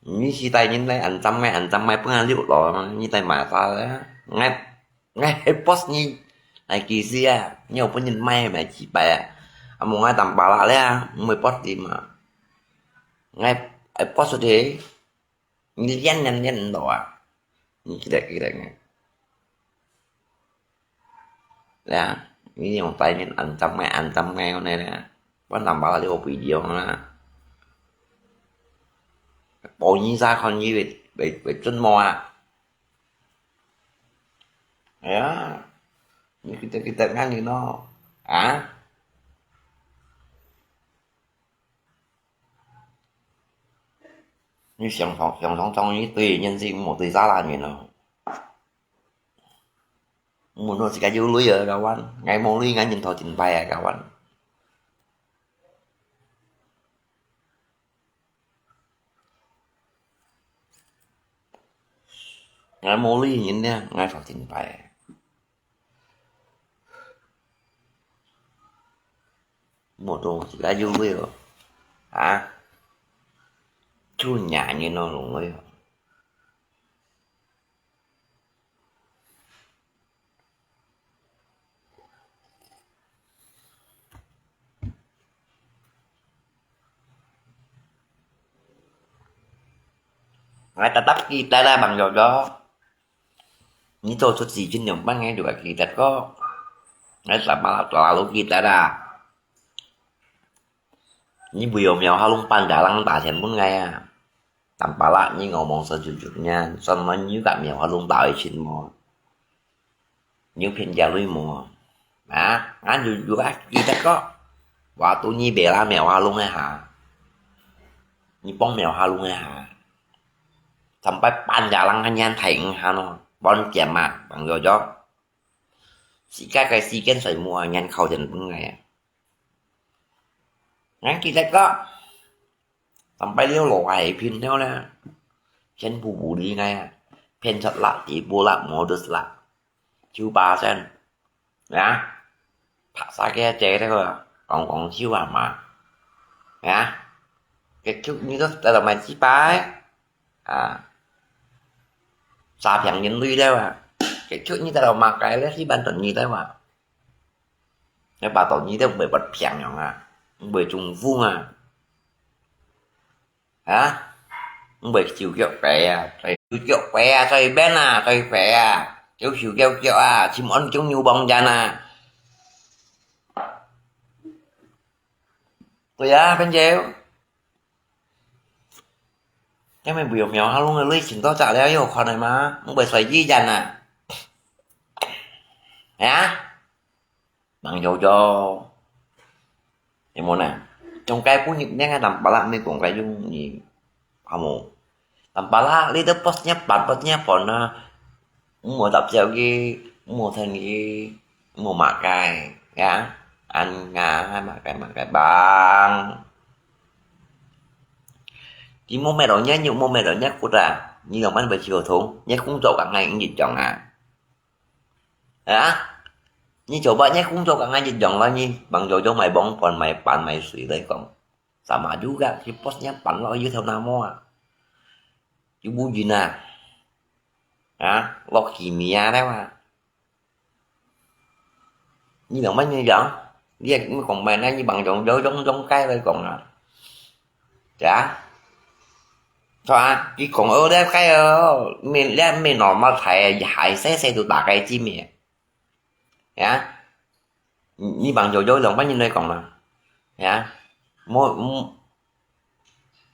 你時代人來安站𠊎，安站𠊎分𠊎溜落，你在馬殺咧？𠊎，𠊎係boss你，來幾時啊？你有分人賣賣幾擺啊？啊，無𠊎當巴拉咧，毋會boss你嘛。𠊎，𠊎boss你，你練練練毋到啊？你記得，記得。 呀，你用大面安站𠊎，安站𠊎恁呢啦，我南巴拉就不一樣啦。保你啥看你會，會，會準無啊？哎呀，你記得，記得𠊎人咯，啊？你想，想，想像中你對人是無對啥啦人咯。 問我自家有鐳啊，kawan。𠊎無鐳，𠊎人頭真歹啊，kawan。𠊎無鐳人呢，𠊎頭真歹。問我自家有鐳哦，啊？就罵人咯，弄鐳哦。 𠊎tetap記得啦，朋友喲。你做出事情了，𠊎就會記得个。𠊎selalu記得啦。 你為了廟下弄半家人打錢分𠊎啊？Tampalak你ngomong sejujurnya，算來你甲廟下弄打个錢無？你有騙人鐳無？啊？𠊎就有啊，記得个。Waktu你bela廟下弄个下，你幫廟下弄个下，sampai半家人个人睇你下咯，幫你點啊，朋友喲。自家个時間全部啊，人靠錢分𠊎啊。 𠊎記得个，sampai了落下騙了啦，全部無理𠊎啊，騙出啦，地步啦，modus啦，九巴仙，啊，拍殺个姐个，講講笑啊嘛，啊，結局你都得到買幾百，啊，詐騙人鐳了啊，結局你得到買个了，一般等你了啊。 你把到你都毋會發病樣啊，毋會中風啊，啊？毋會手腳跛啊，手腳跛啊，隨便啊，隨便啊，手手腳腳啊，心安中有幫人啊。對啊，朋友。 因為不用苗下弄个類型到咋了，有看到嗎？毋會隨意人啊。啊？朋友喲，有無呢？中介不入名个Tampalak，你講个容易，好無？Tampalak，你都不是半不是半啊，莫搭招佢，莫聽佢，莫罵佢，ya。恁樣罵佢罵佢bang。佢莫罵到你，你莫罵到你，覺得你兩萬八千個通，你工作个，𠊎一樣啊。啊？你做麼，你工作个，𠊎一樣咯，你幫助咗買幫飯買飯買水來講。 Sama juga，佢不是半落有頭那毛啊，有烏雲啊，啊，落雨咩啊，對吧？你兩萬你講，你也講買那你幫中中中中介來講啊，對啊，是吧？你講哦，了解哦，你你你normal才還細細都大概知咩？ 呀，你你幫友友兩萬人來講啦，呀，無無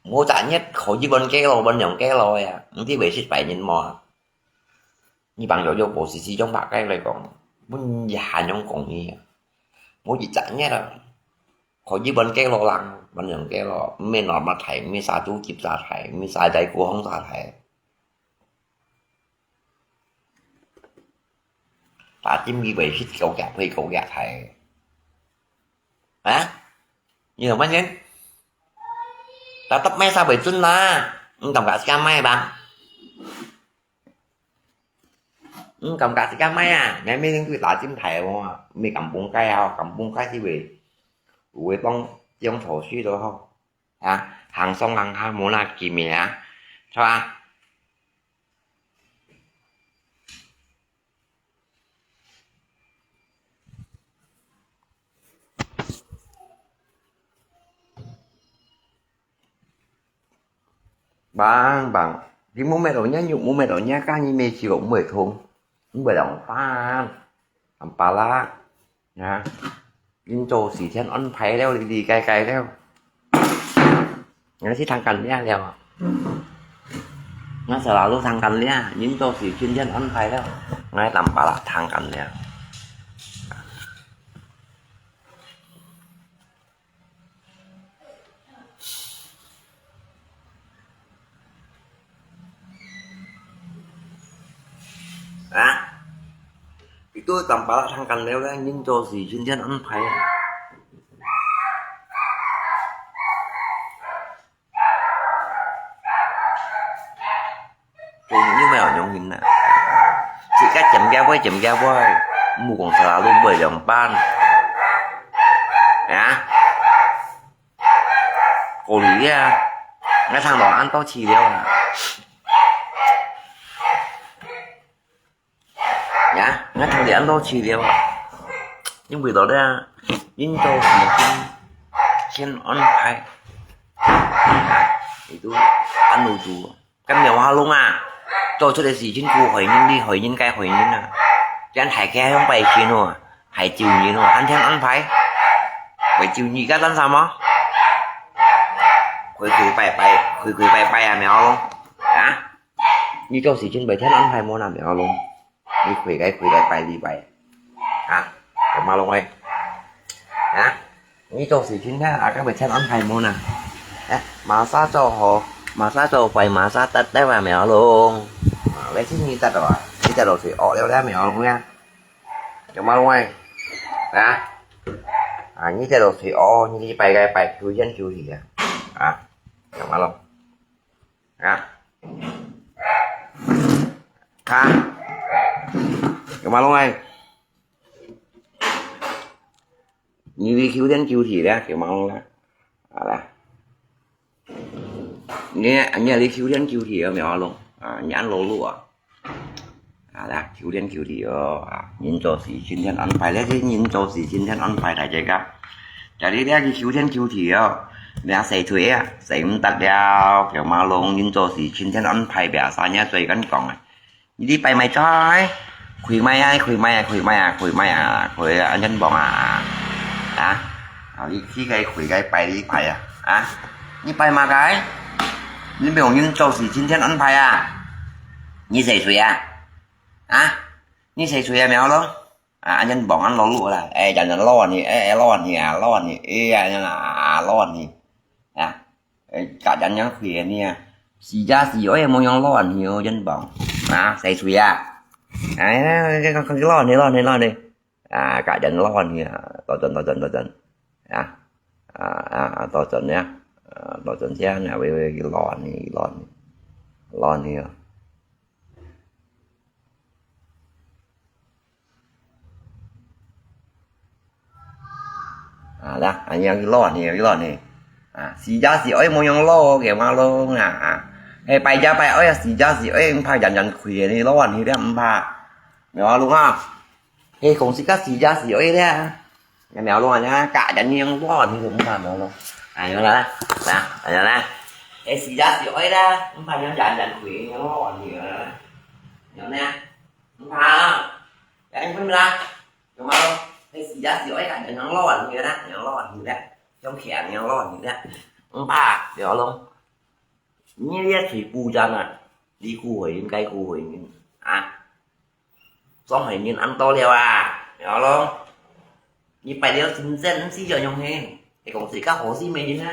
無昨日可以分幾多分兩幾多呀，毋知會失敗人無啊？你朋友有無時時用白雞來講，問一下樣講你啊，無一隻月啊，可以問雞咯啦，問樣雞咯，毋係normal大，毋係殺豬級殺大，毋係殺雞股項殺大。打尖佢會食狗夾皮狗夾大。啊？你有發現？Tetap賣sa會準啦，你感覺自家賣吧？你感覺自家賣啊？你明明對打尖大哦，毋係kampung雞啊，kampung雞佢會，有會幫這種頭緒都好啊，行上行下無那幾名啊，係吧？ Bang, bang. Di mo meron yan, yung mo meron yan, kani may siro mo itong. Ang balang pan. Ang pala. Ya. Yun to, si Tian on pai leo, li li kai kai leo. Nga si thang kan lia leo. Nga selalu thang kan lia, yun to, si Tian Tian on pai leo. Nga tam pala thang kan lia. Ha? Itu tampalak thang kan leo lah, ngin cho si Jin Tian an phai. Kaya nyo may onyong hin na. Sika jam kaya boy, jam kaya boy. Mu kong selalu boy yang pan. Ya. Kuli ya. Nga thang dong an to chi liao na. Ya, nga thang di an to chi liao. Yung bui to dia. Yung to si Jin, Jin an phai. Itu an lu tu. Kan miao ha lung a. Cho chut e si Jin ku hoi nin li hoi nin kai hoi nin a. Jan hai ke hong pai Jin o. Hai jiu nin o. An thian an phai. Pai jiu ni ka tan sa mo. Khui khui pai pai, khui khui pai pai a miao lung. Ha? Ni cho si Jin pai thian an phai mo na miao lung. Ni khui kai khui kai pai li pai. Ha? Ke ma lung oi. Ha? Ni cho si Jin na, a ka pai thian an phai mo na. Eh, ma sa cho ho, ma sa cho pai ma sa tat dai wa miao lung. Lei si ni tat wa, ni tat lo si o liao liao miao lung ya. Ke ma lung oi. Ha? A, ni tat lo si o, ni pai kai pai kiu yan kiu li ya. Ha? Ke ma lung. Ha? Ha? Ke ma lung oi. Ni li kiu yan kiu li ya, ke ma lung ya. A la. Ni, ni li kiu yan kiu li ya, miao lung. A, ni an lo lu a. A la, kiu yan kiu li ya. A, nin cho si Jin Tian an phai, le si nin cho si Jin Tian an phai, thai jai ka. Jadi dia kiu yan kiu li ya. Ni a sai thui a, sai mtak liao, ke ma lung, nin cho si Jin Tian an phai, biasa nia zoi kan kong a. Ni li pai mai zoi. Khui mai a, khui mai a, khui mai a, khui mai a, khui a, an jan bong a. A? A, li khi kai khui kai pai li pai a. A? Ni pai ma kai? Ni miao nin cho si Jin Tian an phai a. Ni sai sui a. A? Ni sai sui a miao lung. A, an jan bong an lo lu la. E, jan jan lo ni, e, e, lo ni a, lo ni. E, an jan a, lo ni. A? E, ka jan yang khui ni a. Si ja si oi mo yang lo an ni o jan bong. A, sai sui a. A, e, e, e, lo ni, lo ni, lo ni. A, ka jan lo ni a. To jan, to jan, to jan. A. A, a, a, to jan ya. A, to jan sia na, wei, wei, lo ni, lo ni. Lo ni a. A, la, an yang lo ni, lo ni. A, si ja si oi mo yang lo, ke ma lung a. A. E, pai ja pai oi, si ja si oi, ang pha jan jan khui ni lo ni, dia ang pha. Miao lung a. He, kong si ka si ja si oi dia. Miao lung a, ka jan yang lo ni, ang pha miao lung. A, yang la, la, yang la. E, si ja si oi dia, ang pha yang jan jan khui ni lo ni. Yang na. Ang pha. Yang pun la. Ke ma lung. E, si ja si oi ka jan yang lo ni dia, yang lo ni dia. Yang khian yang lo ni dia. Ang pha, miao lung. Ni lia chui bu jan a. Li ku hoi nin, kai ku hoi nin. A. 上海人恁多了啊，曉得咯。你擺了深圳，毋使要用嘿，係講自家好心个人啊，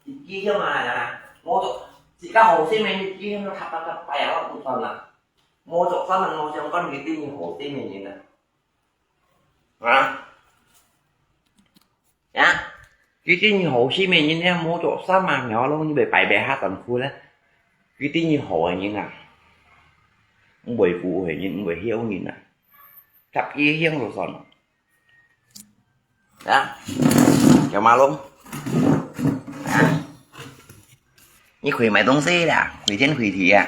一支香啊，無做，自家好心个人，一支香都啪啪啪擺啊，毋算啦。無做啥物無相干，佢對你好心个人啊。啊？啊？佢對你好心个人呢，無做啥物，曉得咯，你會白白下辛苦咧。佢對你好个人啊，毋會苦个人，毋會曉人啊，插支香就算了。 啊，小馬龍，啊，你開麼東西啦？開天開地啊？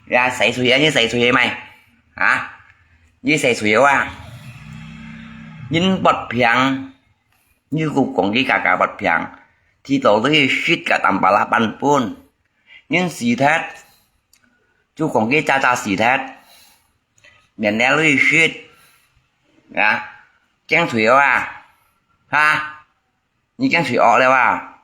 呀，洗水啊，你洗水个咩？啊，你洗水个啊？人發病，你就講佢假假發病，提到你食个淡白啦版本，人死忒，就講佢假假死忒。 免了你食，啊，驚誰哦啊？哈？你驚誰惡了啊？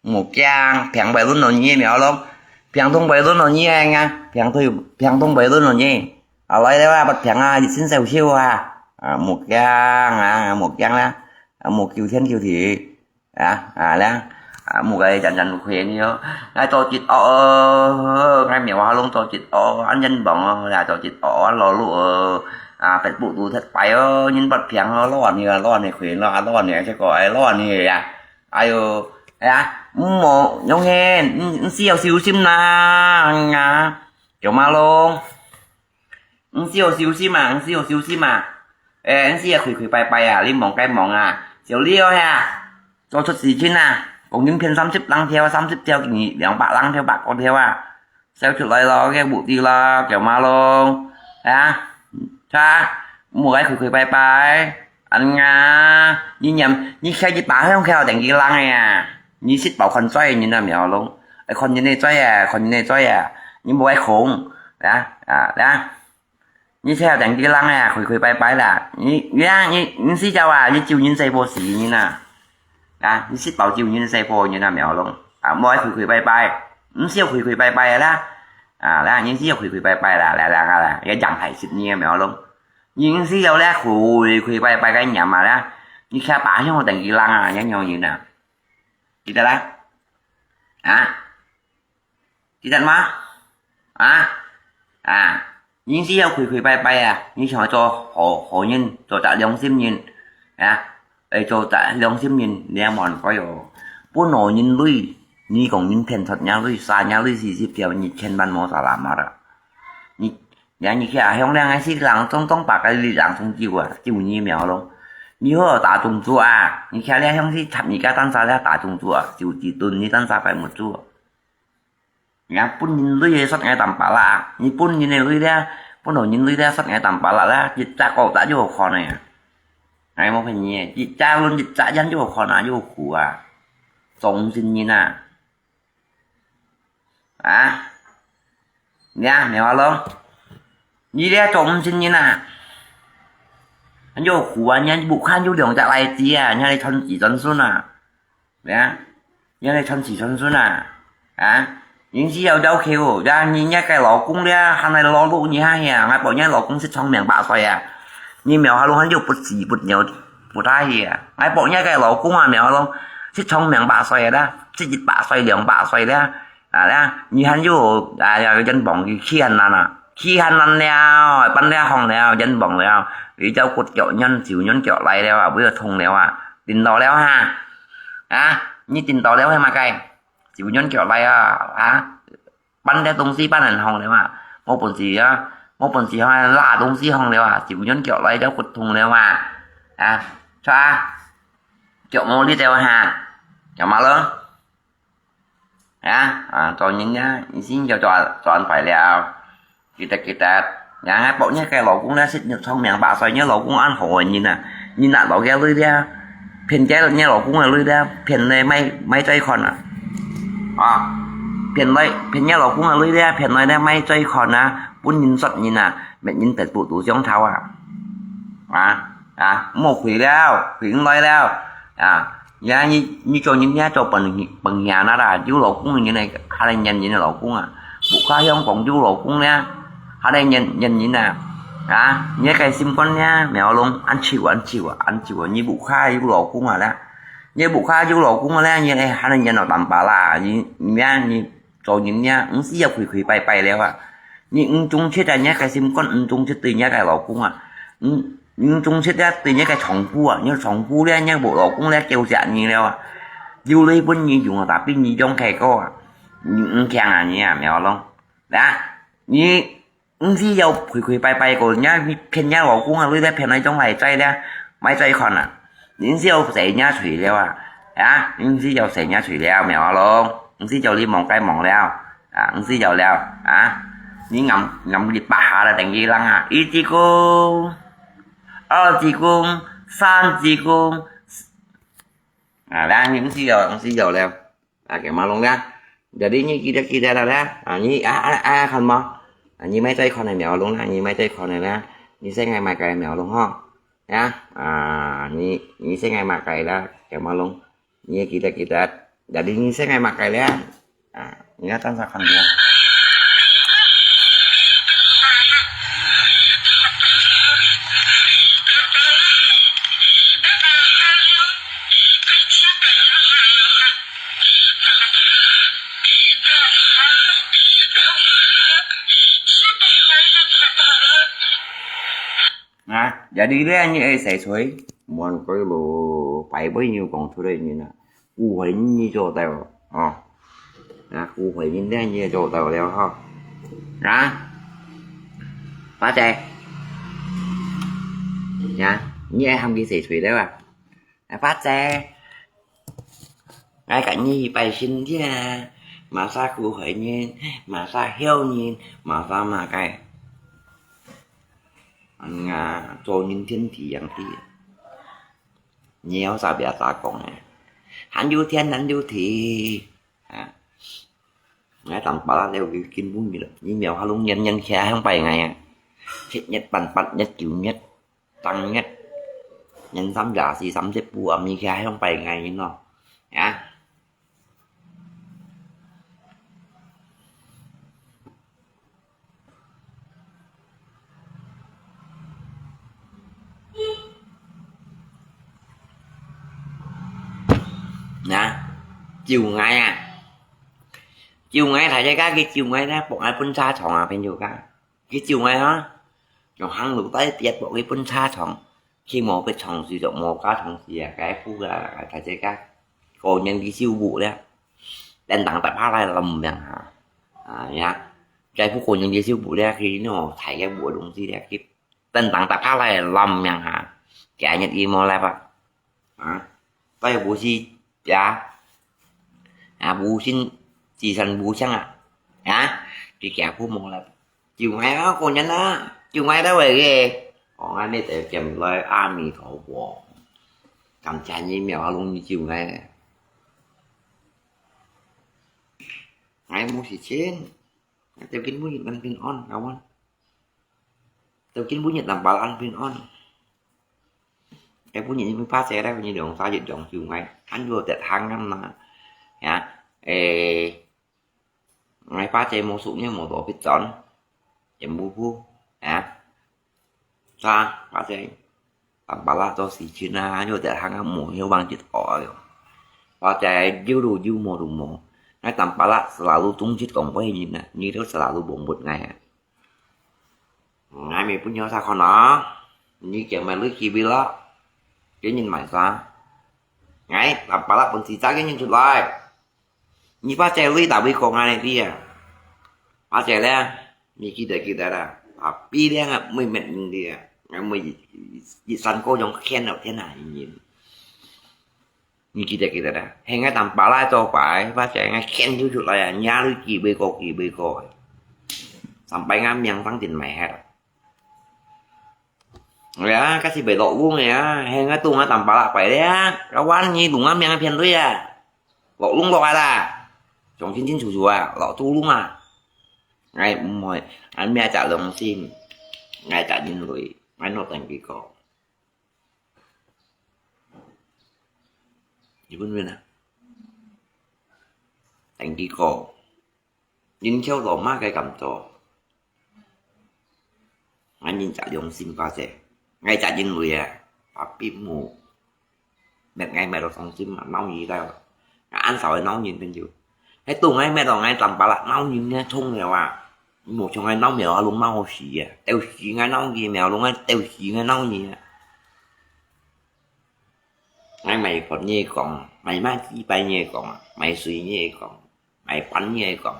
莫驚，病會輪到你，曉得咯，病痛會輪到你啊，病痛，病痛會輪到你。啊，來了啊，發病啊，你先收手啊，啊，莫驚啊，莫驚啦，啊，莫求天求地。 啊，啊，啦，啊，莫个真真虧你哦，來做一惡哦，𠊎苗下龍做一惡，恁人亡哦，來做一惡，啊，勞碌哦，啊，別步都忒擺哦，人發病哦，亂你啊，亂你虧咯，啊，亂你，這個哎，亂你呀，哎喲，哎呀，毋好用嘿，你，你需要小心啦，啊，小馬龍。 毋使好小心啊，毋使好小心啊。誒，毋使啊，開開拜拜啊，你忙該忙啊，小料啊，做出事情啊，講人騙三十零條，三十條，兩百零條，百個條啊，燒出來咯，該屋底咯，小馬龍，啊，哈，莫愛開開拜拜。 恁啊，你念，你徛一把香徛等佢冷个啊，你食飽看衰个人啊，苗龍，愛看人个衰啊，看人个衰啊，你莫愛空，啊，啊，啊，你徛等佢冷啊，開開拜拜啦，你，你啊，你，你死掉啊，你咒人細婆死人啊，啊，你食飽咒人細婆人啊，苗龍，啊，莫愛開開拜拜，毋使開開拜拜啦，啊，啦，你只要開開拜拜啦，來，來，來，來，也講還食你啊，苗龍。 人死了咧，開開拜拜个念啊咧，你徛把香等佢冷啊，仰樣人啊？記得啦？啊？記得嗎？啊？啊？人死了開開拜拜啊，你想做好，好人，做隻良心人，啊？愛做隻良心人，你也無恁該哦。分好人鐳，你講人騙出若鐳，殺若鐳四十條，你千萬莫殺啦嘛啦。你 你看你徛，向兩个死人中中把个力量中救啊，救你苗龍。你好打中主啊，你徛了向去插你个單儕了打中主啊，就幾頓你單儕擺目珠。你看分人鐳个煞𠊎淡白啦，你分人个鐳了，分好人鐳了煞𠊎淡白啦啦，一隻個隻就好看个呀。𠊎無騙你，一隻論一隻樣就好看啊，就好苦啊，忠心人啊。 啊？你啊，苗龍，你這做毋成人啊？還有苦啊，你屋下有兩隻倈仔啊，你還傳子傳孫啊？你啊，你還傳子傳孫啊？啊？人死了要求，呀，你，你个老公了，還來勞碌你下呀，𠊎保你老公食長命百歲啊！你苗下龍還有不死不了，不大去啊！𠊎保你个老公啊，苗下龍食長命百歲啦，食一百歲、兩百歲啦！ 啊，啦，你還有，哎呀，人亡佢氣還爛啊，氣還爛了，搬了行了，人亡了，佢隻骨腳軟，手軟腳倈了啊，尾仔痛了啊，顛倒了哈。啊，你顛倒了係麼个？手軟腳倈啊，啊，搬了東西搬恁行了啊，無本事啊，無本事啊，拉東西行了啊，手軟腳倈，隻骨痛了啊，啊，著啊，腳無力了哈，做麼个？ 啊，啊，做人啊，一心要做，做安排了。記得，記得，啊，保你个老公呢，食長命百歲，你老公恁好个人啊，你拿到个鐳了，騙个你老公个鐳了，騙你買，買債款啊。啊，騙你，騙你老公个鐳了，騙你呢買債款啊，分人殺人啊，滅人白布都上頭啊。啊，啊，莫虧了，虧毋來了。啊， 呀，你，你做人呀，做本，本人啊啦，有老公个人呢，還來騙人个老公啊，屋下鄉講有老公呢，還來騙，騙人啊，啊，你个心肝呢，苗龍，恁久啊，恁久啊，恁久啊，你屋下有老公啊啦？你屋下有老公啊啦，你還還能忍到淡薄啦？你你你做人呢，毋使要跪跪拜拜了啊！你毋忠實啊，你个心肝毋忠實對你个老公啊，毋毋忠實啊對你个丈夫啊，你丈夫咧，你無老公咧，丟下你了啊！有鐳分你用啊，tapi你用太過啊，你毋聽啊你啊，苗龍，啊，你 毋使要跪跪拜拜个，人家騙人家老公啊，你在騙那種壞債的，買債款啊，人是要洗人家罪了啊，啊，人是要洗人家罪了，苗龍，毋使叫你望該望了，啊，毋使要了，啊，你暗暗你八下了，等於人啊，一鞠躬，二鞠躬，三鞠躬，啊，人你毋使要，毋使要了。 啊，cái mà luôn nha. Jadi你記得記得了啦。啊，你啊啊啊，看嘛。啊，你買這款个苗龍啦，你買這款个啦，你先愛買个苗龍吼。Ya, à, 你你先愛買个啦，cái mà luôn. 你記得記得。Jadi 你先愛買个啦。啊，你要等下看你啊。 啊，jadi咧，你愛洗水，莫過咯，拜拜你講出來人啊，古回你做到，哦，啊，古回人咧你也做到了哈，啊，花姐，啊，你愛喊佢洗水了啊？ 啊，花姐，𠊎佮你拜神天啊，麼儕苦害人，麼儕孝人，麼儕麼个。嗯啊，做人天地人地，你要啥別啥講啊，還有天還有地啊。𠊎當巴拉了，佢根本就，你苗下攏年年徛向拜𠊎啊，七月、半、八月、九月。 當日，年三十、四、三十不啊，你徛向拜𠊎人咯，啊。啊，咒𠊎啊，咒𠊎，大自家佢咒𠊎啦，幫𠊎搬車床啊，朋友家。 佢咒𠊎啊，用行路帶別駁佢搬車床，去無別床睡著，無家床睡啊，該鋪啊，大自家，過年佢修補咧，等等搭下來lâm命下，啊呀，該鋪過年佢修補咧，佢喏，大个補東西咧，佢等等搭下來lâm命下，今日佢無來吧。 啊，該又毋係呀，啊，無心之身無相啊，啊，佢驚父母啦，咒𠊎啊，過年啊，咒𠊎到位个，哦，恁呢就兼來阿彌陀佛，感謝你苗下攏你咒𠊎，𠊎無事情，就今晡日恁平安，好無？就今晡日恁巴恁平安。 Cái pun nhìn pha xe đấy, nhìn đường xa dịch đường chiều ngày, ăn vô tết hàng năm mà. Ya, eh, ngày pha xe mô sụn như mô tô phít chọn. Chém bu bu. Ya. Sa, pha xe. Tạm bá là cho xí chín à, ăn vô tết hàng năm mô hiếu bằng chít ỏi. Pha xe dư đủ dư mô đủ mô. Ngay tạm bá là selalu tung chít cổng quay nhìn nè, như đó selalu bồng bột ngày à. Ngài mẹ pun nyawa sa khon à. Nhi kiang mẹ lui kibi lo. Cái nhìn mãi sa. Ngài, tạm bá là pun xí cha cái nhìn chụp lại. Nhi pha xe lui ta bi kong ngài đi à. Pha xe lẽ, nhi kia kia ta. Tapi lẽ ngài mới mệt nhìn đi à. Ngài mới dị sanh có dòng khen nào thế nào nhìn. Nhi kia kia ta. Hèn ngài tạm bá lại cho phải, pha xe ngài khen chụp chụp lại à. Nhà lui kibi kong kibi kong. Sampai ngài miệng tăng tiền mẹ hết. Ya, kasi bai lok lung ya. Hèn ngài tung ngài tạm bá lại phải đấy à. Kawan nhi tung ngài miệng phiền lui à. Lok lung lok à ta. Chong chín chín chủ chủ à, lok tu lung à. Ngài môi, ngài mẹ chả lòng xin. Ngài chả nhìn lui, ngài nó thành cái co. Nhi pun pun à. Thành cái co. Nhìn theo lò má cái cảm thọ. ，𠊎人隻良心个事，𠊎隻認為啊，啊，並無，搣𠊎搣到傷心啊，惱你个，𠊎恁少會惱人朋友。係到𠊎搣到𠊎當巴拉惱人个痛了啊，無像𠊎惱苗阿龍惱死啊，鬥死𠊎惱佢，苗阿龍啊，鬥死𠊎惱你啊。 𠊎賣飯你會講，賣麼个雞排你會講，賣水你會講，賣飯你會講。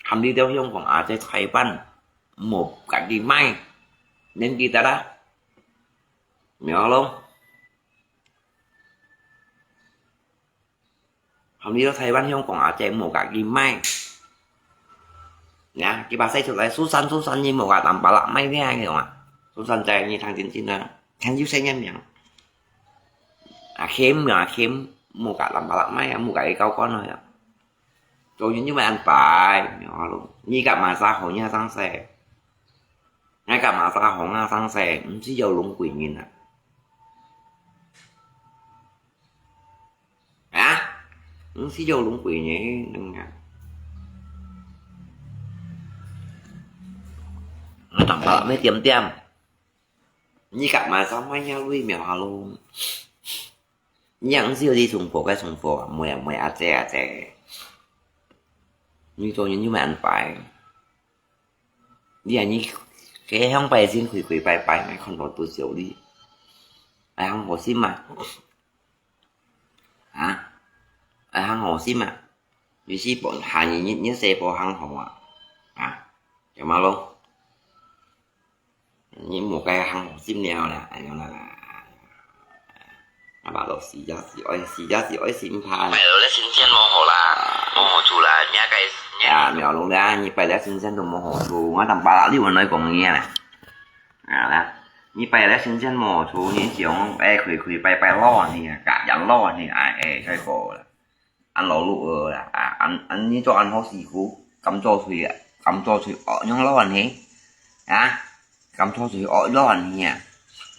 含你兜香港啊，在台灣，無家己賣，恁記得啊？苗阿龍。 含你兜台灣香港啊，這無家己賣。呀，佢把生出來，蘇珊，蘇珊，你無家當巴拉賣咩个嘛？蘇珊在你聽真真啊，聽有聲音名。阿Kim啊，阿Kim，無家當巴拉賣啊，無家己交關啊。做人有麼个安排，苗阿龍，你佮麼儕好人生事？𠊎佮麼儕好人生事？毋係有攏貴人啊。 啊？毋係有攏貴人啊？𠊎當巴拉賣點點。你佮麼儕賣若鐳苗下咯？你也毋係有這重貨該重貨啊，妹啊妹，阿姐阿姐。你做人有麼个安排？你啊你，該向拜神跪跪拜拜，𠊎看到都笑你。哎，好心嘛。 啊？哎，還好心啊？你是幫下你，你，你細胞還好啊？啊？有嗎咯？你莫該還好心了啦，哎呀啦啦。啊，把老死呀死，哎，死呀死，哎，死毋怕。拜六个時間無好啦，無好處啦，你該，你啊，苗龍啦，你拜六時間都無好處，我當巴拉你問來講你啊啦。啊啦，你拜六時間無好處，你想，哎，開開拜拜老啊你啊，假樣老啊你啊，哎，太過了。 恁勞碌个啦，啊，恁，恁你做恁好辛苦，甘做水啊，甘做水惡樣老恁呢？啊？甘做水惡老恁呢啊？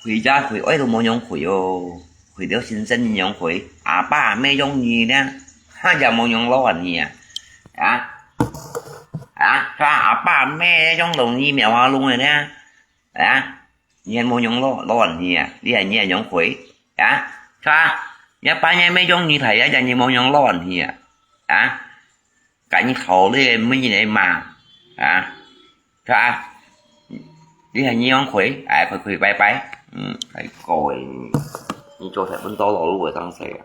開遮開愛都無樣開哦，開了先生你樣開，阿爸阿姆養你呢，哈也無樣老恁呢啊？啊？啊？做阿爸阿姆養老你苗啊弄个呢？啊？ 你還無樣老，老人去啊？你還，你還樣會？啊？是吧？你半夜沒用你台呀，人家無樣老人去啊？啊？趕緊考慮每日的嘛？啊？是吧？你還你樣會？哎，快快拜拜。嗯，太過了。你做才分到老路的當時啊？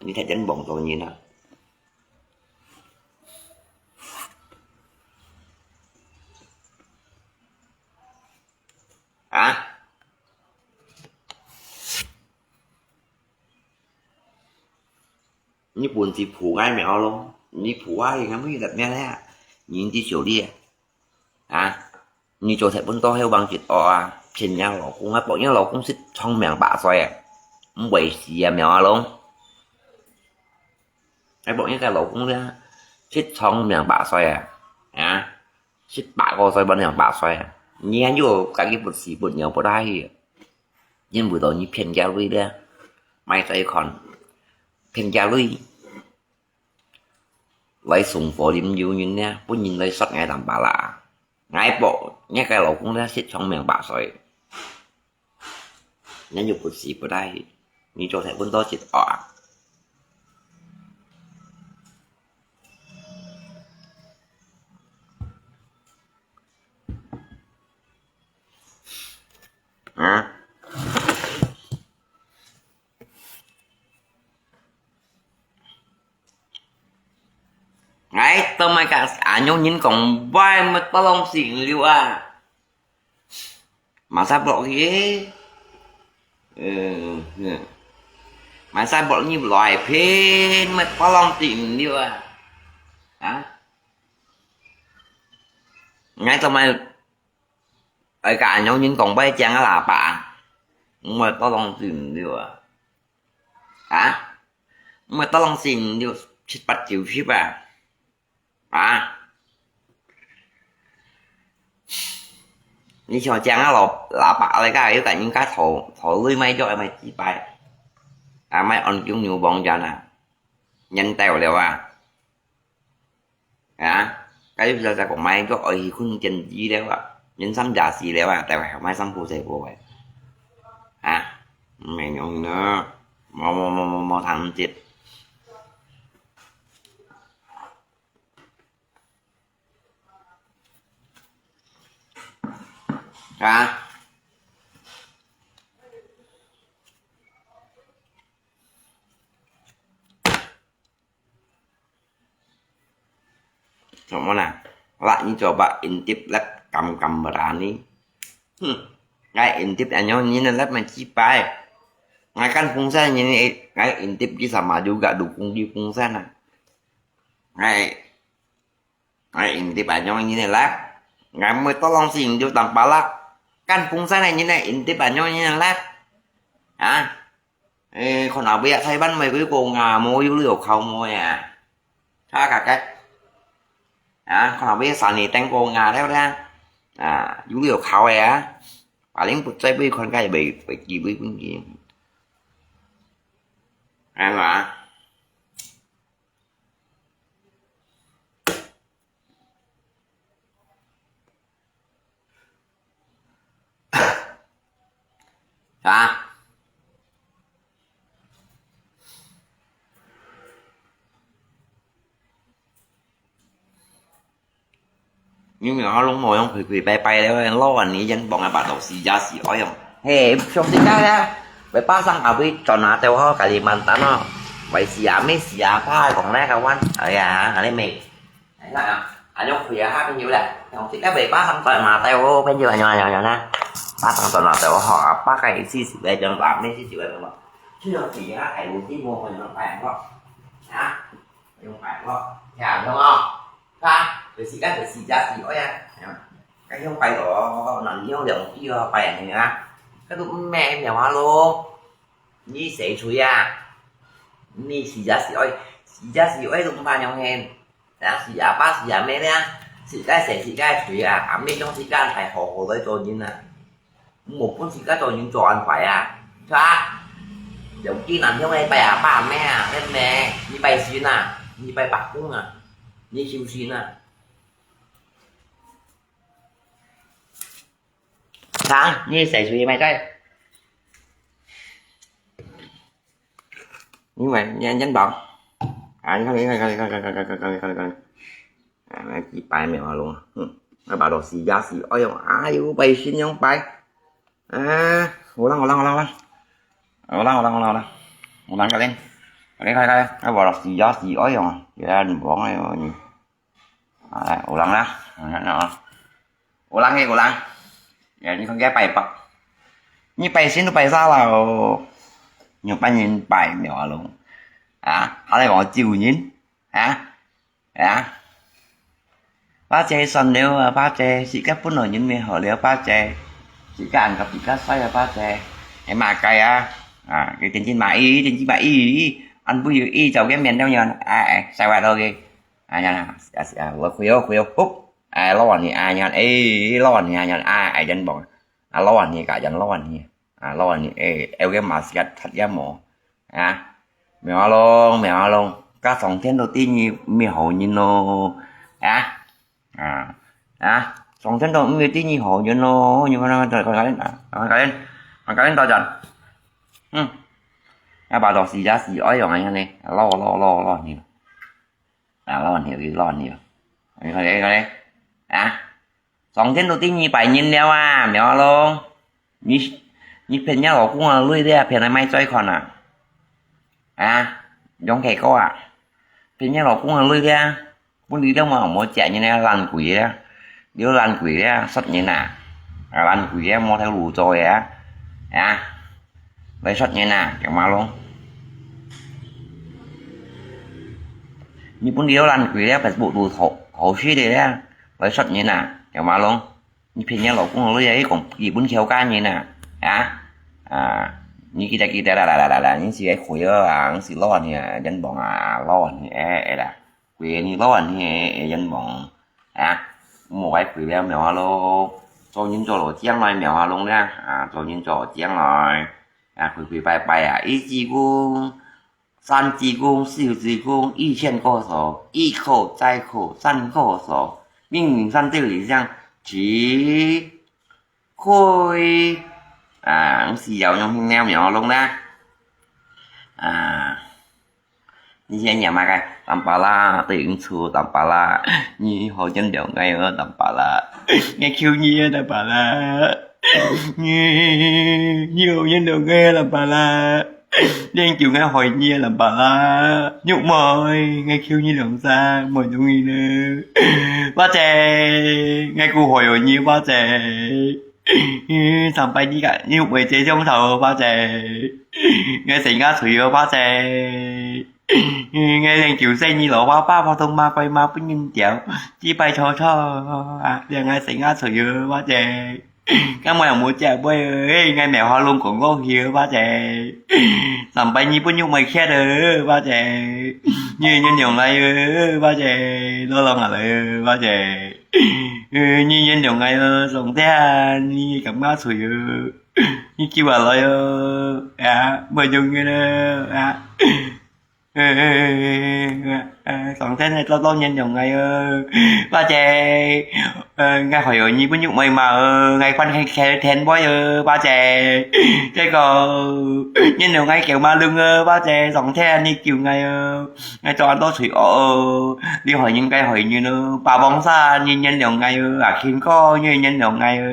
你才真忙做人啊？ 啊？你本事負𠊎苗咯，你負啊，你看你得咩咧？你知少啲啊？啊？你做忒本多後幫一惡啊，騙若老公啊，博若老公食長命百歲啊，毋會死啊，苗啊咯。 𠊎博若个老公咧，食長命百歲啊，啊，食百個歲，無兩百歲啊。你還有家己不死不了不大去，因為到你騙家裡咧，買再看，騙家裡，來送貨啉油人咧，本人來殺𠊎淡薄啦。 𠊎博若个老公咧，食長命百歲。人又不死不大去，你做忒本多一惡啊！啊？ 𠊎都毋敢恁樣人講，𠊎乜不lòng死了啊！Masa blok lagi? Eh, eh. Masa blok ni blok ai pin,乜不lòng死了啊！啊？𠊎都毋愛甲恁樣人講，𠊎正个喇叭，𠊎不lòng死了啊！ 啊？𠊎當然先有七八九十啊！啊？你像這樣啊，老，老伯來个，又甲人家討，討鐳賣藥，賣雞排，啊，賣安宮牛黃丸啊，年代了啊！ 啊，該又毋使再講買，都愛去困電視了啊！人參也死了啊，但係還賣三姑細婆个。啊，毋係樣呢，無無無無無通接。啊？Macam mana? Lah, ni coba intip lah kam-kam berani. Hmm. Ngai intip anyo ni na lah mai cipai. Ngai kan 風扇 ni, ngai intip ki sama juga dukung ki 風扇 ah. Ngai, ngai intip anyo ni na lah. Ngai mo tolong si intip tanpa lah. Kan 風扇 ni na intip anyo ni na lah. Ha? 誒，看後尾啊，台灣玫瑰果啊，無有了口無啊。他大概，啊，看後尾三年等果啊，對不對啊？啊，有了口个啊，把人不在位看，該袂袂機會分佢。哎嘛。 啊？你明下攏無用，跪跪拜拜了，老啊，你人幫啊，把東西也是愛用。嘿，上世界咧，會巴生阿妹轉下頭吼，家己慢等哦。為是阿妹是阿爸講咧，个玩，哎呀，阿你妹。 哎，那啊，恁樣開啊，朋友啦，用這個尾巴上轉馬頭哦，朋友，恁樣，恁樣，恁樣啦。巴上轉馬頭吼，啊，八個四十個鐘，八個四十個鐘嘛。這樣子啊，還有地方可以用擺個，啊，用擺個，聽懂哦？啊，就是該就是這是，哎呀，該用擺個，難用兩句哦，擺个啊，該都毋免，免話咯。 你洗喙啊？你時間是愛，時間是愛用飯用現，啊，是阿爸是阿妹咧，自家洗自家喙啊，阿妹用時間來好好來做人啊。無本事該做人做安排啊，是吧？有幾難用个拜阿爸阿妹啊，嘿咩？你拜神啊，你拜伯公啊，你修行啊。 Hả? Như sẽ suy mai cái. Như vậy, nhân nhân bọn. À, như vậy, à, nó chỉ bài mèo luôn. Nó bảo đồ xì giá xì ơi, à, yêu bài xin không bài. À, ulang, ulang, ulang, ulang. Ulang, ulang, ulang, ulang. Ulang cái lên. Cái, cái, cái, cái bảo đồ xì giá xì ơi, à. Vậy là mình bỏ ngay rồi. À, ulang lah. Ulang đi, ulang. Ya, ni không ghé bài bạc. Ni bài xin nó bài sao là. Nhiều bài nhìn bài mèo luôn. À, hả lại bảo chịu nhìn. Hả? Hả? Ba che son liu à, ba che, chỉ các phút nổi nhìn mèo hở liu ba che. Chỉ các ăn cặp chỉ các xoay à, ba che. Em mà cay à. À, cái tiền chín mà y, tiền chín mà y. Ăn bữa y, y, chào cái miền đâu nhờ. À, à, sao vậy đâu kì. À, nè, nè, à, à, vừa khuya, khuya, húp. À, lo nè, à, nè, ê, lo nè, à, nè, à, à, dân bọn. À, lo nè, cả dân lo nè. À, lo nè, ê, eo cái mà siết thật ya mỏ. À, mèo a lông, mèo a lông. Các sóng thiên đầu tiên như mèo hổ nhìn nô. À, à, à, sóng thiên đầu tiên như hổ nhìn nô. Như mà nó, coi, coi, coi, coi, coi, coi, coi, coi, coi, coi, Hmm. À, bà đó xì giá xì ói rồi anh này. Lo, lo, lo, lo, nhiều. À, lo nhiều, lo nhiều. Coi đây, coi đây. À, sóng thiên đầu tiên như bài nhìn leo à, mèo a lông. Như, như phiền nhau của cũng là lui đi à, phiền là mai chơi còn à. À, giống cái cô à. Phiền nhau của cũng là lui đi à. Bún đi đâu mà không mua chạy như này, lăn quỷ á. Nếu lăn quỷ á, sót như nè. À, lăn quỷ á, mua theo lũ rồi á. À, lấy sót như nè, kiểu mà luôn. Như bún đi đâu lăn quỷ á, Facebook đủ thổ, thổ sĩ đi á. Lấy sót như nè, kiểu mà luôn. Như phiền nhau của cũng là lui đi, còn gì bún khéo cá như nè. À, à, như kia kia là, là, là, là, là, những gì ấy khuya à, những gì lo nè, dân bọn à, lo nè, ê, ê là. Quỷ ni lo anh hi, yên mong. À, mua cái quỷ béo mèo alo. Cho nhìn cho lỗ chiang nói mèo alo nha. À, cho nhìn cho chiang nói. À, quỷ quỷ bài bài à, 一鞠躬, 三鞠躬, 四鞠躬, 一千叩首, 一叩再叩, 三叩首. 命名三对里香, Chỉ khui. À, si yau nhông hin neo mèo lông na. À, 你先念嘛个，Tampalak，對應出Tampalak，你好原諒𠊎哦，Tampalak，𠊎求你啊，Tampalak，你，你好原諒𠊎啊，Tampalak，你救𠊎害你啊，Tampalak，玉妹，𠊎求你兩聲，莫用你了，花姐，𠊎故害你，花姐。 嗯，上擺你个，你會這種頭，花姐。𠊎成家吹哦，花姐。嗯，𠊎連九歲你老花爸，普通嘛，乖嘛，不能掉，幾擺吵吵啊，連𠊎成家吹哦，花姐。今日又無姐妹，哎，𠊎無好弄講講去，花姐。上擺你不用買客哦，花姐。你原諒來哦，花姐。老老啊來哦，花姐。 呃，你原諒𠊎哦，上天，你感覺脆哦，你救下來哦，啊，莫用个了，啊。呃，呃，呃，上天，你多多原諒𠊎哦，花姐。呃，𠊎害你不肉麻麻哦，𠊎關係天天會哦，花姐。這個，原諒𠊎狗馬lungo，花姐，上天，你救𠊎哦。 𠊎做恁多罪惡哦，你害人該害人哦，霸王煞，你原諒𠊎哦，阿慶哥，你原諒𠊎哦，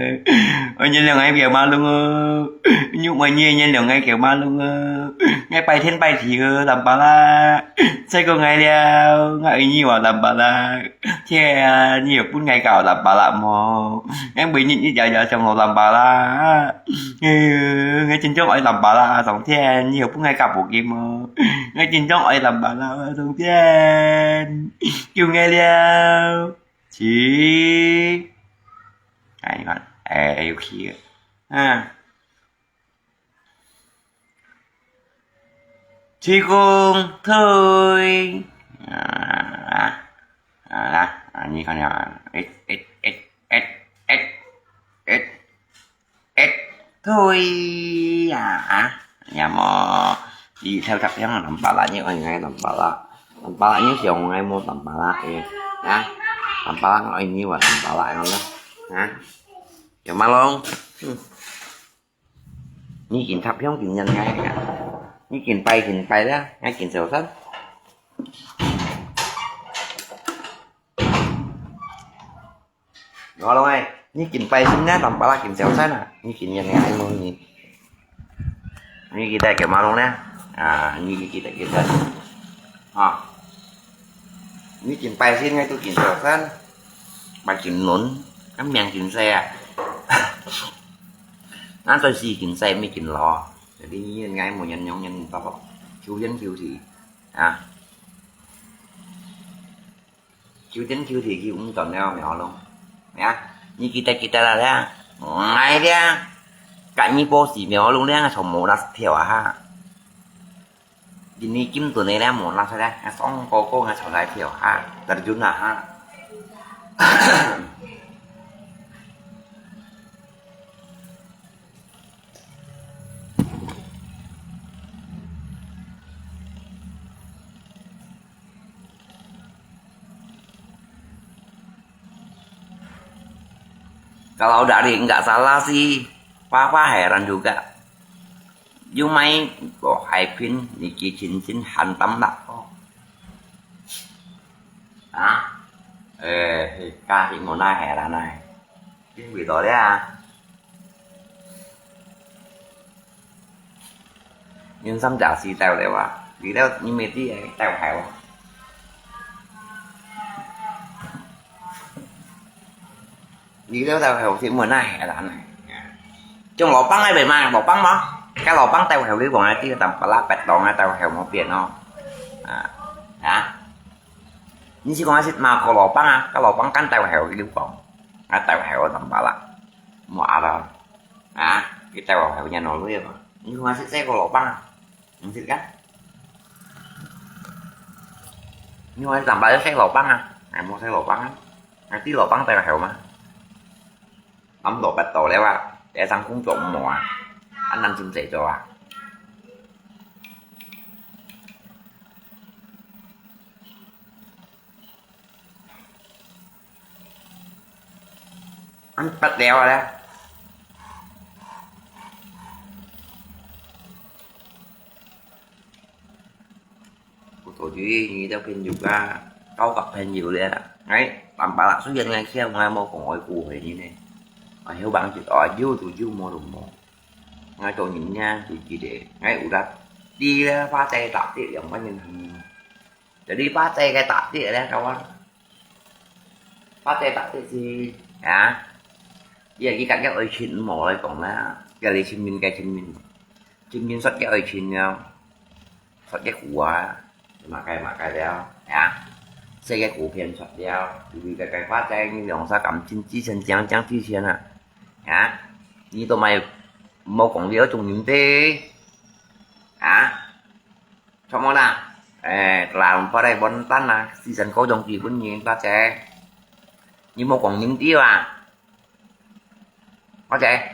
哦，原諒𠊎狗馬lungo哦，玉妹，你原諒𠊎狗馬lungo哦，𠊎拜天拜地哦，Tampalak，再過𠊎了，𠊎愛你哦，Tampalak，天啊，你有分𠊎搞，Tampalak無？𠊎每日日夜夜想你，Tampalak。 哎喲，𠊎真正愛Tampalak啊，上天，你有分𠊎搞無金哦？𠊎真正愛Tampalak啊，上天，救𠊎了。去。哎，你看，哎，又去了。啊。 吹風，退。啊，啊，啊，啊，你看啊，一，一，一，退啊，啊，你看無？你偷偷聽，Tampalak，你愛𠊎Tampalak，Tampalak，你想𠊎無Tampalak个，啊，Tampalak，愛你話Tampalak，樣咯，啊，有嗎咯？嗯。 你緊插香緊煙𠊎啊，你緊拜緊拜啦，𠊎緊小聲。我講哎，你緊拜先啦，Tampalak緊小聲啊，你緊煙𠊎無你。你記得叫馬龍呢？啊，你記得記得。啊，你緊拜先，𠊎都緊小聲，拜緊輪，俺命緊細啊。 俺在世緊細，毋係緊老，jadi你應該無人用人多，求天求地啊，求天求地求毋斷了，苗龍，呀，你記得記得啦，呀，哎呀，甲你保持苗龍咧，從無那條啊哈。 Ini kim tu nila mo na sa da, nga song ko ko nga sa da pio ha, terjun na ha. Kalau dari nggak salah sih, Papa heran juga. Yumai ko hai pin niki cincin hantam dak ko. Ha? Eh, kasi mo na heran ai. Pin wi to dia. Nhân sắm trà xì tèo lèo à. Vì leo như mệt đi ai tèo hẻo. Vì leo tèo hẻo thì mùa này là này. Trong lò băng ai về mà lò băng mà. Cái lò băng tèo hẻo đi còn ai tí tầm bà lá bẹt đòn ai tèo hẻo một biển nó. À. Hả? Như chỉ còn ai xịt mà có lò băng à, cái lò băng cắn tèo hẻo đi còn. Ai tèo hẻo tầm bà lá. Mua à. Hả? Cái tèo hẻo nhà nó lui mà. Như mà xịt xe có lò băng à. Ang sik ka? Nyo ai tamba sai lobang ah. Ai mo sai lobang ah. Ai ti lobang tai heo ma. Am lo bat to le wa. Te sang kung chok mo ah. An nan chim sai cho ah. 恁不了啊咧！我昨日你的朋友啊，交个朋友咧，哎，坦白啦，雖然𠊎笑，𠊎無講愛誤會你呢，啊，有幫助，啊，有就有，無就無。𠊎做人呢，就記得，𠊎有得，你咧，花仔打的兩萬元行。 Jadi花姐个打的咧，kawan。花姐打的是，啊，你个个个愛情無來講啦，个你情人个情人，情人說个愛情了，說个苦啊，麼个麼个了，啊，這个苦片說了，你个个花姐你兩儕感情之前講講之前啊，啊，你都買無講了中人的，啊。 Chomona, eh, tlang pada bontan na, si san ko jong ki pun nyin pa che. Ni mo kong nim ti wa. Pa che.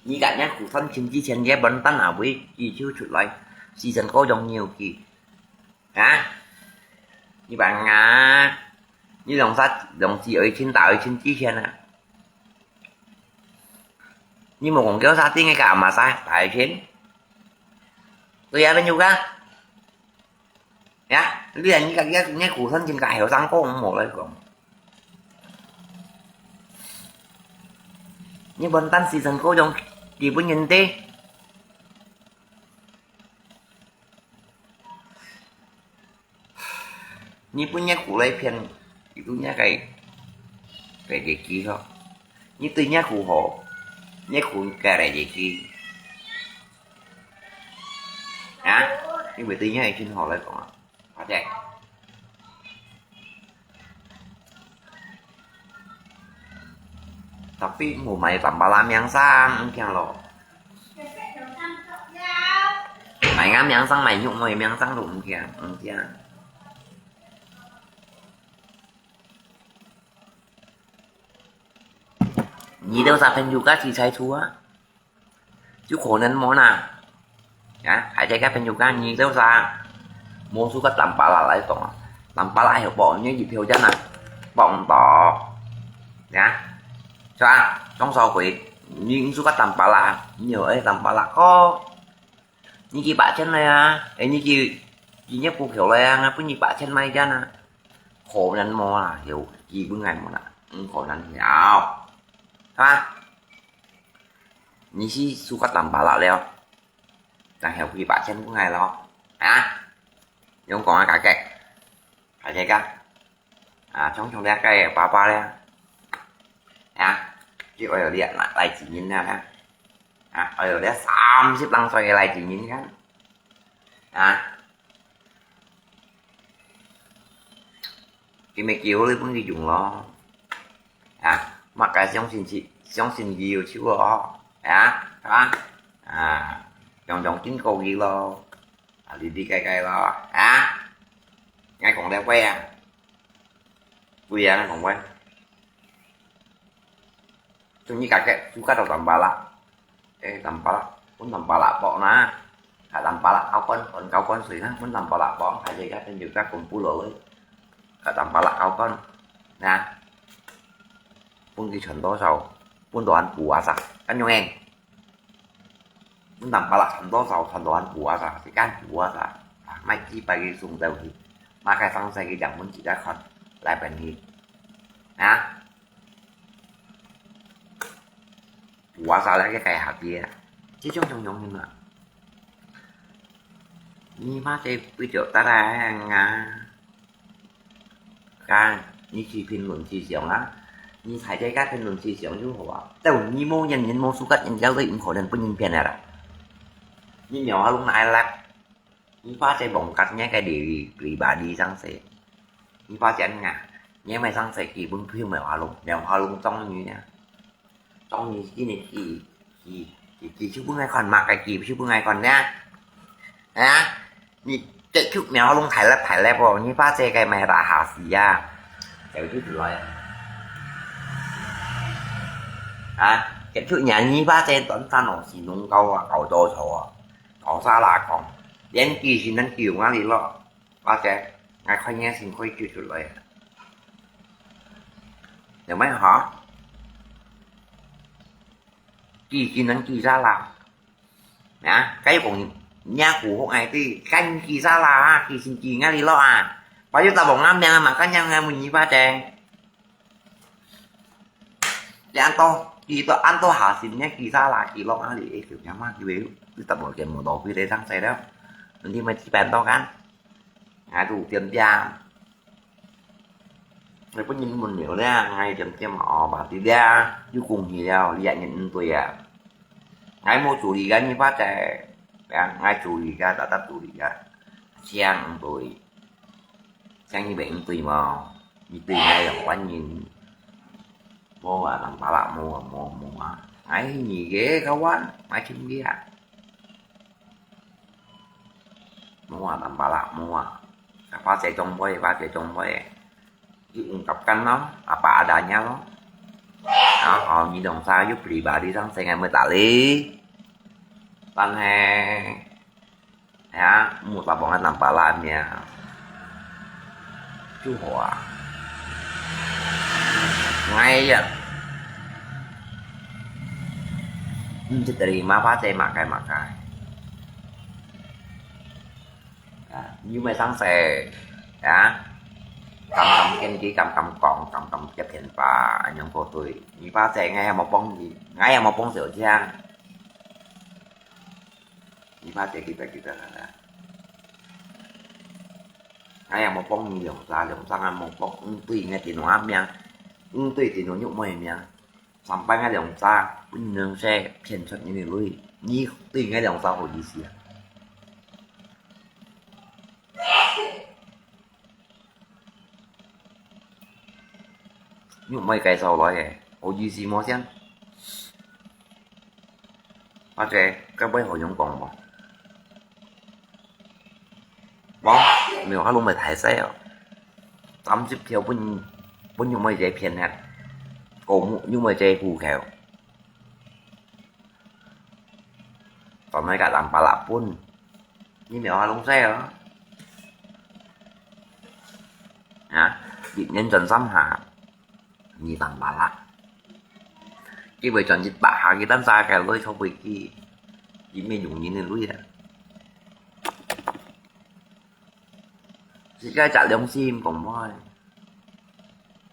Ni ka nya ku san chin chi chen ye bontan na wi ki chu chu lai. Si san ko jong niu ki. Ha? Ni ba nga. Ni long sa, long si oi chin ta oi chin chi chen na. Ni mo kong kêu sa ti ngai ka ama sa, ta oi chin. Tôi ăn bánh yuka. Ya, li ăn ni ka ya ni ku san chin ka heo sang ko mo lai ko. Ni bontan si san ko jong ki pun nyin te. Ni pun nya ku lai phian, itu nya kai, kai deki ho. Ni tui nya ku ho, nya ku kai deki. Ha? Ni bai tui nya chin ho lai kong a. Hate. Tapi mu mai pambala miang sang, kiang lo. Mai nga miang sang, mai nyuk moi miang sang lo, kiang, kiang. Ni deu sa pen juga si sai chua. 就可能無啦。Ya, hai jai ka pen juga ni teu sa. Mo su ka tampala lai tong. Tampala heo bok ni di theo jan na. Bok to. Ya. Sa, trong so kui. Ni su ka tampala. Ni heo eh tampala ko. Ni ki ba chen lai a. Eh ni ki ki ni ku kheo lai a. Nga pu ni ba chen mai jan na. Kho nan mo la. Heo. Ki bu ngai mo la. Kho nan heo. Ha? Ni si sukat tampala leo. Tang heo ki ba chen ku ngai lo. Ha? Yong kong a ka ke. Ka ke ka. A, chong chong le ka e pa pa le. Ha? Ki oi le na lai chi nin na ha. Ha, oi le 三十 lang soi lai chi nin kan. Ha? Ki me kiu le pun ki yung lo. A, mak ka siong sin chi, siong sin kiu chiu lo. A, ha? A, yong yong kin ko ki lo. A, li li kai kai lo. A, ngai kong le pui a. Pui a, ngai kong pui. Chung ni ka ke, sukat tau tampala. Eh, tampala, pun tampala pok na. Ka tampala kau kon, kon kau kon sui na, pun tampala pok, ka je ka pen juga kumpul lo. Ka tampala kau kon. Na. Pun ki chon to sao, pun to an puasa. Kan yung eng. Pun tampala chon to sao, chon to an puasa, si kan puasa. Mai ki pai ki sung tau hi. Ma kai sang sai ki jang pun ki ja kon. Lai pen hi. Na. Puasa lagi kaya hati ya. Ci chung chung yung hima. Ni ma te pi jo ta ra nga. Kan, ni ci pin lun ci siang a. Ni sai jai ka pin lun ci siang yu ho a. Tau ni mo yan yin mo sukat yin jau dai yin kho len pun yin pian a ra. Ni miao ha lung na ai lak. Ni pa che bong kat nye kai di pribadi sang se. Ni pa che nga. Nye mai sang se ki bun piu miao ha lung. Miao ha lung trong ni nya. Trong ni ki ni ki ki ki ki chu bu ngai kon mak kai ki chu bu ngai kon nya. Ha? Ni ke chu miao ha lung thai lap thai lap po. Ni pa che kai mai ra ha si ya. Ke chu tu lai. Ha? Ke chu nya ni pa che ton tan ong si nung kau a kau do cho a. Kau sa la kong. Lien ki si nan ki yung a li lo. Ba che, ngai khoi nge sin khoi chu chu loi. Nè mai ha? 佢竟然佢沙啦。啊，該講若古學𠊎知，該佢沙啦啊，佢先佢𠊎哩咯啊。把有大王阿命啊嘛，該樣啊，問你把正。你安到，佢都安到下先，若佢沙啦，佢落啊哩，一條命嘛，佢會，你大王見無到佢來上世了。問題咪基本到kan？啊，都點點。 你本人問了咧，𠊎點點哦，話知咧，又恭喜了，你也認毋對啊。𠊎無助理个，你怕在，啊，𠊎助理个，tetap助理个，請毋對，請你袂毋對無？你對𠊎有關人，無啊，人巴拉無啊，無無啊，𠊎你个kawan，𠊎請你啊。 Mua tambala mua. Apa cai congboy, apa cai congboy. Diungkapkan lo, apa adanya lo. Ah, kalau ngilong sa yu pribadi sang sengai metali. Tan he. Ya, mu tapongan tambala niya. Cuhua. Ngai ya. Terima apa cai makai-makai. À, nhưng mà sáng sớm, à, 敢敢見佢，敢敢講，敢敢接電話，恁樣過對。你怕這，𠊎也無幫你，𠊎也無幫小姐。你怕這，佢就，佢就，𠊎也無幫你兩儕，兩儕也無幫，毋對𠊎電話名，毋對電話玉妹名。 上擺𠊎兩儕分人說騙出你个鐳，你對𠊎兩儕好意思啊？你毋會介紹來个，好意思無先？或者，該位好用講無？ 無，苗下龍會大細哦。三十條分，分玉妹姐騙忒，過目玉妹姐戶口。當然个人巴拉分，你苗下龍細哦。啊，一年賺三下。 你當巴拉。佢會賺一百下，佢單儕个鐳坐飛機，佢乜用人个鐳啊。自家隻良心講話。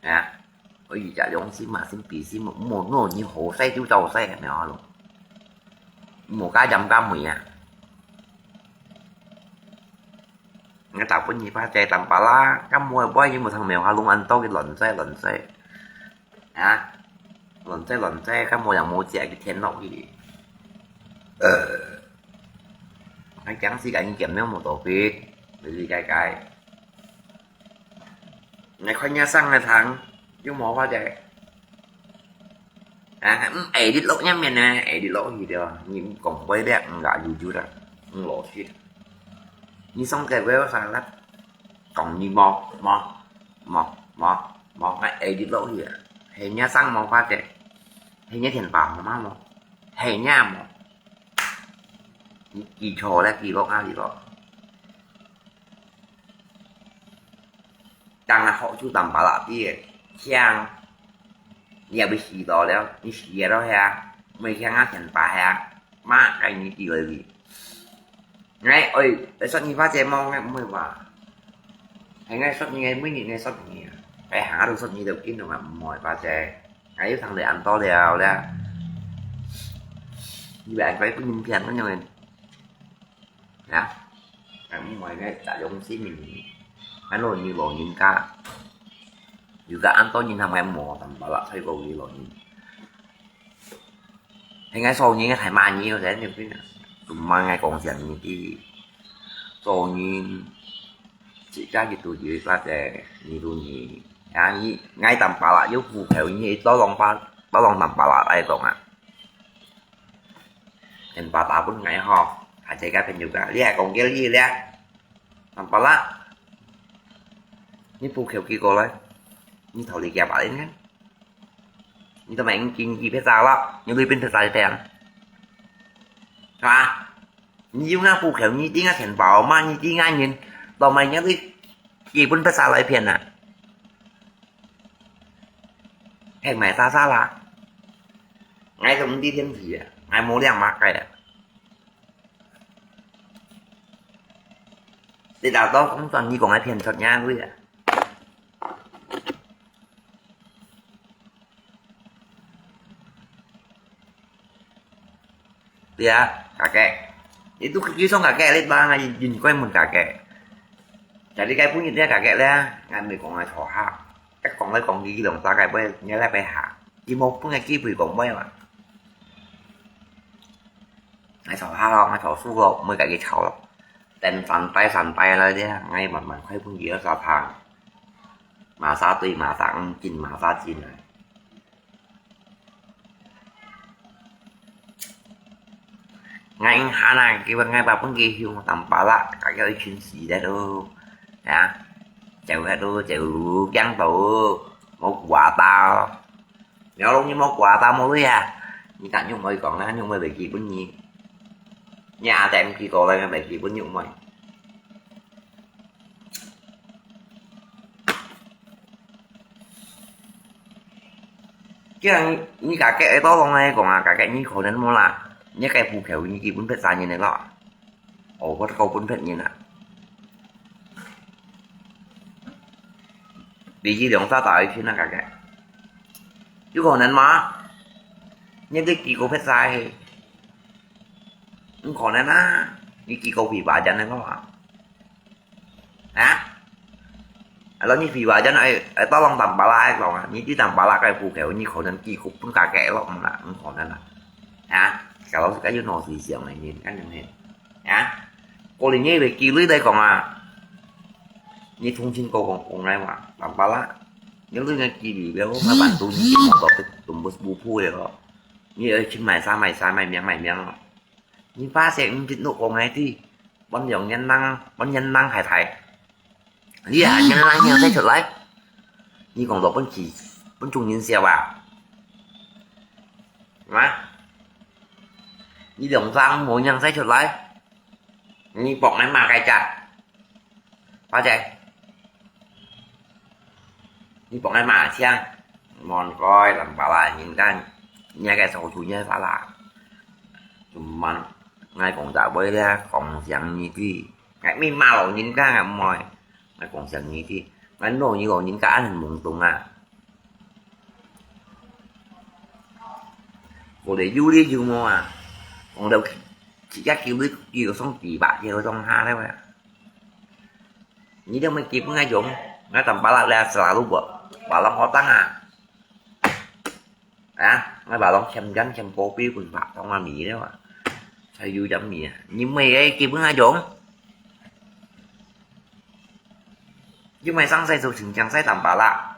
啊，可以隻良心嘛，心比心，莫，莫，你好勢就走勢，苗下龍。莫加鹽加味啊。 𠊎打分你吧，這tambala，該無會，無會，你無聽苗下龍恁多个亂哉亂哉。啊？亂哉亂哉，該無人無食个天落去。呃。𠊎驚死个，你見了無到位，理理解解。 𠊎看若生个糖，又無法个。啊，嗯，edit落若面呢，edit落去了，你講話了，嗯，啊，有有啦，嗯，老實。你上个月啥啦？講你無，無，無，無，無，𠊎edit落去啊，係若生無法个，係若電話號碼無，係若無。你記錯了，記落哪裡落？ 當然好處tambala比个，像你也會死到了，你死了咯呀，每天啊天白呀，嘛該你地位哩。哎，哎，哎，說你發財麼？哎，毋會吧？哎，哎，說你，哎，每日哎，說你啊，哎，行路說你就緊了嘛，毋會發財。哎，又聽得恁多了了，你還怪不明天那種人。 啊，哎，毋會个，打用心个，還有你老人家，有个恁多人還無tambala，太過於老人。係𠊎所以个太慢，你有在那邊啊？毋係𠊎講啥物事，所以自家个都有一個，你都你，啊，你，𠊎tambala，有戶口，你多浪巴，多浪tambala來講啊。 電話打分𠊎吼，還係个朋友講，你還講个你咧，tambala，你不求佢過來，你頭裡夾把人呢？你都買經濟別啥啦，你裡邊別啥一定，係吧？你有那不求，你定啊錢包嘛，你定啊人，都買人裡基本別啥來騙啊？係買啥啥啦？ 𠊎都毋知天氣啊，𠊎無領麼个啊。你大多講算你講个騙出人類啊。對啊，家計，你都幾想家計，你把人應該問家計。Jadi該本日咧，家計咧，𠊎毋係講𠊎坐下，一講來講去，兩三個月，你來白下，佢無分个機會講話嘛。 𠊎坐下咯，𠊎坐舒服咯，毋會甲佢吵咯。等三代三代來咧，𠊎慢慢開分佢个沙場，馬沙對馬沙，嗯，進馬沙進來。𠊎下那，佢話𠊎把分佢用，當巴拉，甲佢一群死咧咯，啊，走咧咯，走驚到，無掛到。 苗龍，你莫掛打無鐳啊！你敢用妹講啦，用妹袂基本你。你阿弟毋知過來，袂基本用妹。既然你家己愛到講來講啊，家己你可能無啦，你个户口你基本別三年了咯。 哦，我都分別人啊。你這兩隻打一群啊，家己。有可能嗎？你對機構別晒，毋可能啊！你機構比別人个咯啊？啊？ 啊，你譬如話，真係，誒，當當巴拉个講啊，你知當巴拉个户口，你可能寄个分家己咯，毋啦，毋可能啦。啊，假如係有腦思想个人，敢樣係？啊，過年你个機率來講啊，你重新過講講來嘛，當巴拉，你个機率了，那版圖你就摸到都不不不了咯。你要去買啥买啥，买命买命咯。你發現你知道講个知，半兩年lang，半年lang還在。 你啊，你人樣生出來，你講到分其分眾人笑啊？啊？你兩儕無樣生出來，你博人罵該隻？花姐，你博人罵聲，望該人把啦，人家你个手足也發啦，就問，𠊎講大話咧，講聲你知。 𠊎咪罵老人家啊，毋會。𠊎講聲你知，𠊎老人老人家恁懵懂啊。過來有理有無啊？講到一叫你叫上幾百，叫上下了啊。你都沒基本个用，𠊎當巴拉來selalu buat，巴拉好當啊。 啊，𠊎把攏欠錢欠保庇分白當阿咪了啊，才有點米啊。你每个基本那種，你買上菜就請講菜當巴拉。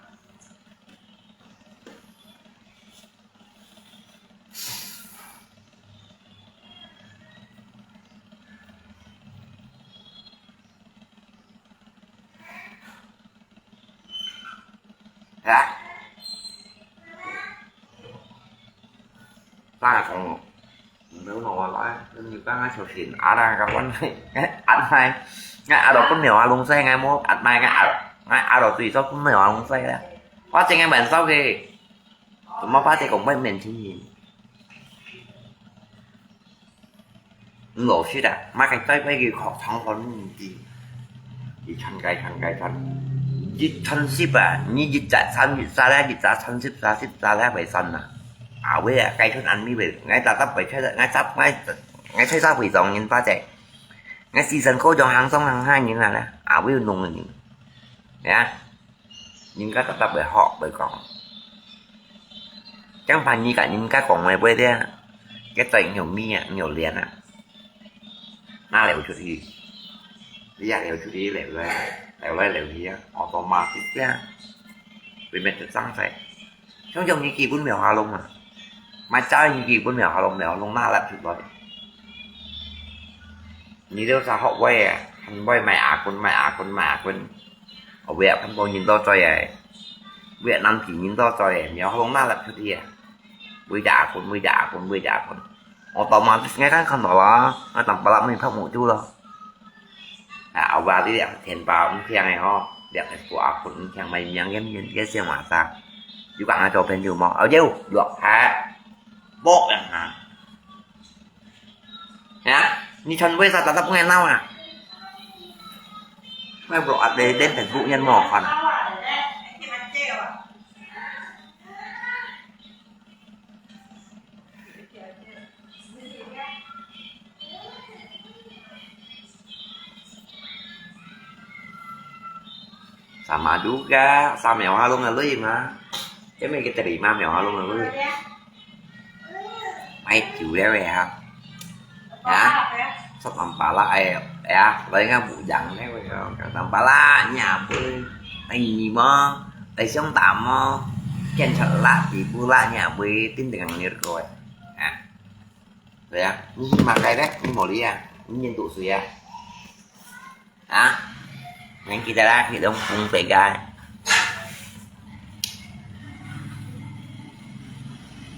啊。大家講，毋好拿我來，你講𠊎小心，啊，那個問題，啊，那，那啊，都不了啊，弄死𠊎，莫啊，那個啊，那啊，都對手不了啊，弄死了。我真个蠻少个，怎麼發這個外面情形？ 毋老實啊，麼个在該个學堂講毋知，一層該層該層，一層十啊，你一隻三十三咧，一隻三十三十三咧，袂算啊。啊，尾啊，該陣恁尾尾，𠊎搭搭袂出，𠊎搭，𠊎，𠊎吹沙會撞人巴仔，𠊎時辰高中行上行下人啊咧，啊，尾弄人，呀。 人家特特會學會講。將怕你甲人家講話會咧，該嘴有咪啊，有臉啊，拿流出去，你也流出去，流來，流來流去啊，automatic啊，會變成生勢。像像你基本無下弄啊，買齋你基本無下弄，無下弄拿來出來。你都啥學會啊，很會買阿君，買阿君，買阿君。 Việt Nam có nhìn to chơi à. Việt Nam chỉ nhìn to chơi à, nhiều không nát lắm chút đi à. Bây giờ cũng, bây giờ cũng, bây giờ cũng. Ô tô mà ngay cắn không đó là, ngay tầm ba mươi phút một chút đó. À, ở ba đi đẹp, thiền ba cũng khen này ho. Đẹp cái của áo cũng khen mày miếng cái miếng cái xiên hỏa sao. Chú bạn cho bên dù mà, ở đâu, được hả? Bok yang ha. Ya, ni chon wei sa tatap ngai nau ah. Wei bro at de den Facebook nyan mo kon. Sama juga, sa mèo ha lung a lui ma. Cái mấy cái tali ma mèo ha lung a lui. Mai chiu leo ya. Ya. Sa tampala ai ya, lai nga bu yang leo ya. Tampala nya bu. Ai ni mo. Ai xiong ta mo. Kian chat la di bu la nya bu tin dengan lir ko. Ya. Rồi à, như mà cái đấy, như mỏ lý à, như nhìn tụ suy à. Hả? Nên kita lagi dong kung pegai.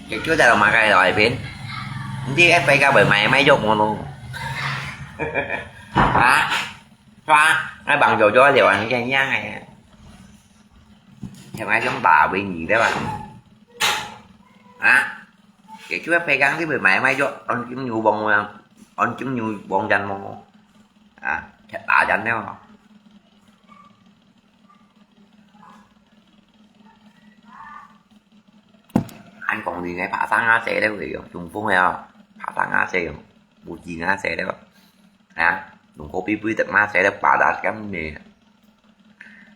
Cái chú ta mà cái rồi bên. Hindi cái pegai bởi mày mày dọc mà luôn. Hả? Hả? Ai bằng dầu cho điều anh cái nhang này. Thì mày chống bà bị nhỉ đấy mà. Hả? Cái chú phải gắng cái bởi mày mày dọc. Anh chứng nhu bông, anh chứng nhu bông dần mông. À, thiệt là dần đấy mà. Anh còn gì ngay phá sáng á xe đấy, cái Trung Phong này à. Phá sáng á xe, một gì á xe đấy mà. Hả? Đừng có bí bí tật má xe đấy, bà đã cắm nè.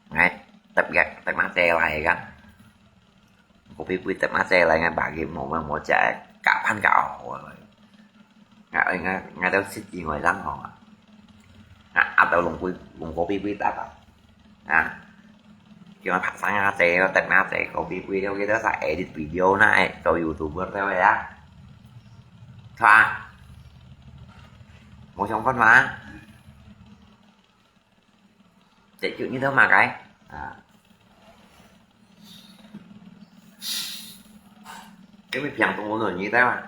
Ngay, tập gạt, tật má xe lại gắn. Đừng có bí bí tật má xe lại ngay, bà kia một, một, một chạy, cả phan cả ổ. Ngay, ngay, ngay đâu xích gì ngoài lắm hả? Ngay, áp đâu lùng quý, lùng có bí bí tật à? Hả? Kêu mà phá sáng á xe, tật má xe, có bí bí đâu, cái đó là edit video này, cho YouTuber theo vậy á. Thoa. Một trong con mà. Dễ chịu như thế mà cái. À. Cái mới phiền tụi nó như thế mà.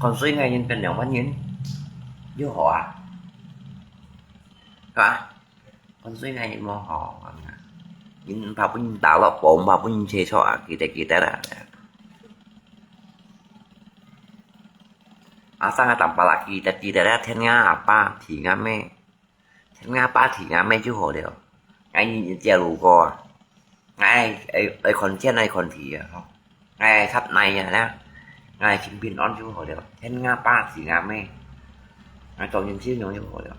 Còn suy ngày nhìn tình nhau vẫn nhìn. Vô họ à? Hả? Con suy ngay mo ho. Yin pa pun ta lo pom pa pun che cho a ki te ki te la. A sang a tam pa la ki te ki te la, then nga a pa thi nga me. Then nga pa thi nga me ju ho liao. Ngai ni jia lu ko. Ngai ai ai kon chen ai kon thi a ho. Ngai sắp này à nè. Ngai chính bình an chứ hồi đó. Then nga pa chỉ nga me. Ngai cho nhân siêu nhau như hồi đó.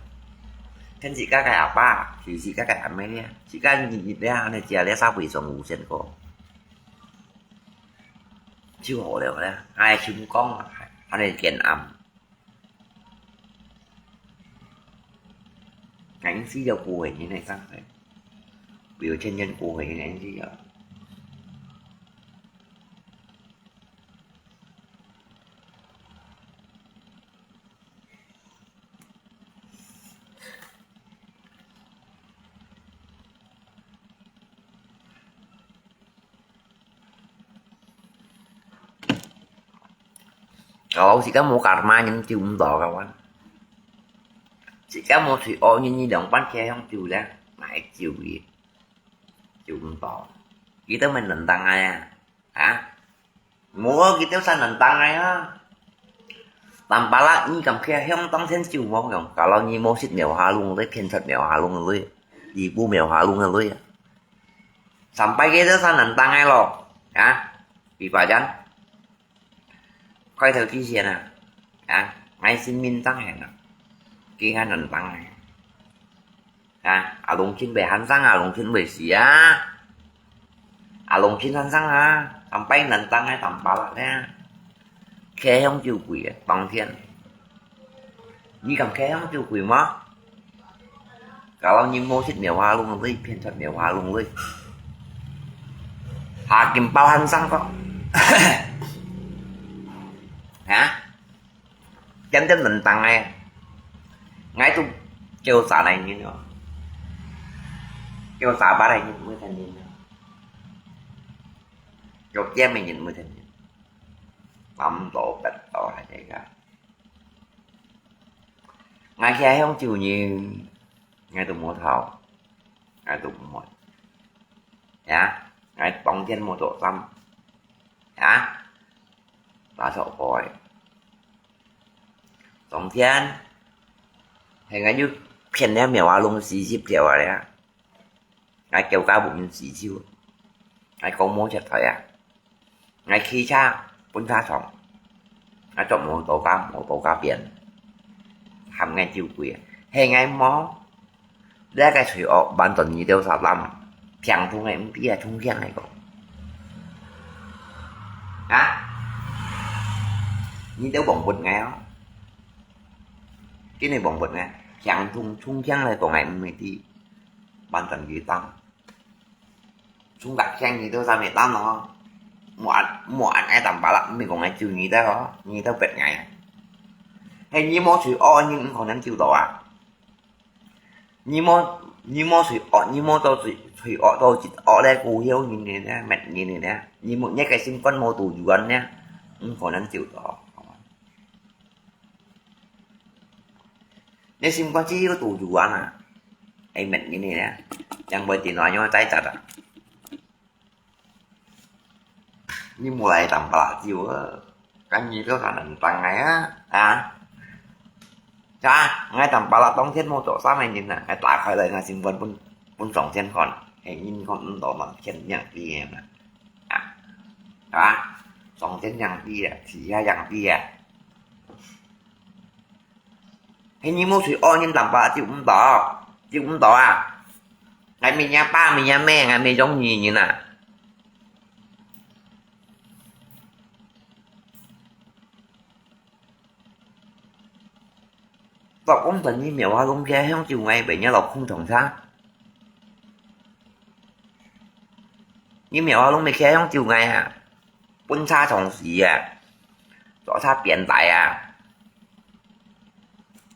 Then chỉ các cái apa, chỉ chỉ các cái ame nè. Chỉ các nhị nhị nè, anh này chia lẽ sao bị sống ngủ sen cô. Chứ hồi đó nè. Ngai chính con, anh này kiện ẩm. Ngành gì đâu cô ấy như này sao thế? Biểu trên nhân cô ấy ngành gì đâu. Kalau si kamu karma nhân chịu không đó các bạn. Si kamu si ô nhân như đồng bát khe không chịu lẽ, mà chịu gì. Chịu không đó. Kita mình nền tăng ai à. Hả? Mua kita sa nền tăng ai à. Tam pala ni kam khe hiong tong sen chiu mo yong. Kalau ni mo sit miao ha lung lưới, phiên sat miao ha lung lưới. Đi bu miao ha lung lưới. Sampai kita sa nền tăng ai lo. Hả? Vì vậy chăng? Khơi thời kỳ xưa nè. Hả? Ngay xin min tăng hẹn nè. Kia nền tăng ai. À, a lùng chín bảy hàn sang, a lùng chín bảy xì à. A lùng chín hàn sang à. Tầm bay nần tăng ai tầm ba lạ nè. Khe hông chiu quỷ, bằng thiên. Nhi cầm khe hông chiu quỷ mà. Cả lòng nhi mô xích miêu hoa lùng lưới, phiên thật miêu hoa lùng lưới. Hà kim bao hàn sang có. Hả? Chấm chấm nền tăng ai. Ngay tu kêu xã này như nó. Kêu xã ba này như mới thành niên. 逐漸个人毋會聽見，南島北島還係个。𠊎係鄉下人，𠊎都無偷，𠊎都毋會。呀，𠊎當天無著衫，呀，打手過个。當天，係𠊎又騙了苗阿龍四十條啊了。 𠊎叫價無人需求，𠊎講無接待啊，𠊎騎車分車場，𠊎做無多加無多加變，喊𠊎酒鬼啊，係𠊎無，這個罪惡完全你兜殺人，平常个毋知啊，衝向來講，啊，你兜忘不𠊎哦，今日忘不𠊎，平常衝向來講𠊎毋會知，完全佢當。 中國人你兜啥物單哦？莫恁莫恁愛打巴拉，毋係講愛救你兜哦，你兜別个。係你無罪惡，你毋可能救到啊！你無你無罪惡，你無做罪罪惡做一惡咧，孤休人个咧，滅人个咧，你無你个心肝無度遠咧，毋可能救到。 你心肝只有度住啊嘛，會滅人个啊，正會電話用仔窒啊。你莫來打巴拉酒啊，今日都還能打𠊎啊，啊？啊，𠊎打巴拉當天無做啥个人啊，𠊎打開來𠊎心肝分分上天看，係人看毋到嘛，天命知个嘛，啊？係吧？上天命知啊，地下命知啊。 係你無罪惡，人打巴拉救毋到，救毋到啊！𠊎明仔爸明仔姆，𠊎毋係容易人啊！做工程你苗阿龍个鄉下人，𠊎摎你老公同車，你苗阿龍个鄉下人啊！ 分車撞死啊，做車變態啊，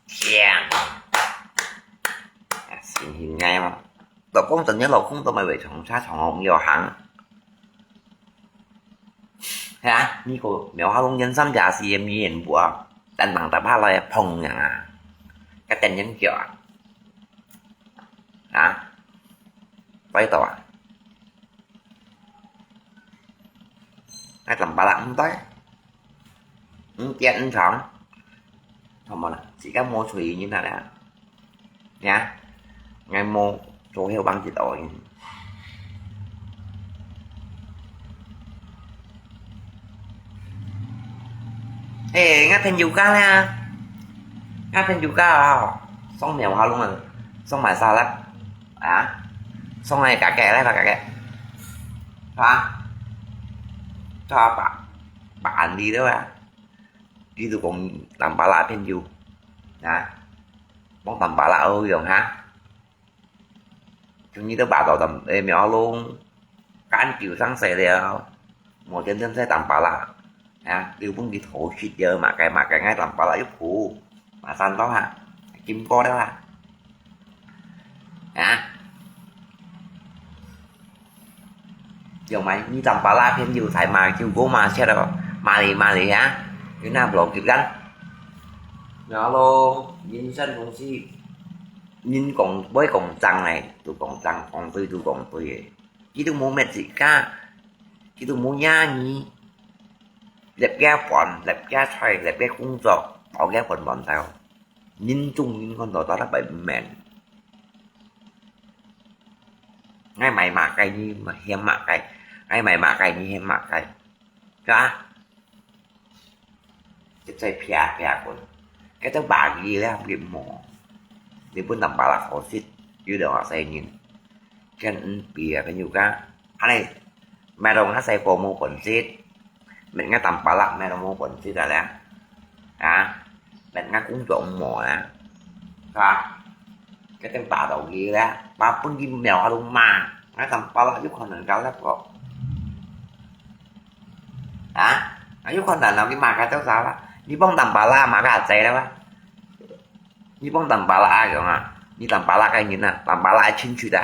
天！啊，神經个嘛！老公真正老公都毋會撞車撞好毋要行。係啊，你个苗阿龍人三加四个語言無啊，單單打巴拉个碰人啊，个等人叫啊，啊，拜託啊！ 𠊎打巴拉毋對，毋跌毋撞，好無啦？自家無罪人啊啦！呀，𠊎無做後幫一道人。誒，𠊎朋友家啦，𠊎朋友家哦，上苗阿龍啊，上買沙拉。 啊，送來家己，來家己，啊，做阿爸，爸安利了啊，佢就講打巴拉朋友，啊，講打巴拉好用哈，終於都巴到打，誒，苗龍， 間久生死了，無天天在打巴拉，啊，留分佢討食了，嘛該嘛該愛打巴拉又苦，馬上到哈，經過了哈，啊，用埋你打巴拉片有才嘛，就過嘛切了，嘛哩嘛哩啊，佢那不落去幹，然後咯，人生東西，人講會講真个，都講真，講對都講對个。 佢都無搣自家，佢都無惹你，立个飯，立个菜，立个工作，包个飯飯頭，人眾人看到打得白面。愛買麼个你嫌麼个，愛買麼个你嫌麼个，係吧？ 一再撇撇分，該兜巴結了佢無。你分打巴拉好食，有兩個細人，跟人比啊，跟有个，恁呢，買到𠊎細個無本事，買𠊎打巴拉買到無本事个咧，啊，買𠊎工作無啊，係吧？ 該兜巴到佢咧，巴分佢苗下都罵，𠊎打巴拉有可能搞得過。啊，有可能了，佢罵該兜啥啦？你幫打巴拉罵該阿仔了吧？你幫打巴拉啊，講啊，你打巴拉个人啊，打巴拉个親戚啊。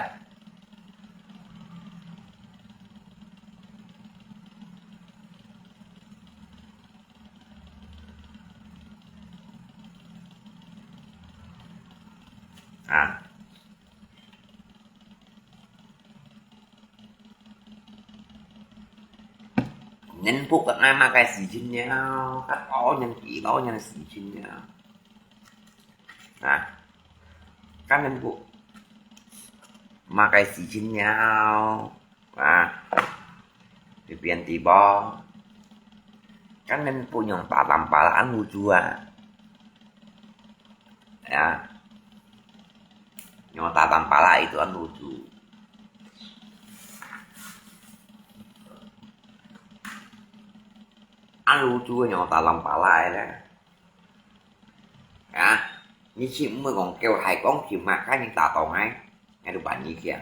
恁不个，𠊎麼个事情了？該多年幾多年个事情了？啊，該恁不麼个事情了？啊，你變地步，該恁不用打打巴拉恁無助啊？啊，用打打巴拉一段無助。 恁路子个樣打人巴拉个咧。啊，你去毋會講叫大講去嘛，該人打到𠊎，𠊎都辦你聽。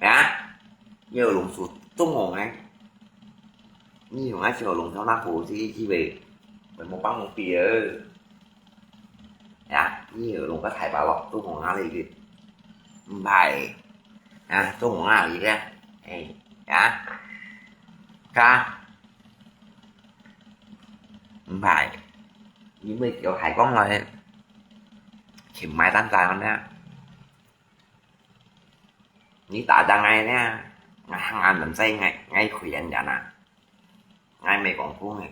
啊，你有弄出中紅个，你用該小弄到那火去，去呗，會無幫我比哦。 呀，你有弄个大把咯，中紅哪里去？毋怕欸。啊，中紅哪里去？哎，呀，卡，毋怕欸。你會叫海光來，請買單單呢？你打單來呢？俺俺們在俺俺可憐人啊。 𠊎無講過呢。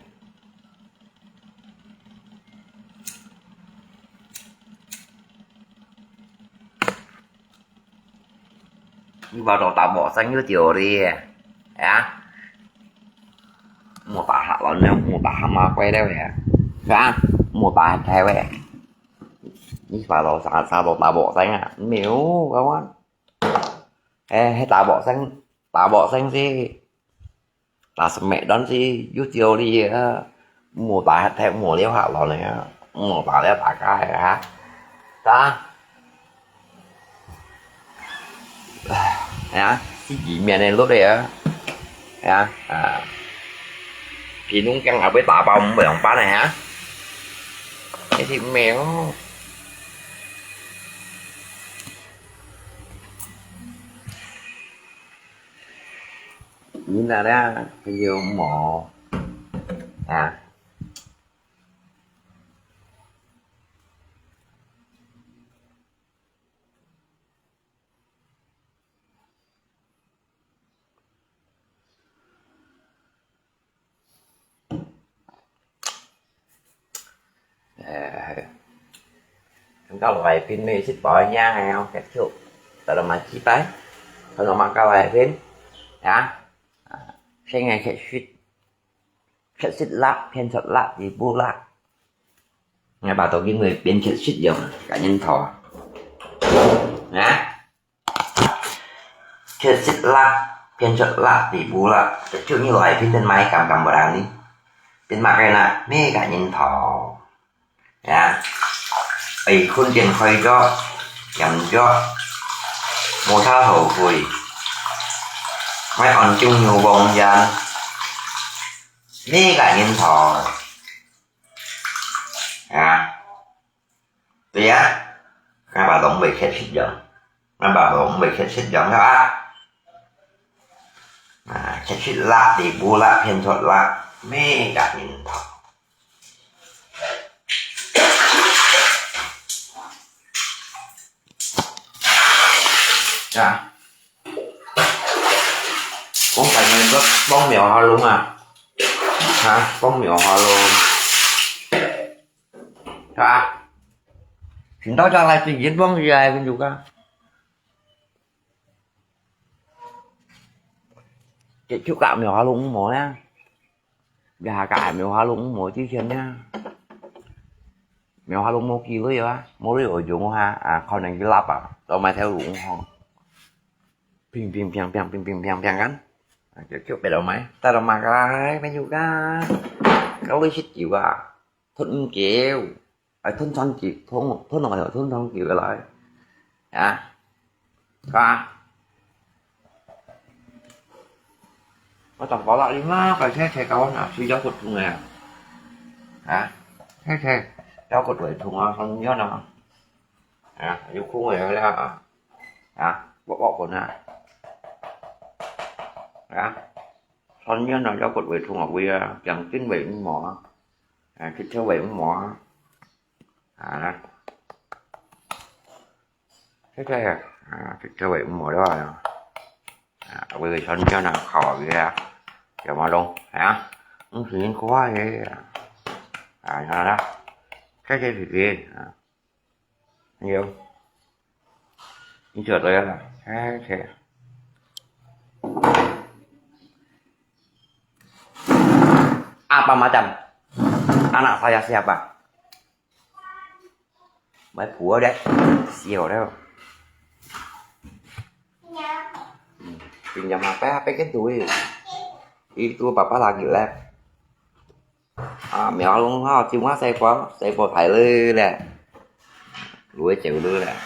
你話到打無聲有道理啊？啊？莫打下亂了，莫打下馬鬼了呀，是吧？莫打太喂。你話到啥啥都打無聲啊？沒有，我講，哎，還打無聲，打無聲是 打什麼東西有道理啊？莫打太無聊下了呢，莫打了大家啊，打，哎呀，自己面的落的啊，哎呀啊，皮弄僵啊，被打包毋會用办的啊，一定沒有。 你那咧，還有無？啊？哎，感覺來賓每次包一樣个哦，結束，大家嘛期待，看到嘛个來賓，啊，啊，先來結束，結束啦，片出啦，一步啦，𠊎把到因為變結束樣，感應頭啊，啊。 結束啦，變出啦，地步啦，就你來變成麼个感覺無啦呢？變麼个啦？麼个人頭？呀，愛困變開咗，炎咗，無啥後悔，愛安靜又望眼，麼个人頭？呀。 對呀，𠊎把龍尾切切樣，𠊎把龍尾切切樣了啊！啊，切切啦，地步啦，片出啦，麼个人頭。啊，講起來，講廟下龍啊，哈，講廟下龍。 係吧？尋到將來自己望起來，跟住講。這就講廟下龍無呢，這下講廟下龍無之前呢，廟下龍無幾鐳啊，無鐳有用哈，啊，可能佢lapar，到買條龍吼，乒乒乓乓，乒乒乓乓kan，啊，就就別到買，帶到買个，跟住講，搞你食酒啊！ 吞毋夠，愛吞長久，吞，吞落去，吞長久个來。啊，啊。我當包啦，你媽，快切切搞啊，是腰骨痛个啊。啊，切切，腰骨會痛啊，很冤啊。啊，有空个了啊。啊，我，我滚啊。啊，很冤啊，腰骨會痛啊，會啊，講真話，你無啊。 啊，去抽尾五毛啊。啊，這個啊，啊，去抽尾五毛了啊。啊，我个全家人考虑啊，怎么弄啊？嗯，是恁快个啊，啊，那那，这些事情啊，有，你晓得了，哎，这。Apa macam? Anak saya siapa? Mai pua deh, siau deh. Pinjam H P, H P kan tu. Itu papa lagi leh. Ah, miao long hao, cuma saya po, saya po thai le leh. Lui cheu lui leh.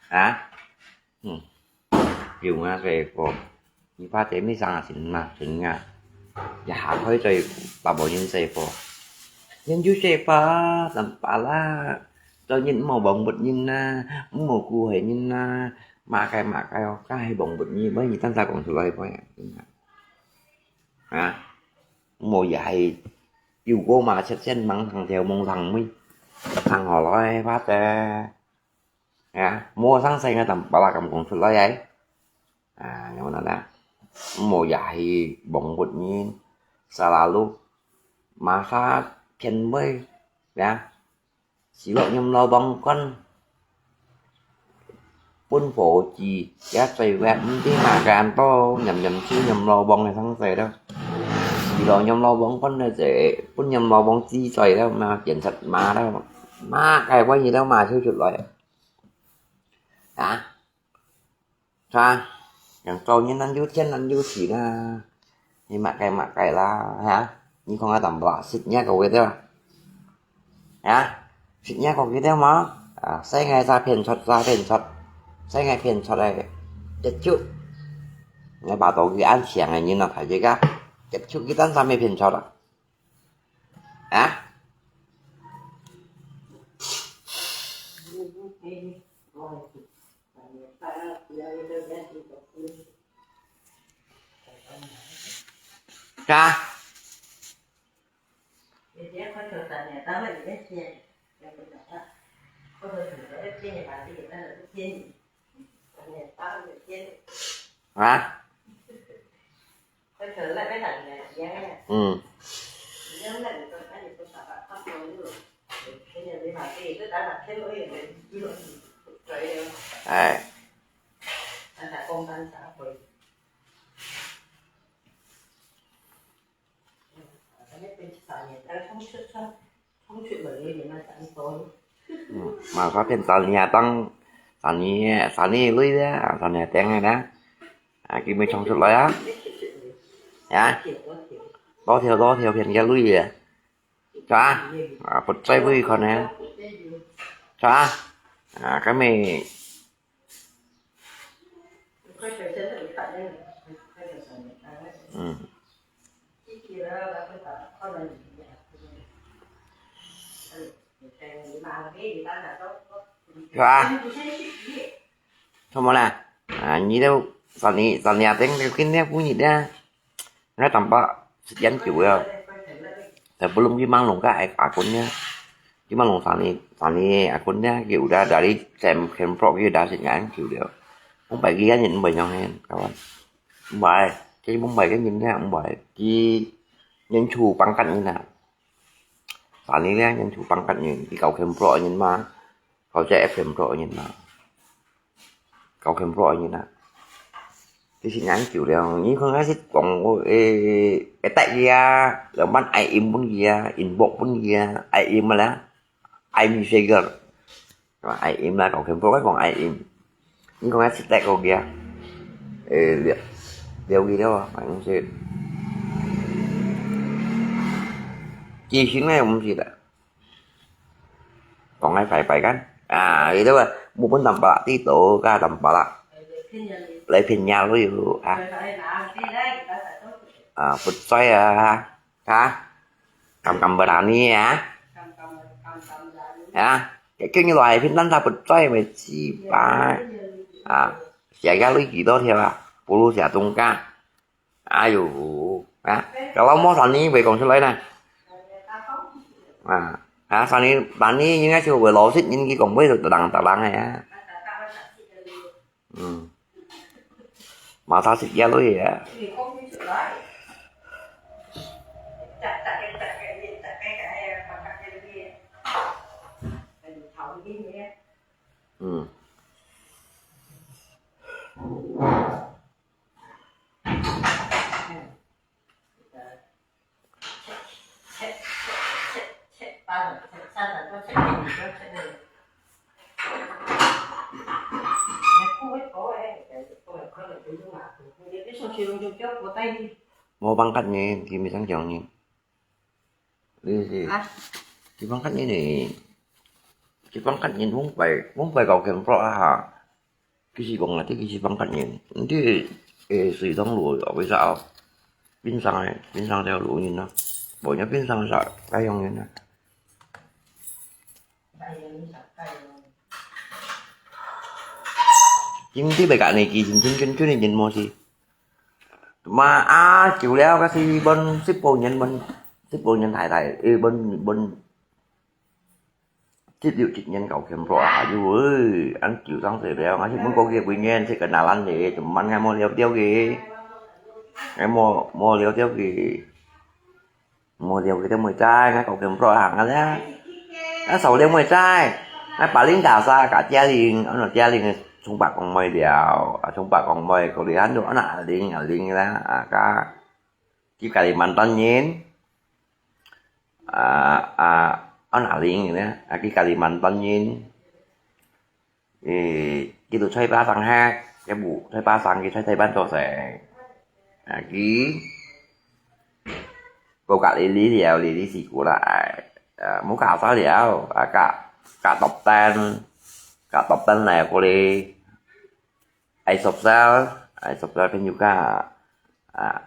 Ha? Hmm. Yung nga saya po. Ni pa te mi sang sin ma, sin nga. Ya ha khoi choi pa bo yin saya po. Yin ju saya pa, tam pa la. Cho yin mo bong bot yin na, mo ku hai yin na. Ma kai ma kai o, kai bong bot yin, bai ni tan sa kong su lai po ya. Ha? Mo ya hai. Yu go ma chet chen mang thang theo mong thang mi. Thang ho lai pa te. Ya, mua sang sai nga tam pala kam kong sut lai ai. Ah, yang mana na? Mua ya hi bong bot nyin. Salalu masa ken mai. Ya. Silok nyam lo bong kon. Pun pho chi. Ya sai wet mti ma kan to. Nyam nyam chi nyam lo bong sang sai đó. Silok nyam lo bong kon na sai. Pun nyam lo bong chi sai đó. Ma kian sat ma đó. Ma kai wai ni đó ma sut sut lai. Hả? Sao? Yang trâu như năn dú thiên năn dú thủy na. Như mạ cây mạ cây la, hả? Như không ai tầm bọ xịt nhá cầu kia theo. Hả? Xịt nhá cầu kia theo mà. À, sai ngày ra phiền sọt, ra phiền sọt. Sai ngày phiền sọt này. Chết chịu. Ngày bà tổ kia ăn siang này như nó phải dễ gấp. Chết chịu cái tán ra mê phiền sọt à. Hả? Hả? Hả? Ừ. Ai. Ừ, mà có thêm tao nhà tăng, tao nhà, tao nhà lui đó, tao nhà tiếng này đó. À, kia mới trong sụt lại á. Hả? Đó theo, đó theo phiền kia lui vậy. Sao? À, bật trái vui con nè. Sao? À, cái mày. Ừ. Sao? Sao mà nè? À, như đâu, sao nè, sao nè, tiếng, tiếng, tiếng, tiếng, Ngai tamba sian kiu ya. Ta belum ki mang long ka ai akun ya. Ki mang long sani, sani akun ya kiu da dari sem kem pro kiu da sit ngan kiu dia. Mumbai ki ya nyin mbai nyong hen kawan. Mumbai, ki Mumbai ki nyin ya Mumbai ki nyin chu pangkat nyin na. Sani ya nyin chu pangkat nyin ki kau kem pro nyin ma. Kau che F M pro nyin ma. Kau kem pro nyin na. Ti sit ngan kiu liao, nyi khong ngai sit kong ê ê tek kia, leo man ai im pun kia, inbox pun kia, ai im ma la, ai messenger. Ai im la kau kem pro kong ai im. Nyi khong ngai sit tek kau kia. Ê liao, liao kia liao, ai im sit. Chi sin ngai um sit la. Kong ai phải phải kan. À, itu ba, mu pun tam pala, ti to ka tam pala. Lai phiền nhà lui yu, à. À, bật xoay à, hả? Hả? Cầm cầm bật đàn đi hả? Hả? Cái kiểu như loại phiền tấn ta bật xoay mà chi ba. À, xia ga lui kì đó theo à. Bù lu xia tung ka. Ai yu, ha? Kalau mau sani, boleh kong sulai na. Ha, ha, sani, sani, ini kan cuma boleh losit, ini kong boleh tadang, tadang ya. Hmm. 马上食夜了耶。嗯。無pangkat呢，佢毋想講呢。你係，啊？佢pangkat呢，你，佢pangkat呢，往擺，往擺搞Camp Rock啊，佢係講啊，佢係pangkat呢，你，誒，水上路，為啥？冰上个，冰上條路人啊，無人冰上个啥，該樣人啊。 今日白个呢，佢真真真真个人無事。嘛啊，久了，該時分十多年，分十多年大大，誒，分分十六七年搞Camp Rock啊，就誒，恁久上勢了，𠊎去問過佢幾年，這个哪蘭个，怎麼還無了掉个？還無無了掉个？ 無了佢兜妹仔，𠊎搞Camp Rock行个咧。𠊎少了妹仔，𠊎巴林大沙，甲嘉玲，安到嘉玲个松柏公妹了，啊，松柏公妹，過來安到安阿玲，阿玲啦，啊，甲，佢Kalimantan人，啊，啊，安阿玲咧，啊，佢Kalimantan人。 誒，佢都在巴生歇，佢無在巴生，佢在台灣做事。啊，佢，過隔離離了，離離死過來。啊，無搞啥了，啊，甲，甲Top Ten，甲Top Ten來過來，愛十三，愛十三朋友甲，啊，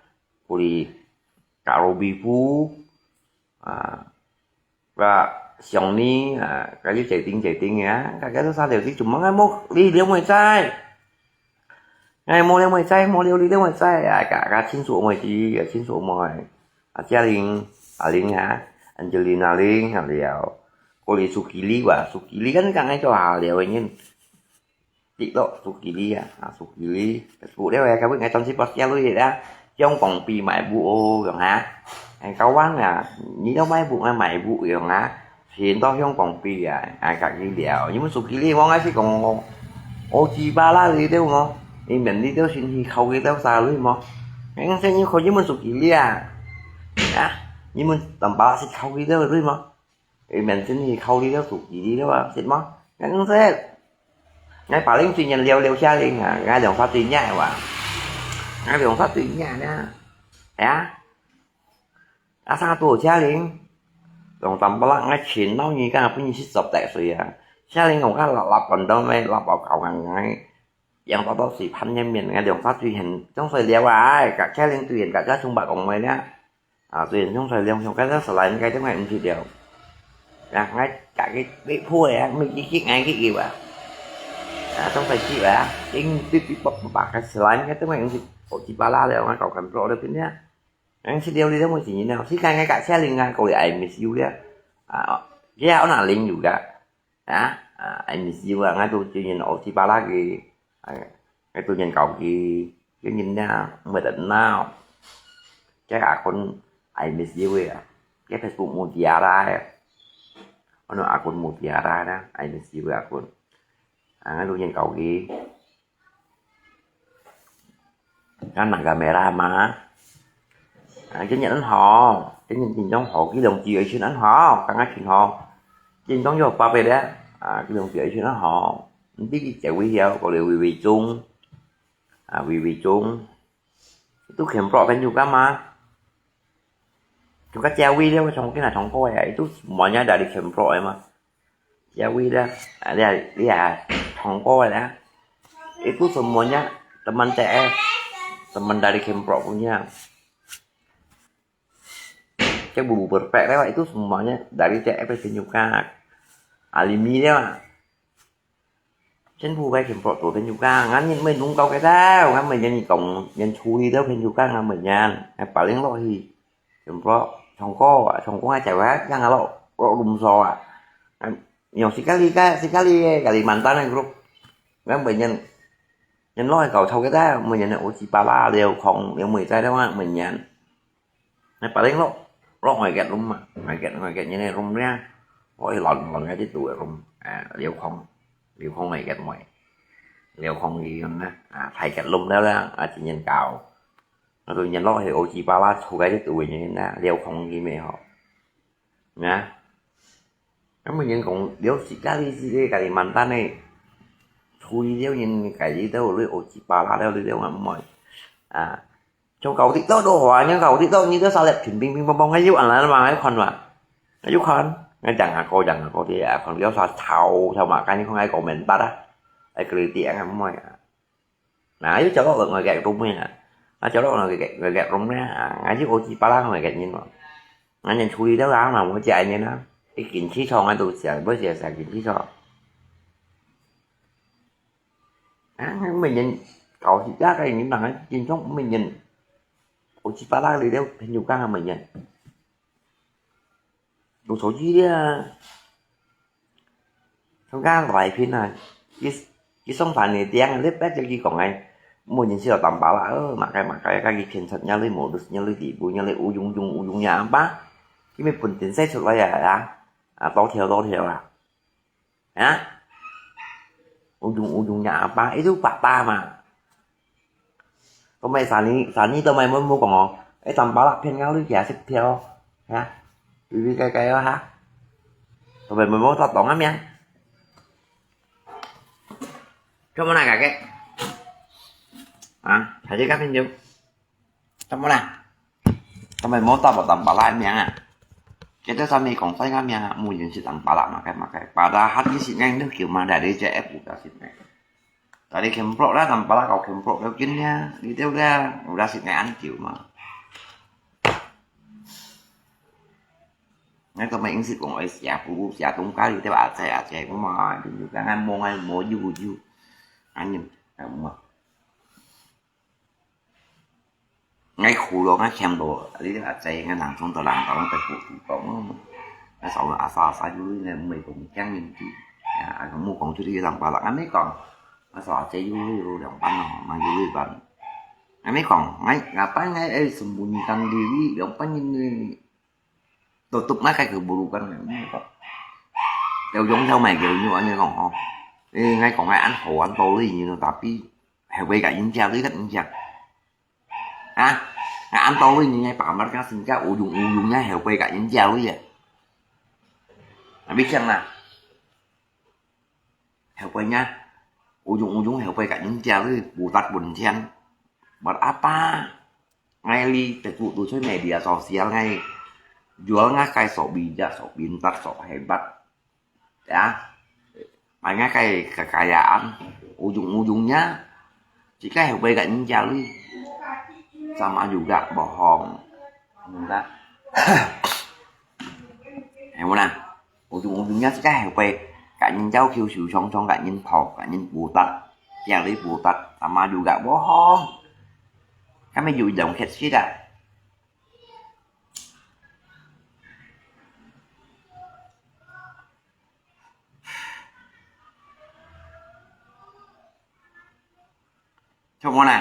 過來，甲羅比夫，啊， 个想你啊，个有決定決定啊，个个都三條線，做麼个無你兩妹仔？哎，無兩妹仔，無了你兩妹仔啊，个个親屬妹子，个親屬妹，啊，嘉玲，阿玲啊，Angelina玲啊了，過來Sukili哇，Sukili kan講愛做下了个人。 Tiktok Sukili啊，啊，Sukili，Facebook了，哎，今日𠊎轉去post个了，香港幣買屋哦，樣啊，哎，交往啊，你都買屋，𠊎買屋樣啊，錢到香港幣啊，哎，家己了，你們Sukili，我還是講哦，我幾巴拉你都哦，你們你都先去考慮到啥類麼？哎，這你可以問Sukili啊，啊，你們等巴拉是考慮到對嗎？ 佢面前佢考慮了手機了啊，識無？𠊎毋識。𠊎巴零雖然了了下零啊，𠊎兩儕對若哇。𠊎兩儕對若呢。哎呀，啊啥都有下零。兩三百啦，𠊎錢老人家分你食十來歲啊。下零我看lapar lapar到咩，lapar到搞硬硬。 養到到時盼年面，𠊎兩儕最恨，總算了啊，哎，甲車輪最恨，甲車上白講話了。啊，最恨總算了，想甲這slime該點解毋去了。啊，𠊎家己被迫个啊，毋去去𠊎去有啊。啊，總算去啊，因為對對白白个slime該點解毋去，哦，雞巴拉了，𠊎搞Camp Rock了，變了。𠊎去了，你都無錢了，時間𠊎甲車輪啊，過來I miss you了。啊，這下哪輪有个？ 啊，啊，I miss you啊，𠊎都真正學西巴拉个，啊，𠊎都真搞佢，真正呢，毋會得鬧。這akun I miss you个啊，這Facebook Mutiara个，安到akun Mutiara啦，I miss you个akun。啊，𠊎都真搞佢。 Kan naga merah嘛。啊，今日恁好，今日天氣好，佢兩隻愛情恁好，剛剛天好，天氣又發白了，啊，佢兩隻愛情恁好，毋知佢結尾了，過來微微中，啊，微微中，都看不到朋友幹嘛？就个結尾了，唱歌啊，唱歌啊，都無人家dari Camp Rock个嘛。 Jawi dah, ah, dia, dia tongko dah. Itu semuanya teman T F, teman dari Camp Rock punya. Cek bubu berpek lewat itu semuanya dari T F Penyuka. Alimi dia. Cek bubu baik Camp Rock tu Penyuka. Ngan ni mai nung kau kata, ngan mai nyan ni kong, nyan chui dia Penyuka ngan mai nyan. Ngan paling lo hi. Camp Rock, tongko, tongko ngai cewek, yang lo, lo lumso ah. Yang sekali ka, sekali Kalimantan grup. Ngan banyak. 人老个搞頭个噻，每人个烏七八啦，了空，了每在了啊，每人。那把人落，落外个弄嘛，外个，外个人个弄呢，我一乱，乱个就堵个弄，啊，了空，了空外个没，了空个呢，啊，太个弄了啦，啊，今年搞，那都人老个烏七八啦，出个就堵个人呢，了空个没好。 啊，啊，每人讲，了自家哩自家家己mantan个，处理了人家己都有你烏七八啦了，你了啊，毋會。啊，像搞TikTok都好啊，你搞TikTok，你都啥了，乒乒乒乓乓，還有恁樣嘛，還有看嘛，還有看，𠊎講啊，哥講啊，哥啲啊，看了啥吵吵嘛，跟你看還搞mentat啊，還kritik啊，毋會啊。 Nah, ayu calok ngelek rumah. Ah, calok ngelek, ngelek rumah. Ah, ngaji uji pala ngelek nyin mo. Ngan nyin chuli deu lang ma, mo jai nyin na. Ikin chi chong atu siang, bo siang siang kin chi chong. Ah, ngan nyin kau si ja kai nyin nang, kin chong nyin. Uji pala li deu, pen yu kang ngan nyin. 有手机了啊。佢講來片啊，佢，佢送飯个店，你別叫佢講个，無人識到Tampalak，哦，麼个麼个，佢騙出若類無，若類地步，若類烏yung yung，烏yung yang apa，佢咪分電視出來啊，啊，多條多條啊。 啊？Ujung-ujungnya apa? Itu papa嘛。做麼个生意，生意做麼个無，無講哦？哎，Tampalak騙𠊎，你其實識騙哦，哈？比比該該哦，哈？做麼个無，無答當啊，命？做麼个那个？啊？還是該騙就？ 做麼啦？做麼無答Tampalak名啊？佢兜啥物講晒个名啊？無人識Tampalak麼个麼个。Padahal佢識个都叫嘛，dari J F udah識个。Dari Kempro啦，Tampalak搞Kempro了緊呀，你兜啦，udah識个恁久嘛。那做麼應識講愛寫，不寫東家，你兜阿姐阿姐，我嘛，就講俺無，俺無，有有，俺有，俺無。 𠊎苦咯，𠊎欠咯，你阿姐，𠊎人從到人到，𠊎在苦苦講，𠊎少阿嫂阿嫂有呢，毋係講驚人知，啊，無講出去人巴啦，𠊎咪講，阿嫂阿姐有有兩班咯，嘛有一班，𠊎咪講，𠊎𠊎班𠊎愛sembunyikan diri兩班人呢。 Tutup na kay keburukan. Têu yong têu mày kiểu như anh không ho. Ê, ngay còn ngay ăn khổ ăn tô đi như nó tapi heo quay cả những cha đi cắt những cha. Hả? Ngay ăn tô đi như ngay bà mất cái sinh cha u dung u dung nhá heo quay cả những cha đi vậy. Mày biết chăng nè? Heo quay nhá. U dung u dung heo quay cả những cha đi. Bù tát bùn chen. Buat apa? Ngai li tetu tu chui media sosial ngai. Jual ngai kai sok bijak, sok pintar, sok hebat. Ya. Mai ngai kai kekayaan. Ujung-ujungnya, si kai heo quay kat ninja lui. Sama juga bohong. Enggak. Heo na. Ujung-ujungnya si kai heo quay kat ninja kiu siu chong chong kat nin thok, kat nin putat. Kiang lui putat. Sama juga bohong. Kami juga dong kecil dah. Chok mo na.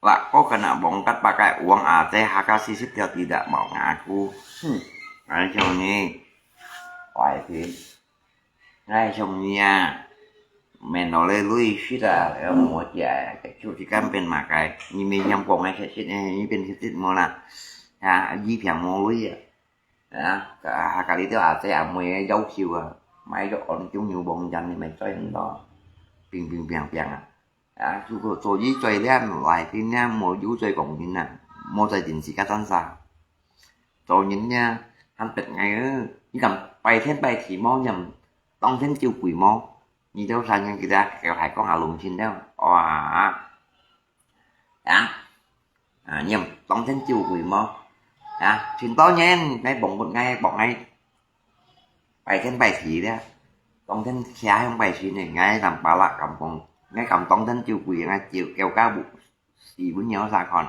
Lah, ko kena bongkat pakai uang Aceh, H K sisip dia tidak mau ngaku. Hmm. Ngai chong ni. Wai pin. Ngai chong ni ya. Men no le lui shi da, ya mo jia, ke chu ti kan pen ma kai. Ni me nyam ko ngai sit sit, ni pen sit sit mo la. Ya, ji piang mo lui ya. 啊，下下你兜阿姐阿妹个要求啊，買到安中牛黃人，你咪追很多，乒乒乓乓啊。啊，如果做一追了，來天了，無有追講人啊，無在電視个單啥。做人呢，還別个，你敢拜天拜地無，你敢當天就跪無？你兜三年幾多，叫還講阿龍親了，哇！ 啊，啊，你當天就跪無？啊，盡多年，𠊎幫不𠊎，幫𠊎拜天拜地了。當天徛向拜神呢，𠊎敢巴拉敢講，𠊎敢當天就跪，𠊎就叫家務，死不了啥看。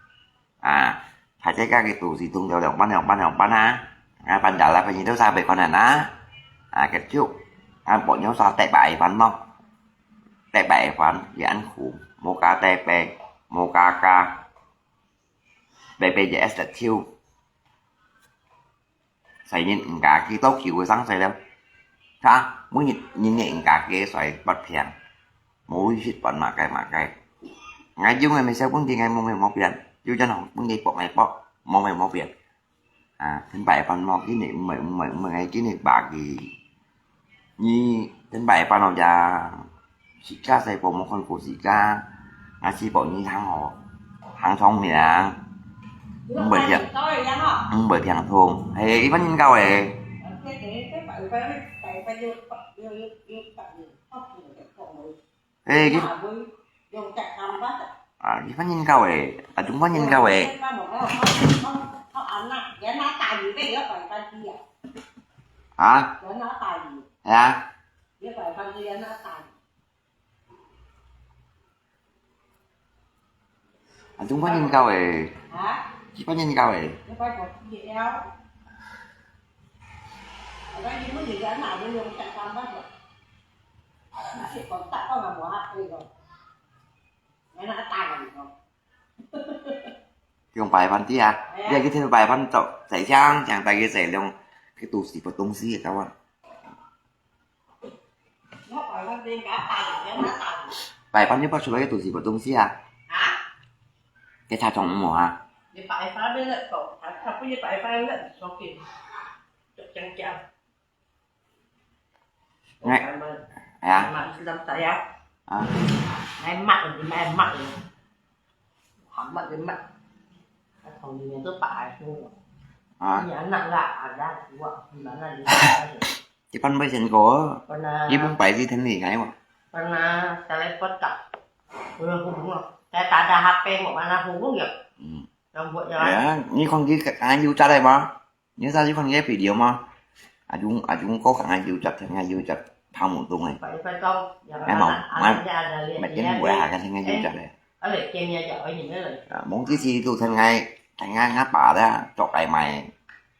啊，大家个肚屎痛了兩半兩半兩半啊，啊，半打啦，半夜都啥袂可能啊，啊，結束，啊，無有啥得白飯咯，得白飯也很苦，無加得白，無加加，白白也是得救。 細人毋加佢到九歲生歲了，哈，每日日日毋加佢歲發病，無食飯嘛該嘛該。𠊎用个咩小本錢，𠊎無咩毛病，有陣好本錢搏𠊎搏，無咩毛病。啊，天白飯無，今日毋係毋係毋係，今日白佢。 你等擺飯哦呀，自家細寶莫看顧自家，𠊎是保你行好，行聰明，毋會病，毋會病痛。嘿，一般人教誒。嘿，你 啊，一般人教誒，啊，中國人教誒。啊？係啊。啊，中國人教誒。日本人教誒。 用白飯的啊，哎呀。你還去聽白飯做，宰相，講大家宰用，去都市不東西的，搞啊。白飯你不出來去都市不東西啊？啊？給他種麼啊？你白飯你那種，他，他不是白飯那種，就這樣講。 哎，哎呀。啊。哎，罵你，罵你，罵你。哦，你们都把孩子啊，你拿那个啊，拿给我，你拿那里。一般不先过，pernah，一般摆几天你看我。Pernah telepon tak, udah hubung lah. Saya tak ada H P, mau mana hubung ya? Hmm. Yang buat yang. Ya, ni kong ki kan yu chat ba? Ni sa yu kong ye video ma? Ajung ajung ko kan yu chat, kan yu chat, 跑不动哎。Pak Ivan kong, yang anak, anaknya ada lihat dia. Macam buat hal kan yu chat eh. 啊，你今日就愛人个來。啊，望之時都趁𠊎，趁𠊎阿爸啦，做个賣，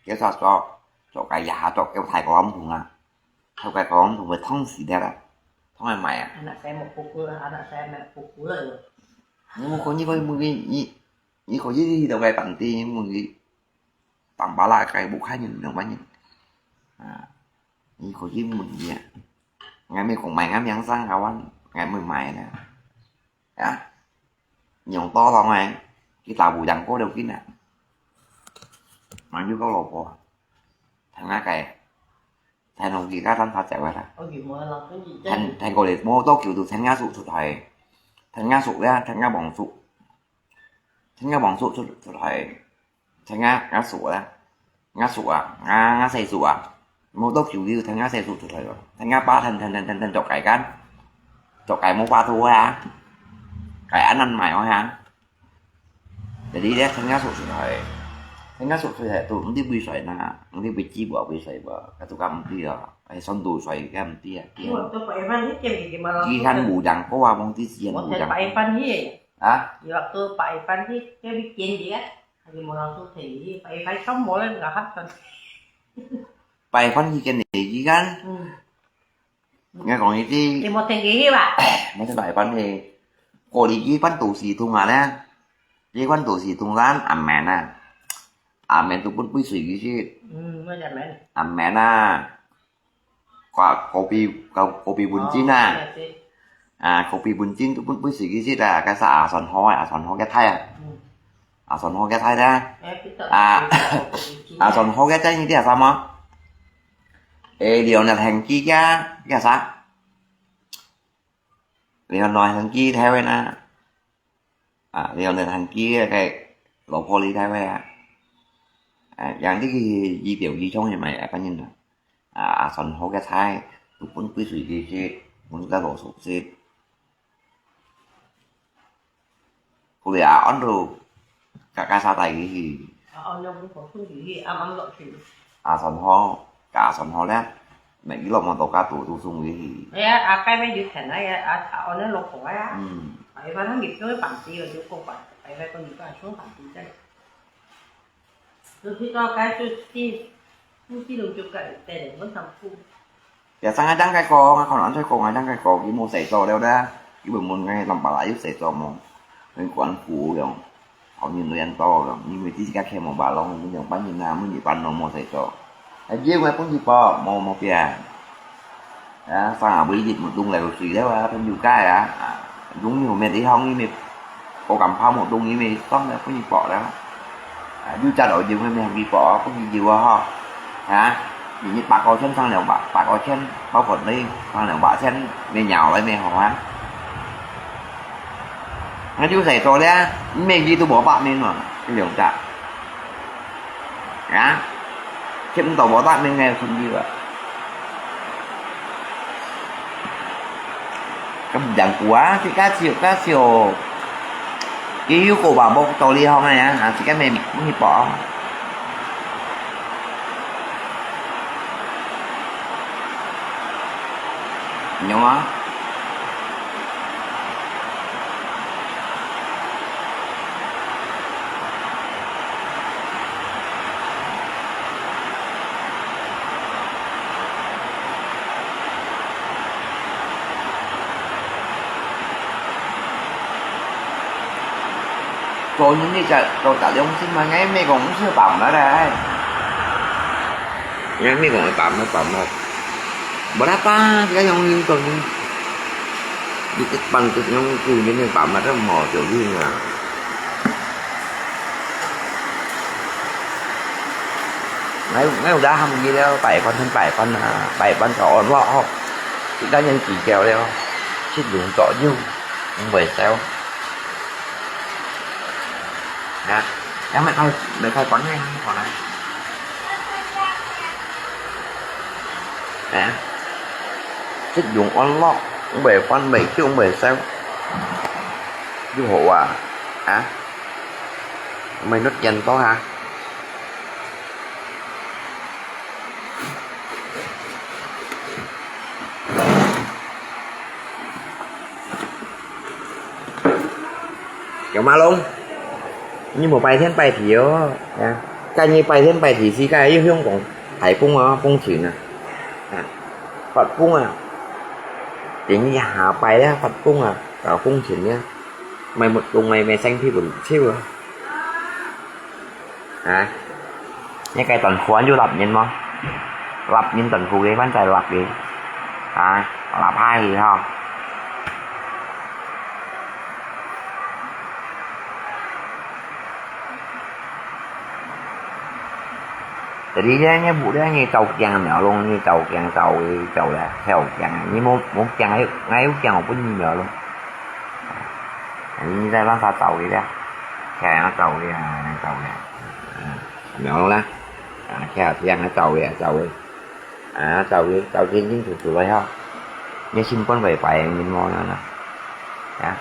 叫啥做，做个也做，叫大哥毋同啊，做个哥毋同个痛死了啦，痛个賣啊。Anak saya mau pukul, anak saya mau pukul lah. Ni mau kau ni kau mungkin ni, ni kau jadi hidup kayak panti mungkin tambah lah kayak bukan ni orang banyak. Ah, ni kau jadi mungkin ya. Ngai mai kong mai ngai miang sang kawan, ngai mai mai na. Ya. Nyong to tong ai, kita bujang ko deu kin a. Mang yu ko lo po. Thang a kai. Thang nong ki ka tan pha chai wa ta. Thang thang ko le mo to kiu tu thang nga su su thai. Thang nga su ya, thang nga bong su. Thang nga bong su su su thai. 聽啊，阿叔啊，阿叔啊，阿阿細叔啊，無到九六，聽阿細叔出來咯。聽阿爸聽聽聽聽聽做改間，做改無法度啊，改安難買哦哈。Jadi咧，聽阿叔出來，聽阿叔出來都毋知會衰哪，毋知會知無會衰無，該都講毋知啊，哎，算都衰該毋知啊。佢還無人過啊，望之前無人。啊？ Hai, mo langsung thei, pai pai sam mo le nga hap kan. Pai pan hi ken ni kan. Hmm. Ngai kong iti. Ti mo thei hi ba? Mo thei pai pan hi. Ko li ki pan tu si tung a le. Ki pan tu si tung lan amen a. Amen tu pun pui sui ki si. Hmm, mo amen. Amen a. Kopi, kopi buncin ah. Ah, kopi buncin tu pun pui sigi sit ah, kasa ason ho, ason ho ke thai ah. Ason ho ke thai dah. Ah, ason ho ke thai ni dia sama. Eh, Lionel Hengki kia, kia sa. Lionel Hengki thai wena. 啊，了能還記得該老婆哩大位啊。啊，樣你去醫療醫生去買啊，反正啊，啊，阿算好个菜，都分歸水佢食，分个老熟食。後來啊，安到 Kakak sa tai gigi. Aa, nya bukong sung gigi, am am lok sing. Ason ho, ka ason ho le. Mek ilo mo to ka tu tu sung gigi. Ya, akai me yu ten ya, a a one lo ko ya. Hmm. Pai ba na mi pyo ban ti yo ko ba. Pai ba ko ni ba sung ban ti ya. Tu ti to kai tu ti. Tu ti lo ju kai te le mo sam ku. 也生个當个講，啊，可能在講啊，當个講，佢無洗手了啦，佢問問个，攏把來有洗手無？很管苦了，好人都很多了，因為這个開無辦法咯，你兩班人啊，每日班都無洗手，還有个分佢包，無無變，啊，生啊，每日無動了，水了啊，分佢解啊，啊，容易後面地方，因為 我敢怕無中意咩，當然分佢薄啦。啊，有隻老友咩，分佢薄，分佢有啊吼。啊，你八個錢上兩百，八個錢，包括你上兩百錢，你咬來咩好啊？那就使做了，你每日都無百面嘛，這兩隻。 啊，食毋到無得，你愛分佢啊。咁樣過啊，自家笑，自家笑。佢有個話無道理好个啊，啊，自家咪，咪薄。有嗎？ 做人呢，就做得良心嘛，𠊎毋係講毋識辦法啦，哎。𠊎毋係講會辦法，辦法。無得辦，這個樣人做人，你一般這樣做人个辦法都無條件啊。 𠊎，𠊎有得喊佢了，拜飯，拜飯啊，拜飯就安樂吼，一個人計較了，食用作用，毋會少。啊。哎，買開，買開關係啊，好啦。哎，食用安樂，毋會煩，毋會噭，毋會愁，又好啊，啊，毋會落間多哈。 強馬龍，你無拜天拜地哦，啊，該你拜天拜地時，該又香港大風啊，風情啊，啊，發風啊，等你下拜咧，發風啊，搞風情咧，賣木東賣賣生皮本手啊。 啊，你該段款有立人無？立人段褲个，反正立个，啊，立下去吼。Jadi咧，你屋咧，你照鏡苗咯，你照鏡照个照咧，照鏡，你無無鏡，𠊎有鏡，𠊎有鏡，𠊎分你苗咯。 你在那啥找的了？看要找的啊，找的。嗯，苗了啦。啊，看这样还找的，找的。啊，找的，找的清清楚楚了哈。你心肝会白，你莫那那。啊。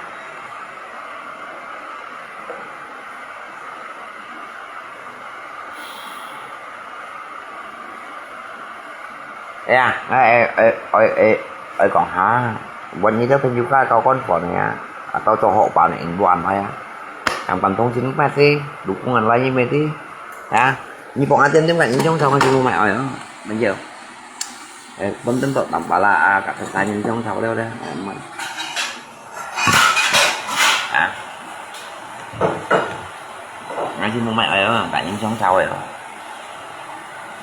哎呀，哎，哎，哎，哎，哎，講下，วันนี้เจ้าเป็นอยู่กับเกาก้อนฝนเนี่ย เกาจะเหาะป่าเนี่ยเองบ้านไปอ่ะ ทำกันตรงที่นึกมาสิ ดูคงกันไว้ยังไม่สิ นะ นี่ปองอาเจนเต็มกัน ยิงช่องสองกัน ชิมใหม่อ่อย มันเยอะ เออ บนต้นตอกต่ำปลาละ อ่ะ กับสไตล์ยิงช่องเสาแล้วนะ มัน อ่ะ Nãy xin mua mẹ ơi, bạn những sống sao rồi?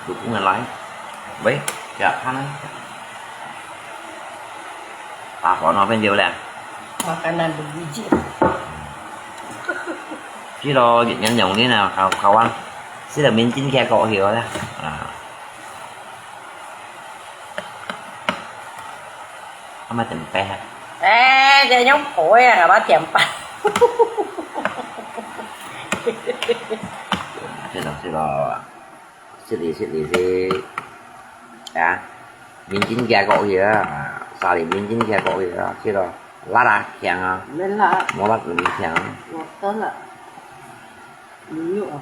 Tôi cũng là lái. Vậy, dạ, khá lắm. Ta có nó bên điều lẹ. Makanan berbiji. Chứ lo, dịch nhân dòng thế nào, khâu, khâu ăn. Chứ là miếng chín kia có hiểu đó. À. เอามาเต็มแปะ เอ้ย จะยกโผยอะ มาเตรียมไป เสร็จแล้ว เสร็จแล้ว เสร็จดี เสร็จดี สิ อ่ะ มินจินแกก็เยอะ สาลีมินจินแกก็เยอะ เสร็จแล้ว ลาดอะ แข็งอะ ไม่ละ หมอรัดมันแข็ง หมดต้นละ มีอยู่อ่ะ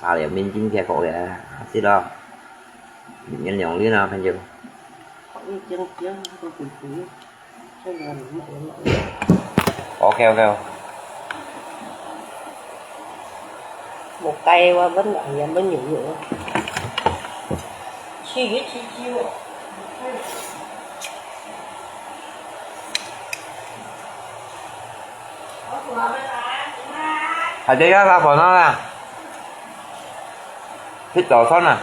สาเหลียวมินจินแกก็เลยนะ สิรอ มินหยองลี่นะ พันเดียว โอเค โอเค một cây qua bánh mì ăn bánh nhựa nhựa. Chi cái chi chi. Hãy đi ra khỏi nó nè. Thích đổ sốt nè.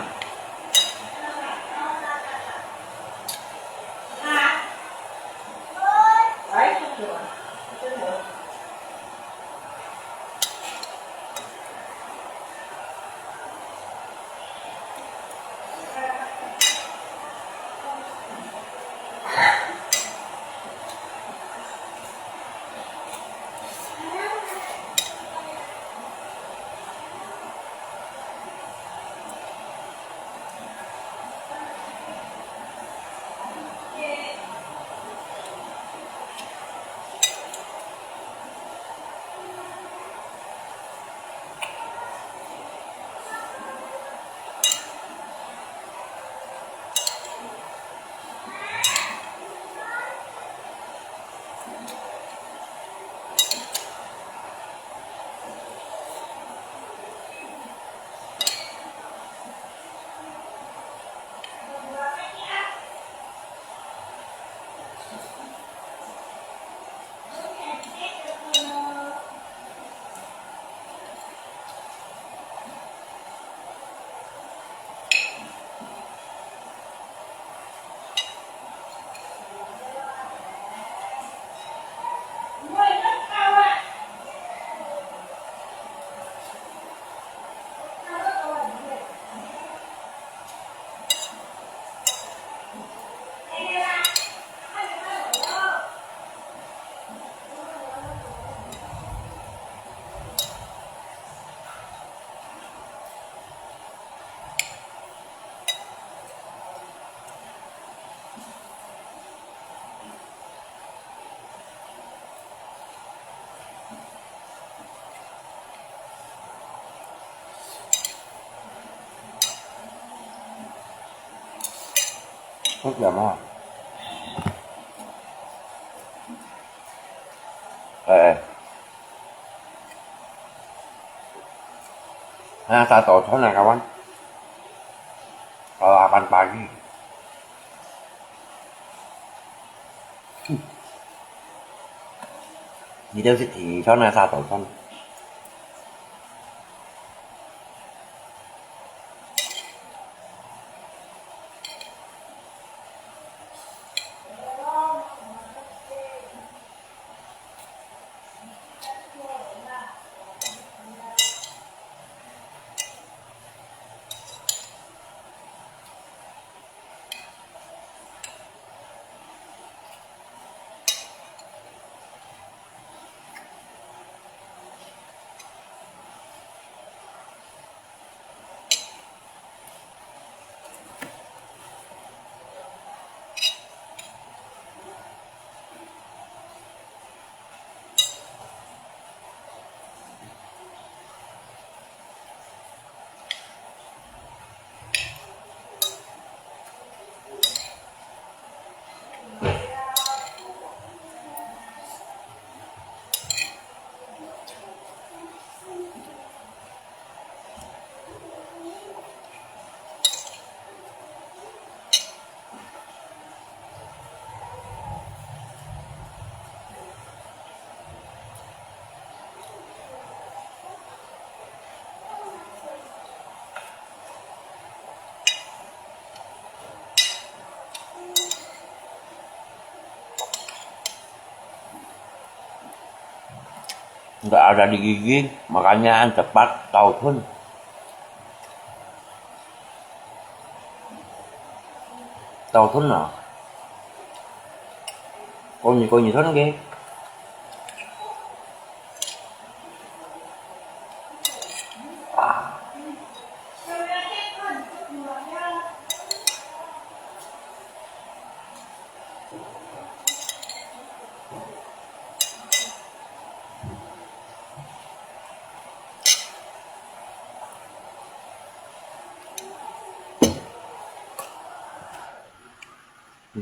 好甜啊！哎，哎，沙豆川啊，kawan，好啊，pan pagi。嗯，你都是提川啊，沙豆川。 Nggak ada di gigi, makanya cepat tahu pun. Tau thun à? Có nhiều, có nhiều thun kìa.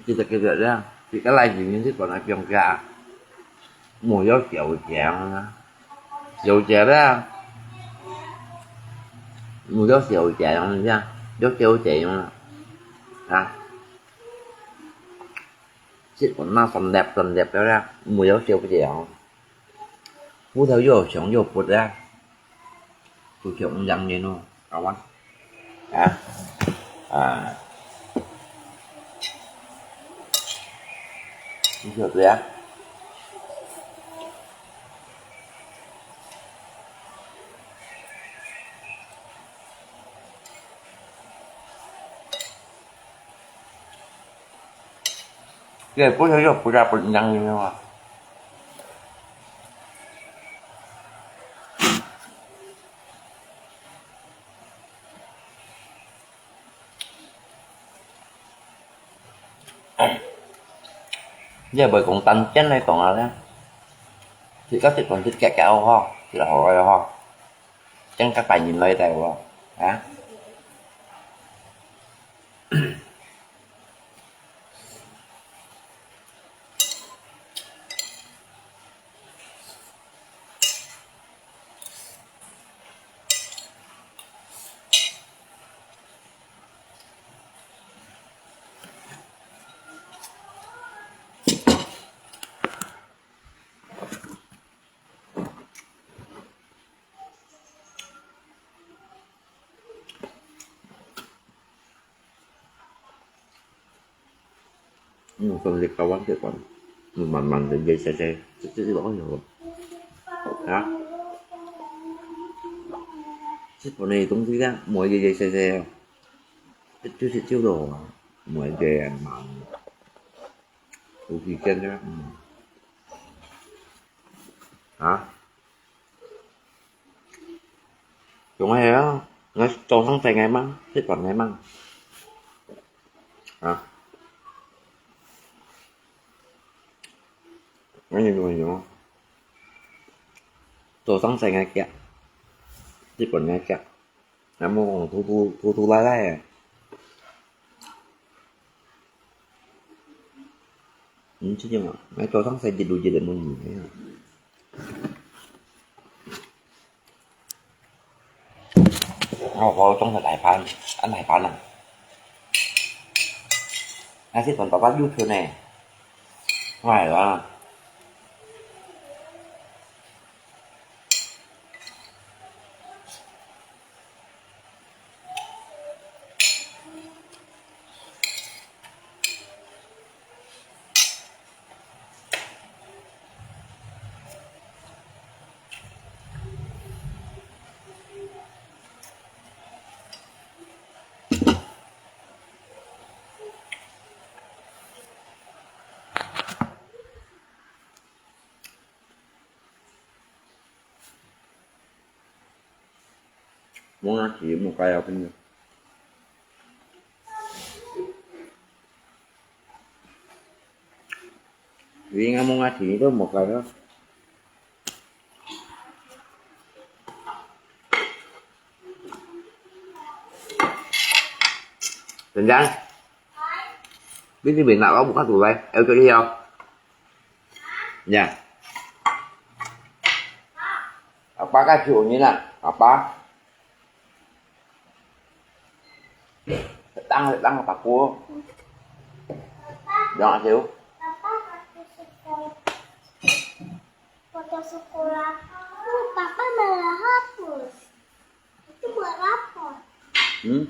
Kita kerja dah. Kita lagi ni sih pernah pion kaya. Mu yo siu jeng na. Siu jeng dah. Mu yo siu jeng ya. Yo siu jeng na. Ha. Sih pernah sendep sendep dah. Mu yo siu jeng. Put thâu yo xiong yo put dah. Tui thiok mung yang nyen o, kawan. Ha? Ha. Tui thiok tui a. Ye, put thâu yo put a put yang nyen o. Ye, bơi kong tan chen lai tong a le. Thì có thịt còn thịt kẹt kẹt ho, thịt hổ rồi ho. Chen các bạn nhìn lại đây ho. Hả? Hm, còn liệt cầu lắm, liệt cầu. Mình mặn mặn thì dễ sẽ sẽ, sẽ, sẽ lỗi nhiều. Hả? Xếp vào này cũng tí đó, mọi dễ dễ sẽ sẽ. Xếp xếp xếp xếp đồ. Mọi dễ mặn. Cũng kỳ chân đó. Hm. Hả? Chúng hay á, nó trâu thắng xe ngay măng, xếp còn ngay măng. Hả? Nó như người nhớ. Trâu thắng xe ngay kìa. Xếp còn ngay kìa. Nó mua còn thu thu thu thu lai lai à. 嗯，就這樣嘛，來早上食一路一路無魚个呀。哦，我裝个大盤，啊，大盤啊。那是短短短六寸呢。哎呀。 無拿去，無該要緊。你應該無拿去，你都無該了。等等，你這邊拿，我無法度來，要這个哦。 Ya. Apa ka cu ni na? Apa? Tang, tang apa ku? Yang atiu. Papa, aku suka foto sekolah. Oh, Papa malah hapus. Itu buat apa? Hmm?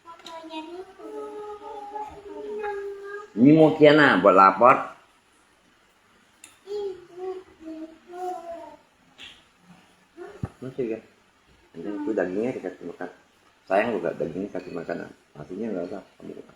Fotonya itu. Ini mungkin ah buat lapor. Masih kan? Nanti itu dagingnya dikasih makan. Sayang juga dagingnya kasih makan. Nasinya nggak usah, kamu makan.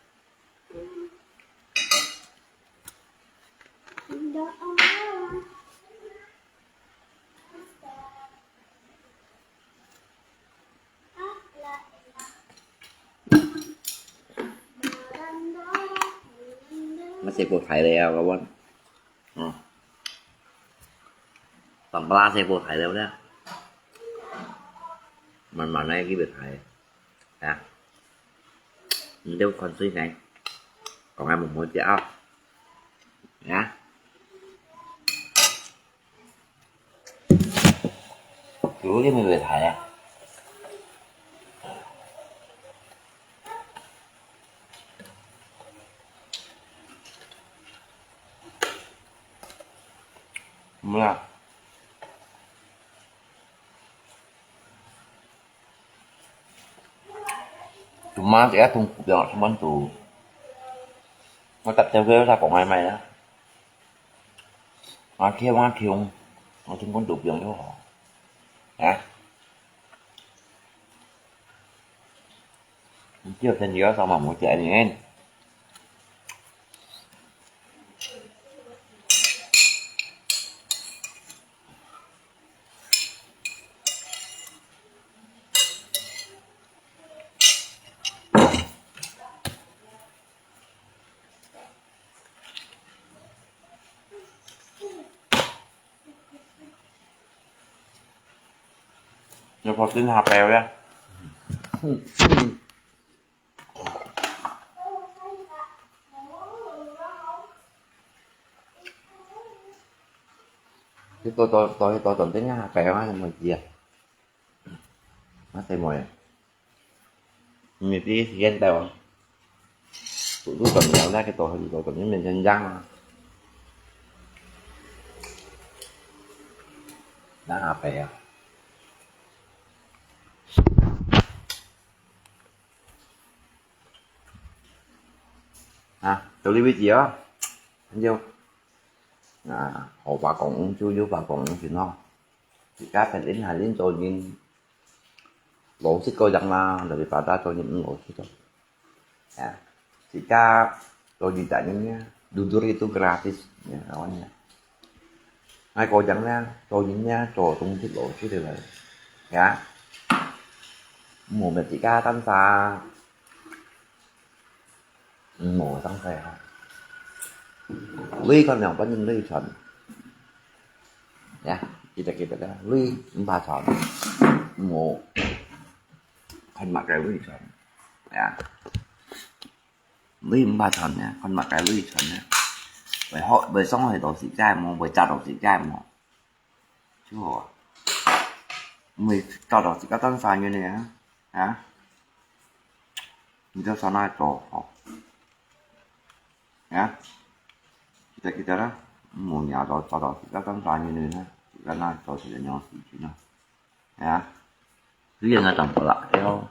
Masih ku thải leo kawan. Hm. Tăm pla masih ku thải leo dah. Mặn mặn nai ki bit thải. Ya. Ndew kon sui nai. Kong ai mung mui tia. Ya. Chủ cái mì về Thái à? Mưa. Tụi má thì ác thùng cục dọn cho món tù. Nó cặp theo ghế ra cổng ai mày á. Nó thiếu, nó thiếu. Nó thiếu con tù piang cho họ. Hả? Nó thiếu thêm gì đó sao mà muốn chạy nhỉ? Nó có tính hạt bèo á. Cái tôi tôi tôi tôi tôi tính hạt bèo á, mà gì à? Nó thấy mồi à? Mình đi thì yên tèo. Tụi tụi tụi nó ra cái tổ hình tổ tụi nó mình chân giang mà. Đang hạt bèo. À, tôi đi với chị á. Anh Diêu. À, họ bà con uống chú, chú bà con uống chị no. Chị cá phải đến Hà Liên rồi nhưng lỗ xích coi rằng là, là vì bà ta cho những lỗ xích coi. Ya. Chị cá cho chị tại những nhá. Duduk itu gratis. Ya, kawan ya. Ai coi rằng nha, cho những nhá, cho tung xích lỗ xích rồi. Ya. Mùa mà chị cá tan xa. Mùa tăng xe ha. Lui con lòng bánh lui chuẩn. Ya, kita kita dah. Lui empat con. Mùa. Con mặc cái lui chuẩn. Ya. Lui empat con ya, con mặc cái lui chuẩn ya. 會好，會傷害到自家無，會砸到自家無，就好啊。毋會搞到自家當生意呢啊，啊？你都上哪做好？啊？記得記得啦，無命到，搞到自家當生意呢，自家哪做自家樣事情啊？啊？雖然啊，當不啦，了。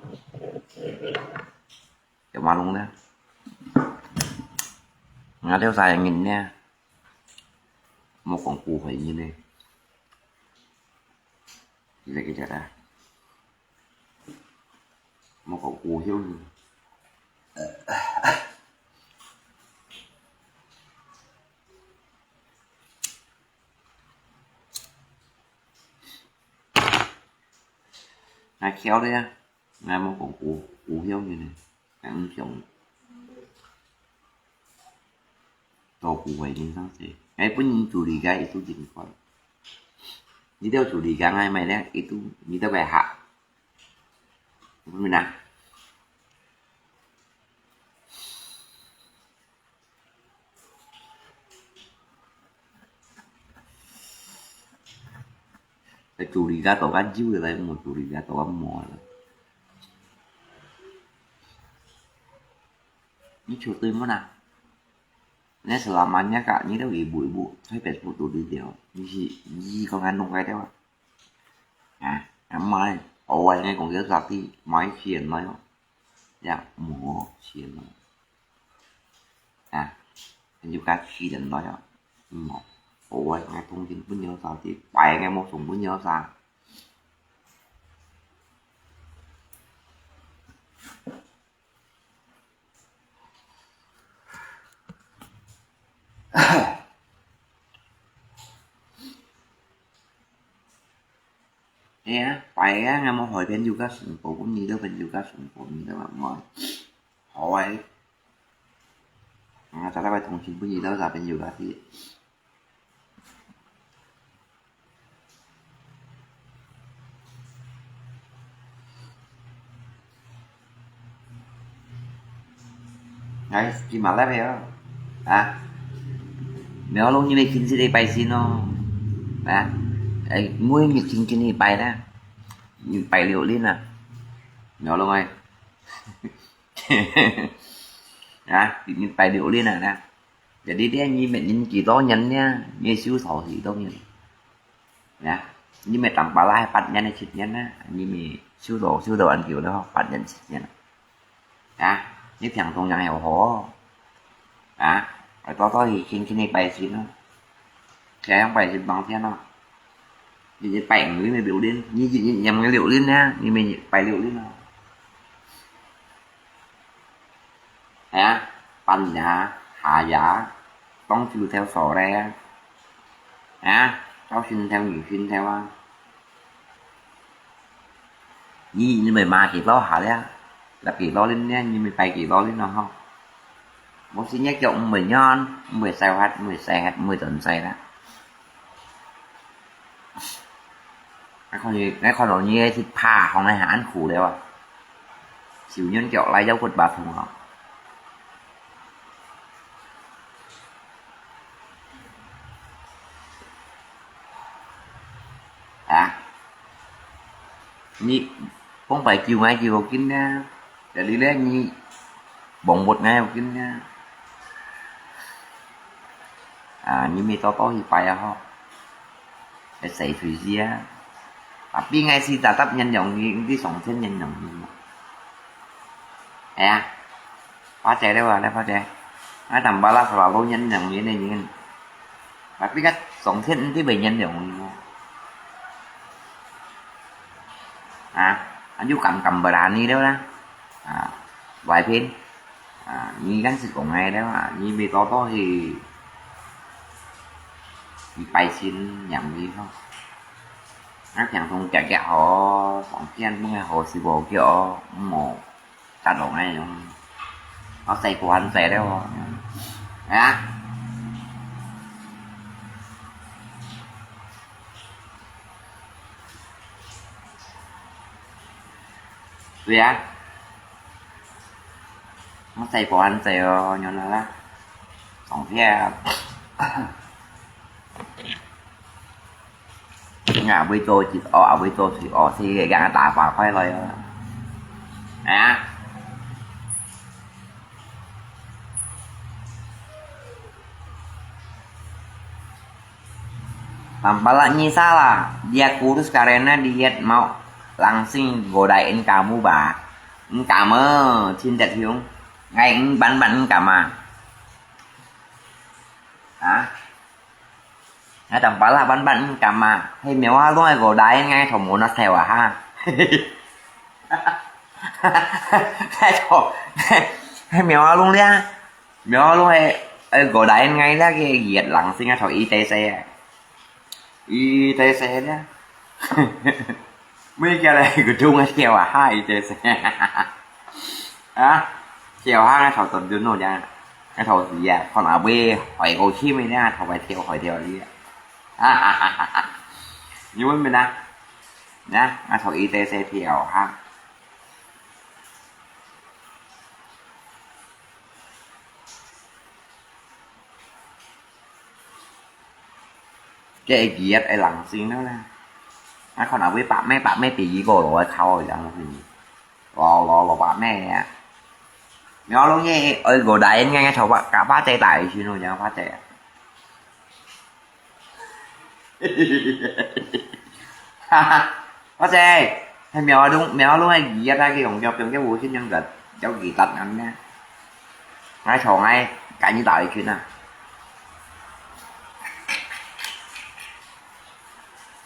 有馬龍呢？𠊎兜三人呢，莫講古回人呢。記得記得啊，莫講古後人。𠊎曉得啊，𠊎莫講古，古曉得呢，𠊎毋想做古个人生事。𠊎本人處理个，佢都認可。你兜處理个，𠊎買了，佢都，你兜會嚇。明白？ Cái chủ lý gà tổ gắn dữ rồi đấy, một chủ lý gà tổ gắn mò rồi. Ini cuti mana? Ini selamanya kak, ini dah ibu-ibu, saya Facebook tu di dia. Ini si, ini kau ngandung kayak dia. Nah, nama ni, awal ni kong dia sakti, mai sian mai. Ya, mò sian mai. À, anh du cát khi đến nói ạ. Mò. Ôi, ngay thông tin bún nhau sao thì, bài ngay một số bún nhau sao. Ê, bài á, ngay một hồi bên du cát sủng phố, cũng như đó bên du cát sủng phố, như đó mà mò. Hỏi. À, sao lại bài thông tin bún nhau sao bên du cát thì. Đấy, khi mà lép heo. À. Nếu lúc như này kinh sĩ đây bài xin nó. À. Ấy, mũi nhiệt kinh kinh đi bài đó. Bài liệu lên à. Nếu lúc này. À, tự nhiên bài liệu lên à. Jadi dia nyi mệt nyin kì to nhân nha, nyi siêu thọ thì to nhân. Nha, nyi mệt tăng pala hai pat nhân, hai chit nhân na, nyi mệt siêu thọ, siêu thọ ăn kiểu đó, pat nhân chit nhân. Nha, nyi phiang tông yang heo ho. Nha, ai to to thì khin khin đi bài xin nó. Cái không bài xin bằng thiên nó. Nyi, nyi bài ngữ mệt biểu đến, nyi, nyi, nyi, nyi mệt biểu đến nha, nyi mệt bài biểu đến nó. Hả? Păn giá, hạ giá, tông chư theo sổ đây á. Hả? Cháu xin theo, nhị xin theo á. Nhi, nhi mày mà kì lo hả đấy á. Là kì lo lên nhé, nhi mày phải kì lo lên nó không? Bố xin nhắc cho ông mày nhon, ông mày sao hết, ông mày sai hết, ông mày tuần sai đó. Cái con gì, cái con đó như thịt phà, không ai hả ăn khủ đấy à. Chịu nhân kiểu lai dấu quật bà Phùng hả? À. Nhi, không phải chiều ngay chiều vào kín nha. Để đi lên nhi. Bóng bột ngay vào kín nha. À, nhi mi to to thì phải à ho. Cái sấy thủy dĩa. Tapi ngay si ta tắp nhân dòng nhi, đi sống thiên nhân dòng nhi. Ê, phá chạy đâu à, đây phá chạy. Ai tầm ba la sả lô nhân dòng nhi này nhi. Tapi kat sống thiên đi về nhân dòng nhi. À, anh du cảm cảm bà đàn nhi đâu đó. À, vài phiên. À, nhi gắn sự của ngày đó à, nhi bị to to thì thì bài xin nhầm đi không? Nó chẳng thông chả chả họ, sống thiên bưng ngày họ xì bộ kiểu mổ. Chặt lộn ngay. Nó xây của anh xây đấy không? Hả? Vì á? Nó xây của anh xây rồi, nhớ nó là. Sống thiên. 𠊎會做一哦，𠊎會做水哦，是个人打發快樂哦。啊？Tampalak ni salah, dia kurus karena diet mau langsing godain kamu ba. Engkama, cintet hiung. Ngai eng ban ban engkama. Ha? Ngai tampalak ban ban engkama. Hei, miao ha lung ai godain ngai thong mona sewa ha. Ngai thong. Hei, miao ha lung lia. Miao ha lung ai, ai godain ngai lia ke yet langsing ngai thong i te se. I te se lia. Mới kêu là cái chung cái kêu à hai tê xe. Á, kêu ha ngay thầu tuần dun nô ya. Ngay thầu gì à, con à bê hỏi cô chi mình nha, thầu bài thiệu hỏi thiệu đi. Như mình mình à. Nha, ngay thầu i tê xe thiệu ha. Cái gì á, ai lăng xin đó nè. Á, con nào biết bạc mẹ, bạc mẹ tỷ gì cô lỗi thâu rồi lăng xin. Lò, lò, lò bạc mẹ á. Nó lúc nhé, ơi, gồ đáy nghe nghe thầu bạc, cả bác tê tải xin rồi nhá, bác tê. Bác tê, hay mèo đúng, mèo đúng hay gì á, cái dòng dọc, dòng cái vụ xin nhân vật, dòng gì tật ngắn nha. Ngay thầu ngay, cái như tải xin à.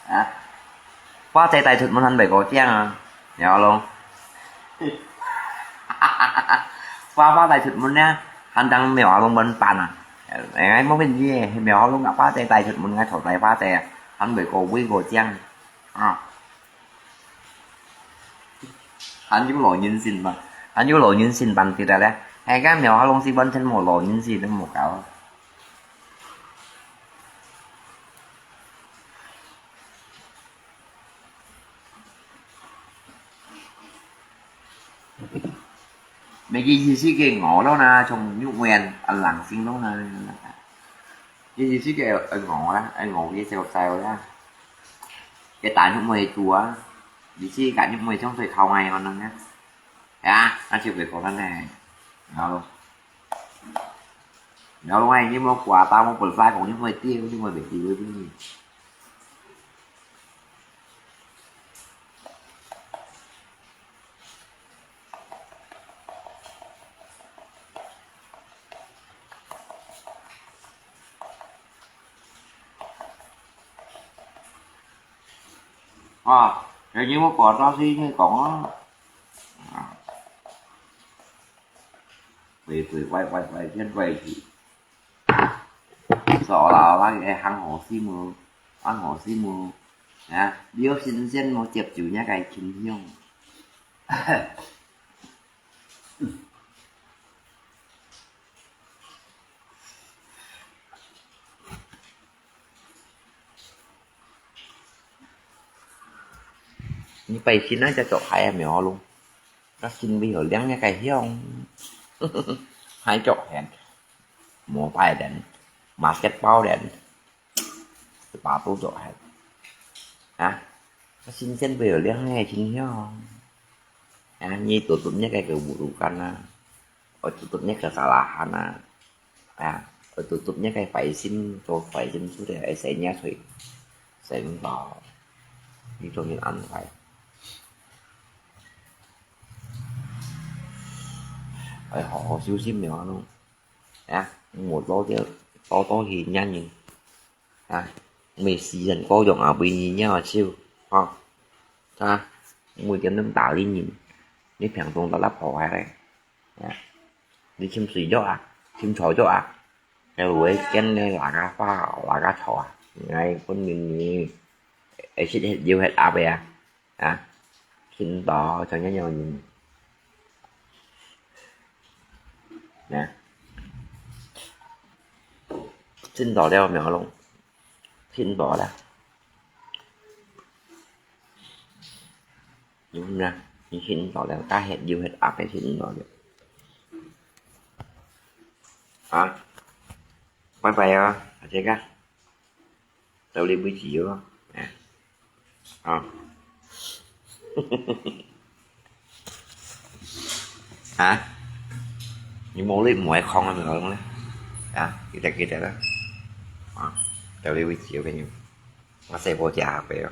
Hả? Bác tê tải thịt món ăn bảy có chén à. Mèo đúng. Bác, bác tải thịt món nha, ăn tăng mèo đúng món bàn à. Ngay món bên gì, mèo đúng ngã bác tê tải thịt món ngay thầu tải bác tê, ăn bảy có vui có chén. À. Ăn những lỗi nhân sinh mà. Ăn những lỗi nhân sinh bàn thì là đấy. Hay cái mèo ha lông si bắn thân một lỗi nhân sinh nó một cáo. Mẹ cái gì xí cái ngõ đó nè, trong nhúc nguyên, ăn lăng xin đó nè. Cái gì xí cái, ờ, ngõ đó, ờ, ngõ cái xèo xèo đó. Cái tá nhúc mùi chùa, gì xí cả nhúc mùi trong thời thao ngày còn nè. Ya, nó chỉ việc có vấn đề. Đó luôn. Đó luôn này, nhưng mà quà tao mà bật fly cũng nhúc mùi tiêu, nhưng mà việc gì với cái gì. À, cái gì mà có tao thì nghe có. À. Quay, quay, quay, quay, quay, thiên quay thì. Sợ là cái hàng hồ xí mù, hàng hồ xí mù. Nè, liêu xin xin một chiếc chủ nhà cái chính hiông. Ni pai sin na cha chok hai a mèo lung. Ka sin bi hor liang nya kai hiong. Hai chok hen. Mobile den. Market bao den. Ba tu chok hen. Ha? Ka sin sen bi hor liang nya kai sin hiong. Ha, ni tu tu nya kai ke buru kan na. Ôi, tutup nya kesalahan ah. Ah, ôi, tutup nya cái phải xin, cho phải xin suốt để ai sẽ nhá thôi. Sẽ không có. Đi cho mình ăn phải. Ôi, họ, họ siêu sim mèo luôn. À, một lô chứ, to to thì nhanh nhìn. À, mình xí dần có dòng ảo bình nhìn nhau mà siêu. Ha. Ha. Mùi tiêm nấm táo đi nhìn. Nếp phèng tông tao lắp họ hai đây. Nè. Đi chim sủi dốc à? Chim chó dốc à? Cái lưới kén này là cá pha, là cá chó à? Ngay con nhìn nhìn. Ấy xịt hết diêu hết áp à? Hả? Xin tỏ cho nhau nhau nhìn. Nè. Xin tỏ đeo mèo lông. Xin tỏ đã. Đúng nè. Xin tỏ đeo. Cá hết diêu hết áp cái xin tỏ đeo. Hả? Bye bye à. 啊，這個，到這位置哦，哎，啊。啊？你無力無愛看啊，無用咧。啊，記得記得啦。啊，到這位置，我跟你，我細波加下背哦。